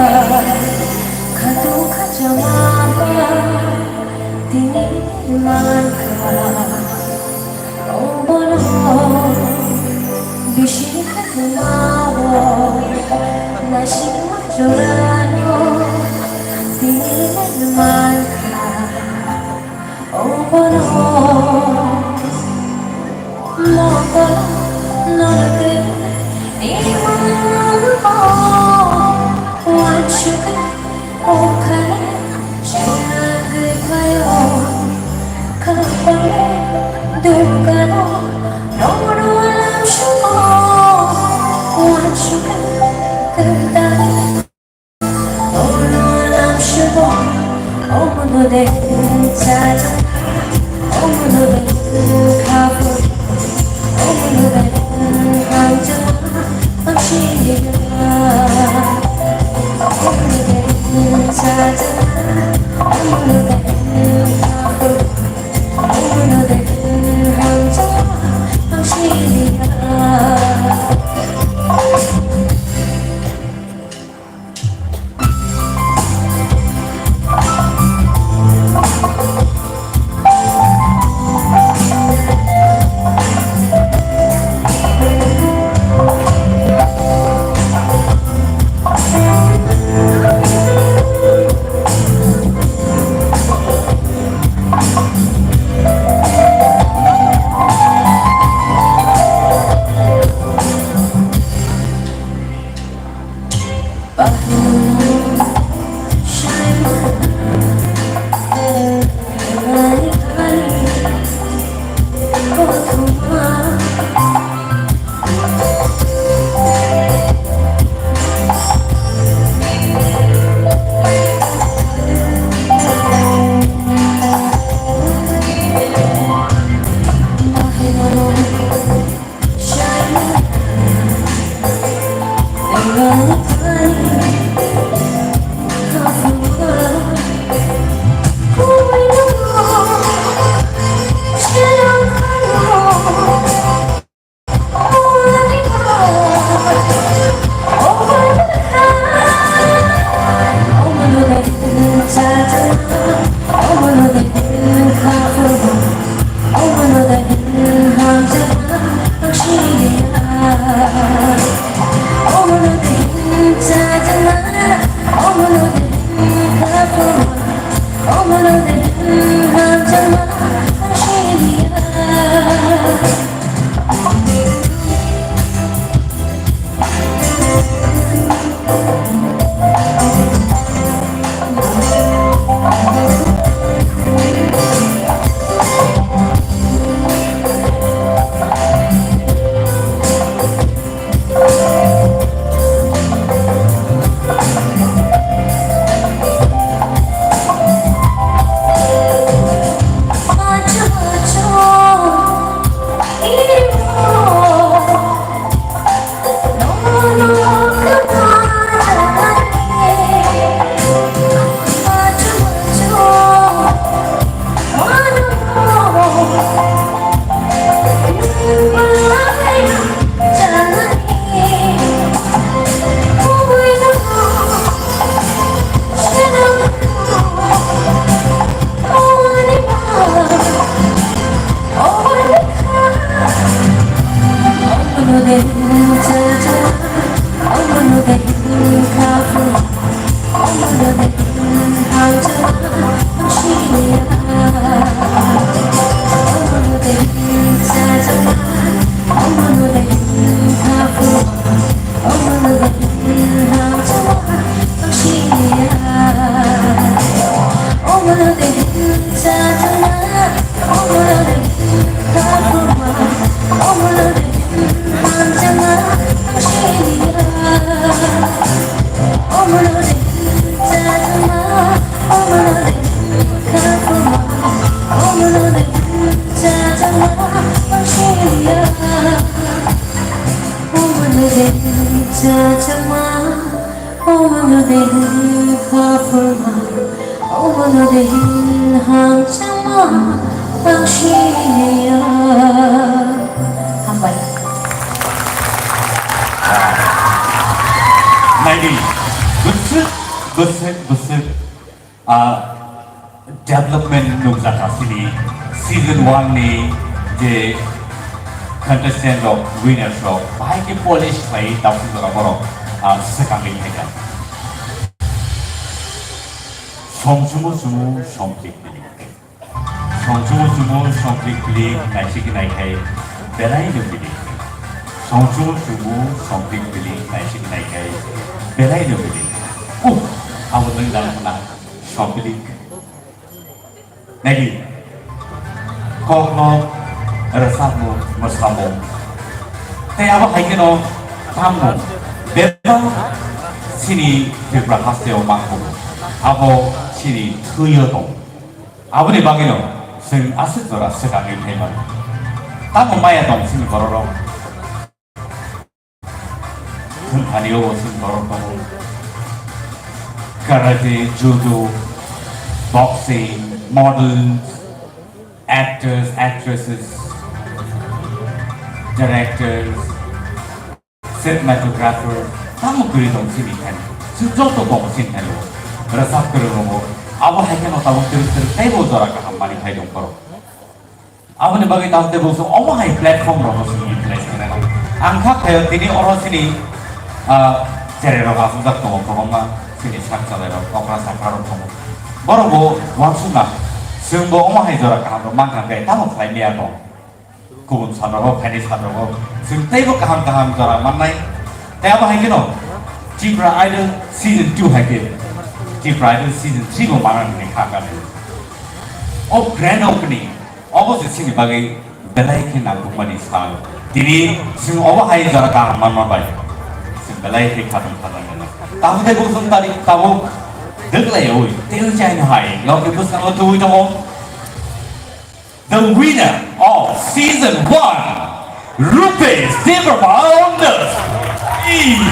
khatu khachama ba, tini man kha. O bono bisi khatungma o, naisingma jorano tini man kha. O bono moto norte imango wansuk o khare chagwi phaio khapale dukano nono lamsuko wansuk kwtal. Oro lamshubo, omono de chacha. Hambai. Naidi, bwswk, bwswk, bwswk, ah, development nukjakha chini season one ni je contestant rok, winners rok, bahai khe polish khlai tapsuk jora borok, ah, swkangwi phaikha. Song chumu chumu song plik plik. Song chumu chumu song plik plik, naisik naikhai belai no plik. Song chumu chumu song plik plik, naisik naikhai belai no plik. Uh, abo nwng dana khna song plik. Naidi. Kokno rwchapmung, mwsamung. Tei abo hai kheno tamung. Bebak chini Tripura hasteo mangkuk. Abo chini thwio tong. Aboni bagwino chwng aswk jora swkangwi phaimano. Tamo maya tong chini bororok. Thwngthani o chwng borok tongo. Karate, judo, boxing, models, actors, actresses, directors, cinematographer, tamo kwrwi tong chini thani. Chwng joto tongo chini thani. Rwchap kwrwng rongo. Abo hai kheno tabuk twrwk twrwk teibo jora kaham manwi phai tong borok. Aboni bagwi tamo tei bo omo hai platform rokno chwng utilize khainai. Ang kha khayo tini oro chini, ah, cherai rok aswkjak tongo kwbangma chini sak chalai rok, okra sakra rok tongo. Borok bo uansukna chwng bo omo hai jora kaham rok mankha khe tamo khlai maya tong. Kubun sal rogo, phaini sal rogo chwng teibo kaham kaham jora mannai. Tei abo hai kheno Tipra Idol season two hai khe Tipra Idol season three bo manani kha kha. O grand opening. Obo se chini bagwi belai khe nangkukmani sal. Tini chwng obo hai jora kaham manma bai. Chwng belai khe khatung khatung mano. Tabuk tei bukung tari tabuk dwklaiwi tei chaino hai. Yokni bwskango tubui tongo. The winner of season one, Rupesh Debbarma on the stage.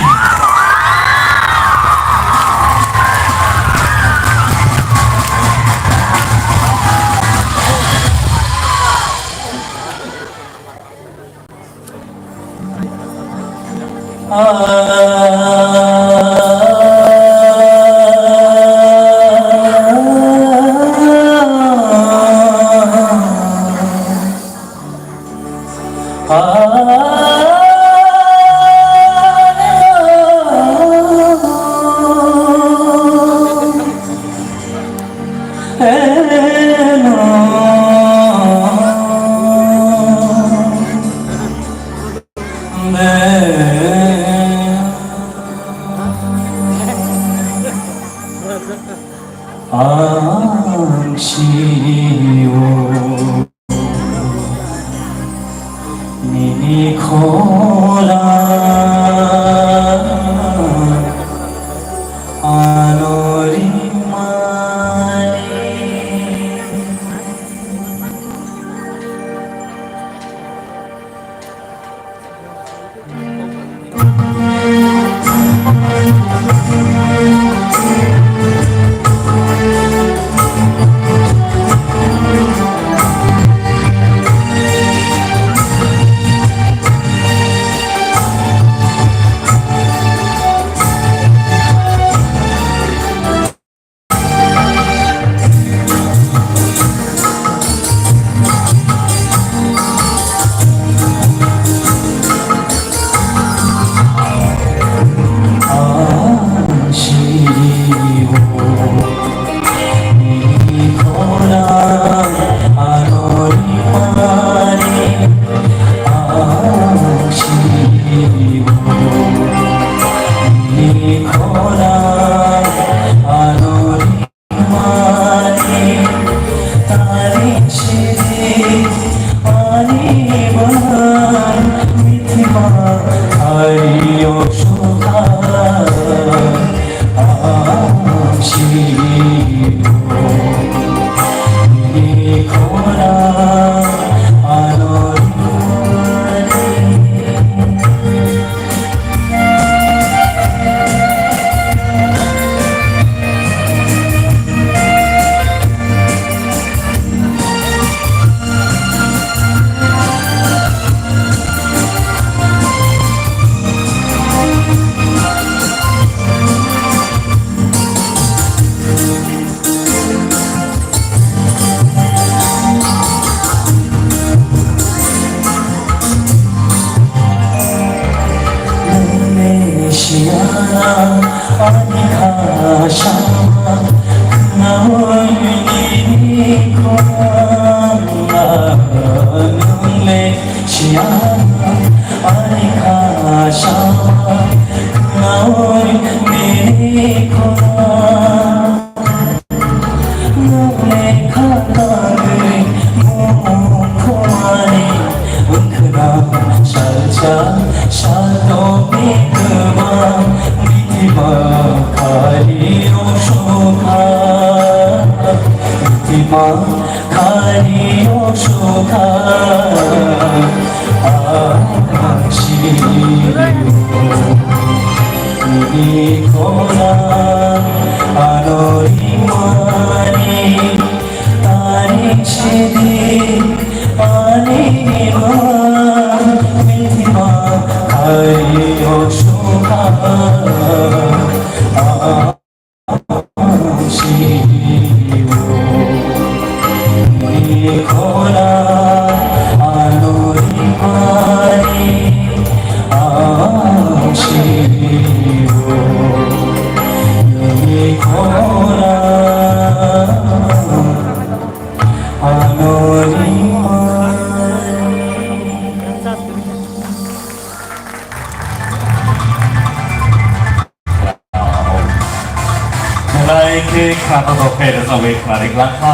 Belai khe khna tongthok khe rwchapwi khna ri glak kha.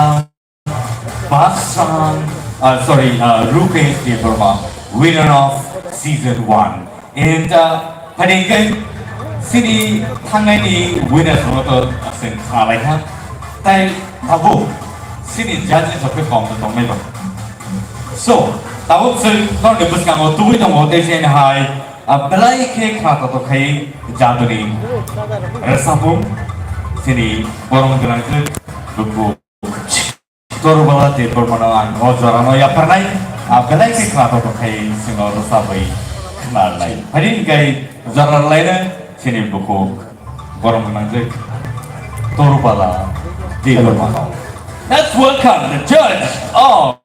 Pasang, uh, sorry, uh, Rupesh Debbarma, winner of season one. And, uh, phaidi khe chini thangnaini winner no to chwng khna lai kha. Tai tabuk chini judges rok khe kom no tongnai ba. So, tabuk chwng norokni bwskango tubui tongo tei chini hai, uh, belai khe khna tongthok khai jaduni rwchapung chini borom gwnang khe buku. Torubala Debbarmano ang o jorano yapharnai, a belai khe khna tongthok khai chwngno rwchabwi khna rwnai. Phaidi hwnkhe jora rwlaino chini bukhuk borom gwnangjwk Torubala Debbarmano. Let's welcome the judge of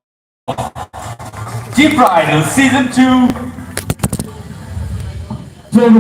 Deep Idol Season two.